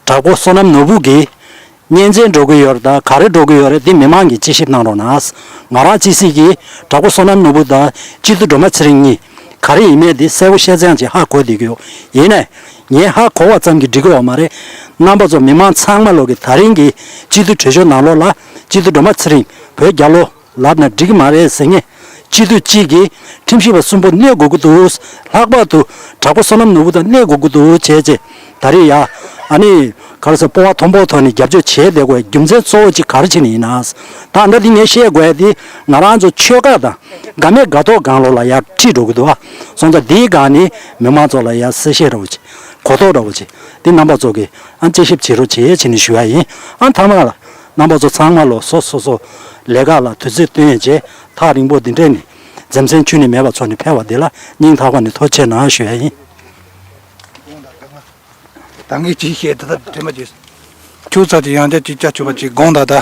དྲག་པོ་བསོད་ནམས་ནོར་བུ་གིས། གཉེན་ཚན་འགྲོ་གི་ཡོད་རེད་ད་ག་རེ་འགྲོ་གི་ཡོད་རེད། འདི་མི་མང་གིས་དཔྱད་ཞིབ་གནང་རོགས་གནང་། ང་རང་སྤྱི་སྲིད་ཀྱི་དྲག་པོ་བསོད་ནམས་ནོར་བུ་དང་སྤྱི་འཐུས་སྒྲོལ་མ་ཚེ་རིང་གཉིས་ག་རེ་ཡིན་མེད་འདི་གསལ་པོ་ཤ་ཚ་ཅིག་ཧ་གོ་བསྡད་ཀྱི་ཡོད། ཡིན་ནའི་ངས་ཧ་གོ་བ་ཙམ་གྱིས་འགྲིག་གི་ཡོད་མ་རེད། རྣམ་པ་ཚོ་མི་མང་ཚང་མ་ལོག་གིས་ད་རིང་གི་སྤྱི་འཐུས་གྲོས་ཆོད་ནང་ལོགས་ལ་སྤྱི་འཐུས་སྒྲོལ་མ་ཚེ་རིང་བོད་རྒྱལ་ལོ། ལབ་ན་འགྲིག་གི་མ་རེད་ཟེར་མཁན། སྤྱི་འཐུས་གཅིག་གིས་ཁྲིམས་ཞིབ་པ་གསུམ་པོ་གནས་དགོས་ཀྱི་འདུག། ལྷག་པར་དུ་དྲག་པོ་བསོད་ནམས་ནོར་བུ་དང་གནས་དགོས་ཀྱི་འདུག་བྱས་རྗེས་ད་རེས་ཡ། ཨ་ནི་ག་རེ་ཟེར། སྤོབས་པ་མཐོན་པོའི་ཐོག་ནས་རྒྱབ་སྐྱོར་བྱས་བསྡད་དགོས་རྒྱུ་མཚན་གཙོ་བོ་གཅིག་ག་རེ་བྱས་ནས་ཡིན་ན། ད་ལྟ་འདི་ངས་བཤད་དགོས་ཡ་དེ་ང་རང་ཚོ་ཆོལ་ཁ་དང་དགའ་མེད་དགའ་ཐོག་སྒང་ལོགས་ལ་ཡར་ཁྲིད་འགྲོ་གི་འདུག་ཨ། སོང་ཙང་འདིའི་སྒང་ནས་མི་མང་ཚོ་ལ་ཡར་གསལ་བཤད་འདྲ་བོ་བྱེད། གོ་རྟོགས་འདྲ་བོ་བྱེད། འདི་རྣམ་པ་ཚོ་གིས་ཨ་དཔྱད་ཞིབ་བྱེད་རོགས་བྱེད་བྱས་ནས་ཞུ་ཡ་ཡིན། ཨ་མཐའ་མ་ལ་རྣམ་པ་ཚོ་ཚང་མ་ལོ་སོ་སོ་སོ་ལས་ཀ་ལ་དུས་ཚོད་བཏོན་བྱས་ཐག་རིང་པོ་འདི་འདྲས་ནས་འཛེམ་ཟོན་ཁྱོན་ནས་མེད་པ་ཚོ་ནས་ཕེབས་པ་འདི་ལ་སྙིང་ཐག་པ་ནས་ཐུགས་རྗེ་གནང་ཞུ་ཡ་ཡིན། ད་ངས་ཅིག་བཤད་ད་ལྟ་དྲན་པ་བརྗེད། ཁྱོད་ཚ་ཅིག་ཡང་བསྐྱར་ཅིག་བཅའ་ཆོག་པ་ཅིག་དགོངས་དག་ད།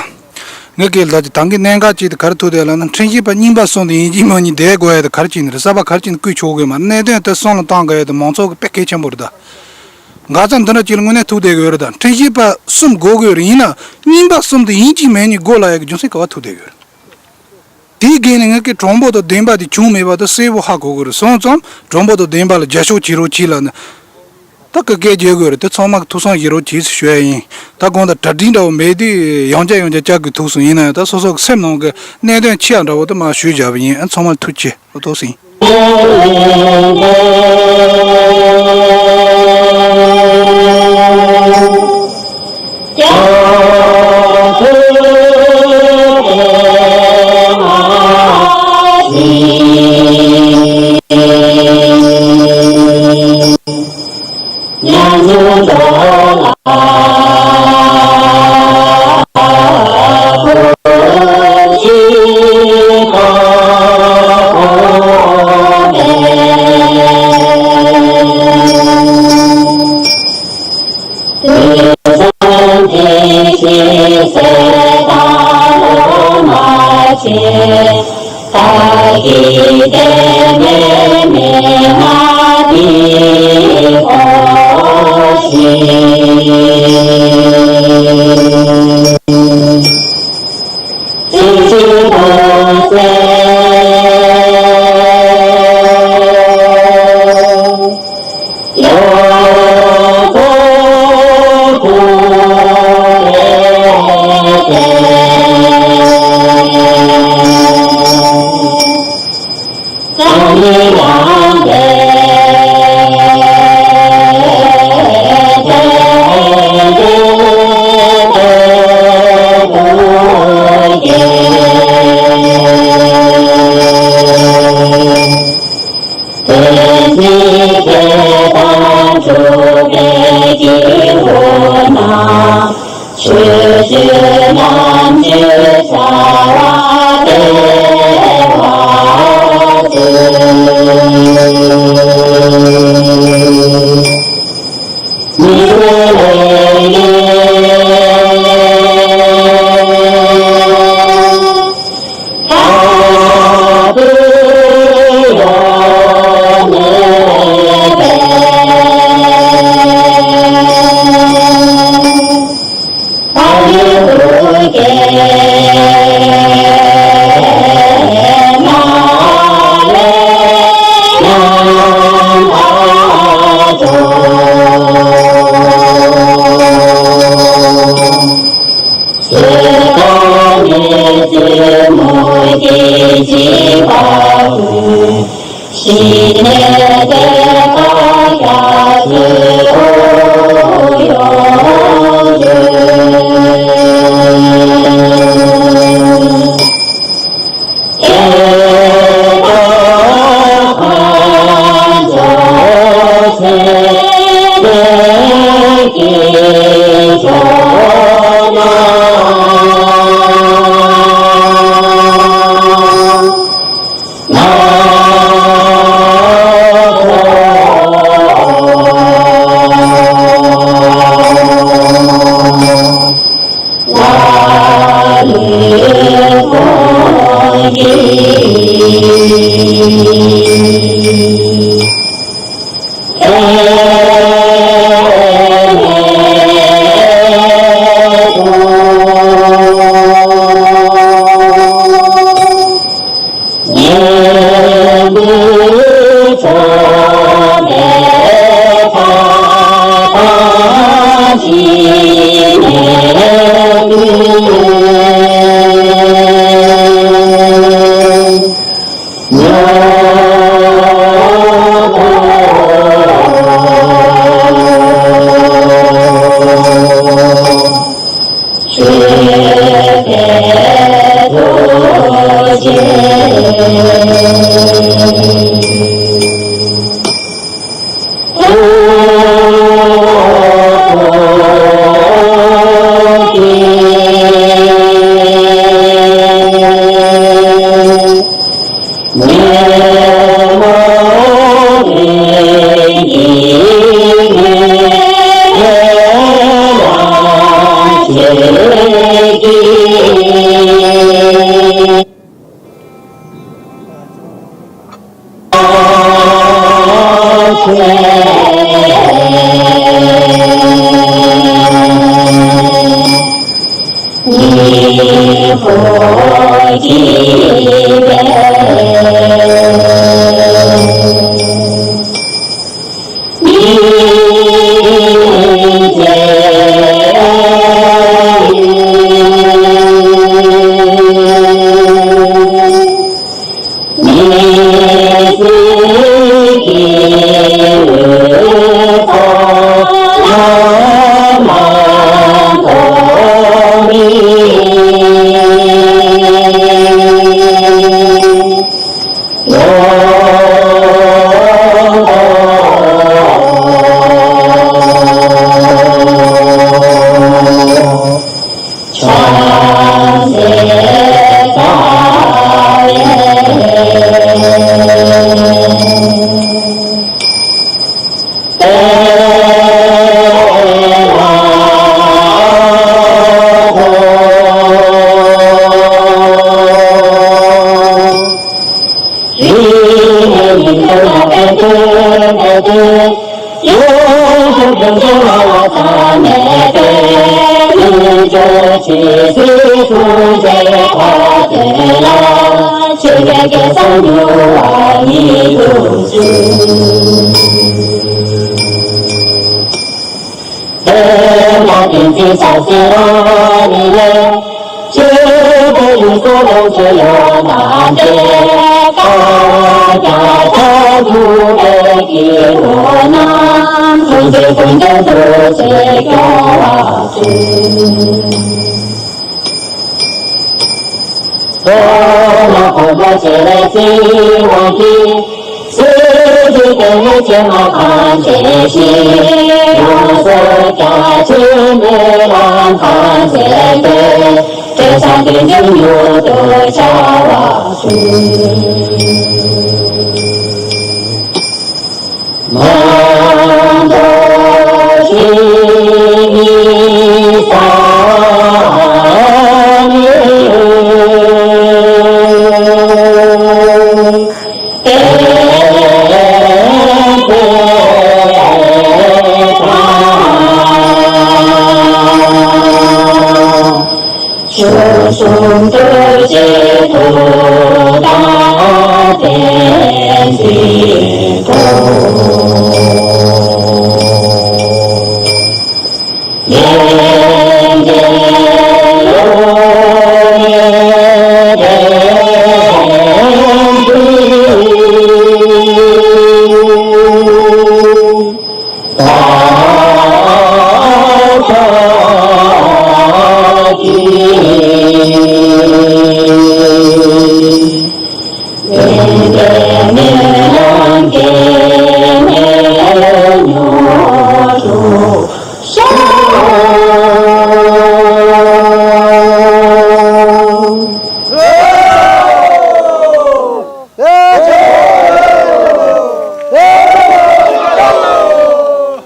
ངས་ཀྱི་ལ་ཅིག་ད་གིན་གནད་འགག་ཅིག་དེ་ག་རེ་ཐུག་བསྡད་ལབ་ན། ཁྲིམས་ཞིབ་པ་རྙིང་པ་གསུམ་དེ་ཡིན་གཅིག་མིན་གཉིས་བསྡད་དགོས་ཡ་དེ་ག་རེ་བྱས་ནས་རེད། གསར་པ་ག་རེ་བྱས་ནས་བསྐོས་ཆོག་གི་མ་རེད། གནད་དོན་དེ་སྲུང་ལ་བཏང་དགོས་ཡ་དེ་མང་ཚོགས་ཀྱི་དཔེ་གལ་ཆེན་པོ་རེད་ད། འགག་རྩ་འདི་འདྲ་ཅིག་ལ་དངོས་གནས་ཐུག་བསྡད་དགོས་རེད་ད། ཁྲིམས་ཞིབ་པ་གསུམ་དགོས་དགོས་རེད། ཡིན་ན་རྙིང་པ་གསུམ་དེ་ཡིན་གཅིག་མིན་གཉིས་དགོས་ལབ་ཡ་གི་རྒྱུ་མཚན་ག་པར་ཐུག་བསྡད་དགོས་རེད། དེའི་འགན་ནི་ངེད་ཀྱི་གྲོགས་པོ་དང་བདེན་པ་དེ་བྱུང་མེད་པ་དེ་གསལ་པོ་ཧ་གོ་དགོས་རེད། སོང་ཙང་གྲོགས་པོ་དང་བདེན་པ་ལ་རྒྱབ་སྐྱོར་བྱེད་རོགས་གྱིས་ལབ་ནས་ད་སྐད་རྒྱག་དགོས་རེད། དེ་ཚང་མ་གི་ཐུགས་བསམ་བཞེས་རོགས་གྱིས་ཟེར་ཞུ་ཡ་ཡིན། ད་དགོངས་དག་གྲ་སྒྲིག་འདྲ་བོ་མེད་དུས་ཡང་བསྐྱར་ཡང་བསྐྱར་བཅར་དགོས་ཐུག་སོང་། ཡིན་ན་ཡང་ད་སོ་སོ་གི་སེམས་ནང་གི་གནད་དོན་ཆེ་བ་འདྲ་བོ་དེ་མར་ཞུས་བཞག་པ་ཡིན། ཨ་ཚང་མ་ལ་ཐུགས་རྗེ་ཆེ། ཐུགས་རྗེ་ཆེ།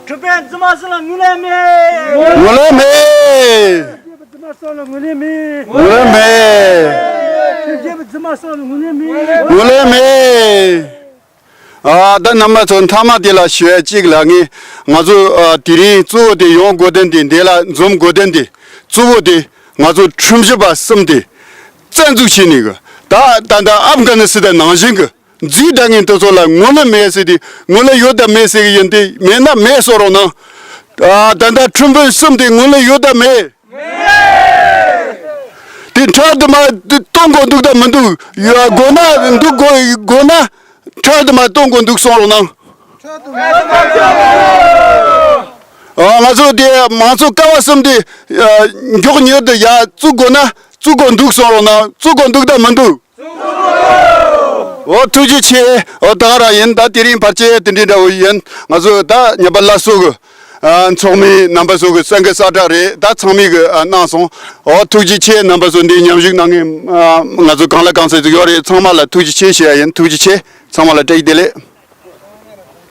གྲུབ་པའི་འཛིན་མ་སུ་ལ་ངུ་ལེ་མེད། ངུ་ལེ་མེད། འཛིན་མ་སུ་ལ་ངུ་ལེ་མེད། ངུ་ལེ་མེད། འཛིན་མ་སུ་ལ་ངུ་ལེ་མེད། ངུ་ལེ་མེད། ཨ། ད་རྣམ་པ་ཚོ་མཐའ་མ་དེ་ལ་ཞུ་ཡ་གཅིག་ལ། ངས་ང་ཚོ་ཨ་དེ་རིང་གཙོ་བོ་དེ་ཡོང་དགོས་དོན་དེ། འདི་ལ་འཛོམས་དགོས་དོན་དེ། གཙོ་བོ་དེ་ང་ཚོ་ཁྲིམས་ཞིབ་པ་གསུམ་དེ་བཙན་འཛུལ་བྱས་ནས་གི། ད་ད་ལྟ་ཨབ་གྷ་ནི་སི་ཐན་ནང་བཞིན་གི་འཛིན་གྲྭ་ངན་དེ་ཚོ་ལ་ངོས་ལེན་མེད་ཟེར་ཏེ། ངོས་ལེན་ཡོད་དམ་མེད་ཟེར་གི་ཡིན་ཏེ། མེད་ན་མེད་གསུང་རོགས་གནང་། ཨ། ད་ལྟ་ཁྲིམས་དཔོན་གསུམ་དེ་ངོས་ལེན་ཡོད་དམ་མེད། དེ་ཁྲལ་དུ་མ་གཏོང་དགོས་འདུག་དམ་མི་འདུག། ཡ། དགོས་ན་འདུག། དགོས་དགོས་ན་ཁྲལ་དུ་མ་གཏོང་དགོས་འདུག་གསུང་རོགས་གནང་། ཨ། ང་ཚོ་དེ་མང་གཙོ་ཀ་བ་གསུམ་དེ་མགྱོགས་མྱུར་དུ་ཡར་བཙུགས་དགོས་ན་བཙུགས་དགོས་འདུག་གསུང་རོགས་གནང་། བཙུགས་དགོས་འདུག་དམ་མི་འདུག། འོ་ཐུགས་རྗེ་ཆེ། འོ་ད་ག་རང་ཡིན། ད་དེ་རིང་ཕལ་ཆེར་དེ་འདྲའི་འདྲ་བོ་ཡིན། ང་ཚོ་ད་ཉམས་པ་སླར་གསོ་གི་ཨ་ཚོགས་མི་རྣམ་པ་ཚོ་གི་གསན་གི་ས་ཁྲ་རེད། ད་ཚང་མས་གི་ཨ་གནང་སོང་། འོ་ཐུགས་རྗེ་ཆེ། རྣམ་པ་ཚོ་འདི་མཉམ་ཞུགས་གནང་མཁན་ཨ་ང་ཚོ་གང་ལ་གང་འཚམ་ཡོད་རེད། ཚང་མ་ལ་ཐུགས་རྗེ་ཆེ་ཞུ་ཡ་ཡིན། ཐུགས་རྗེ་ཆེ། ཚང་མ་ལ་བཀྲ་ཤིས་བདེ་ལེགས།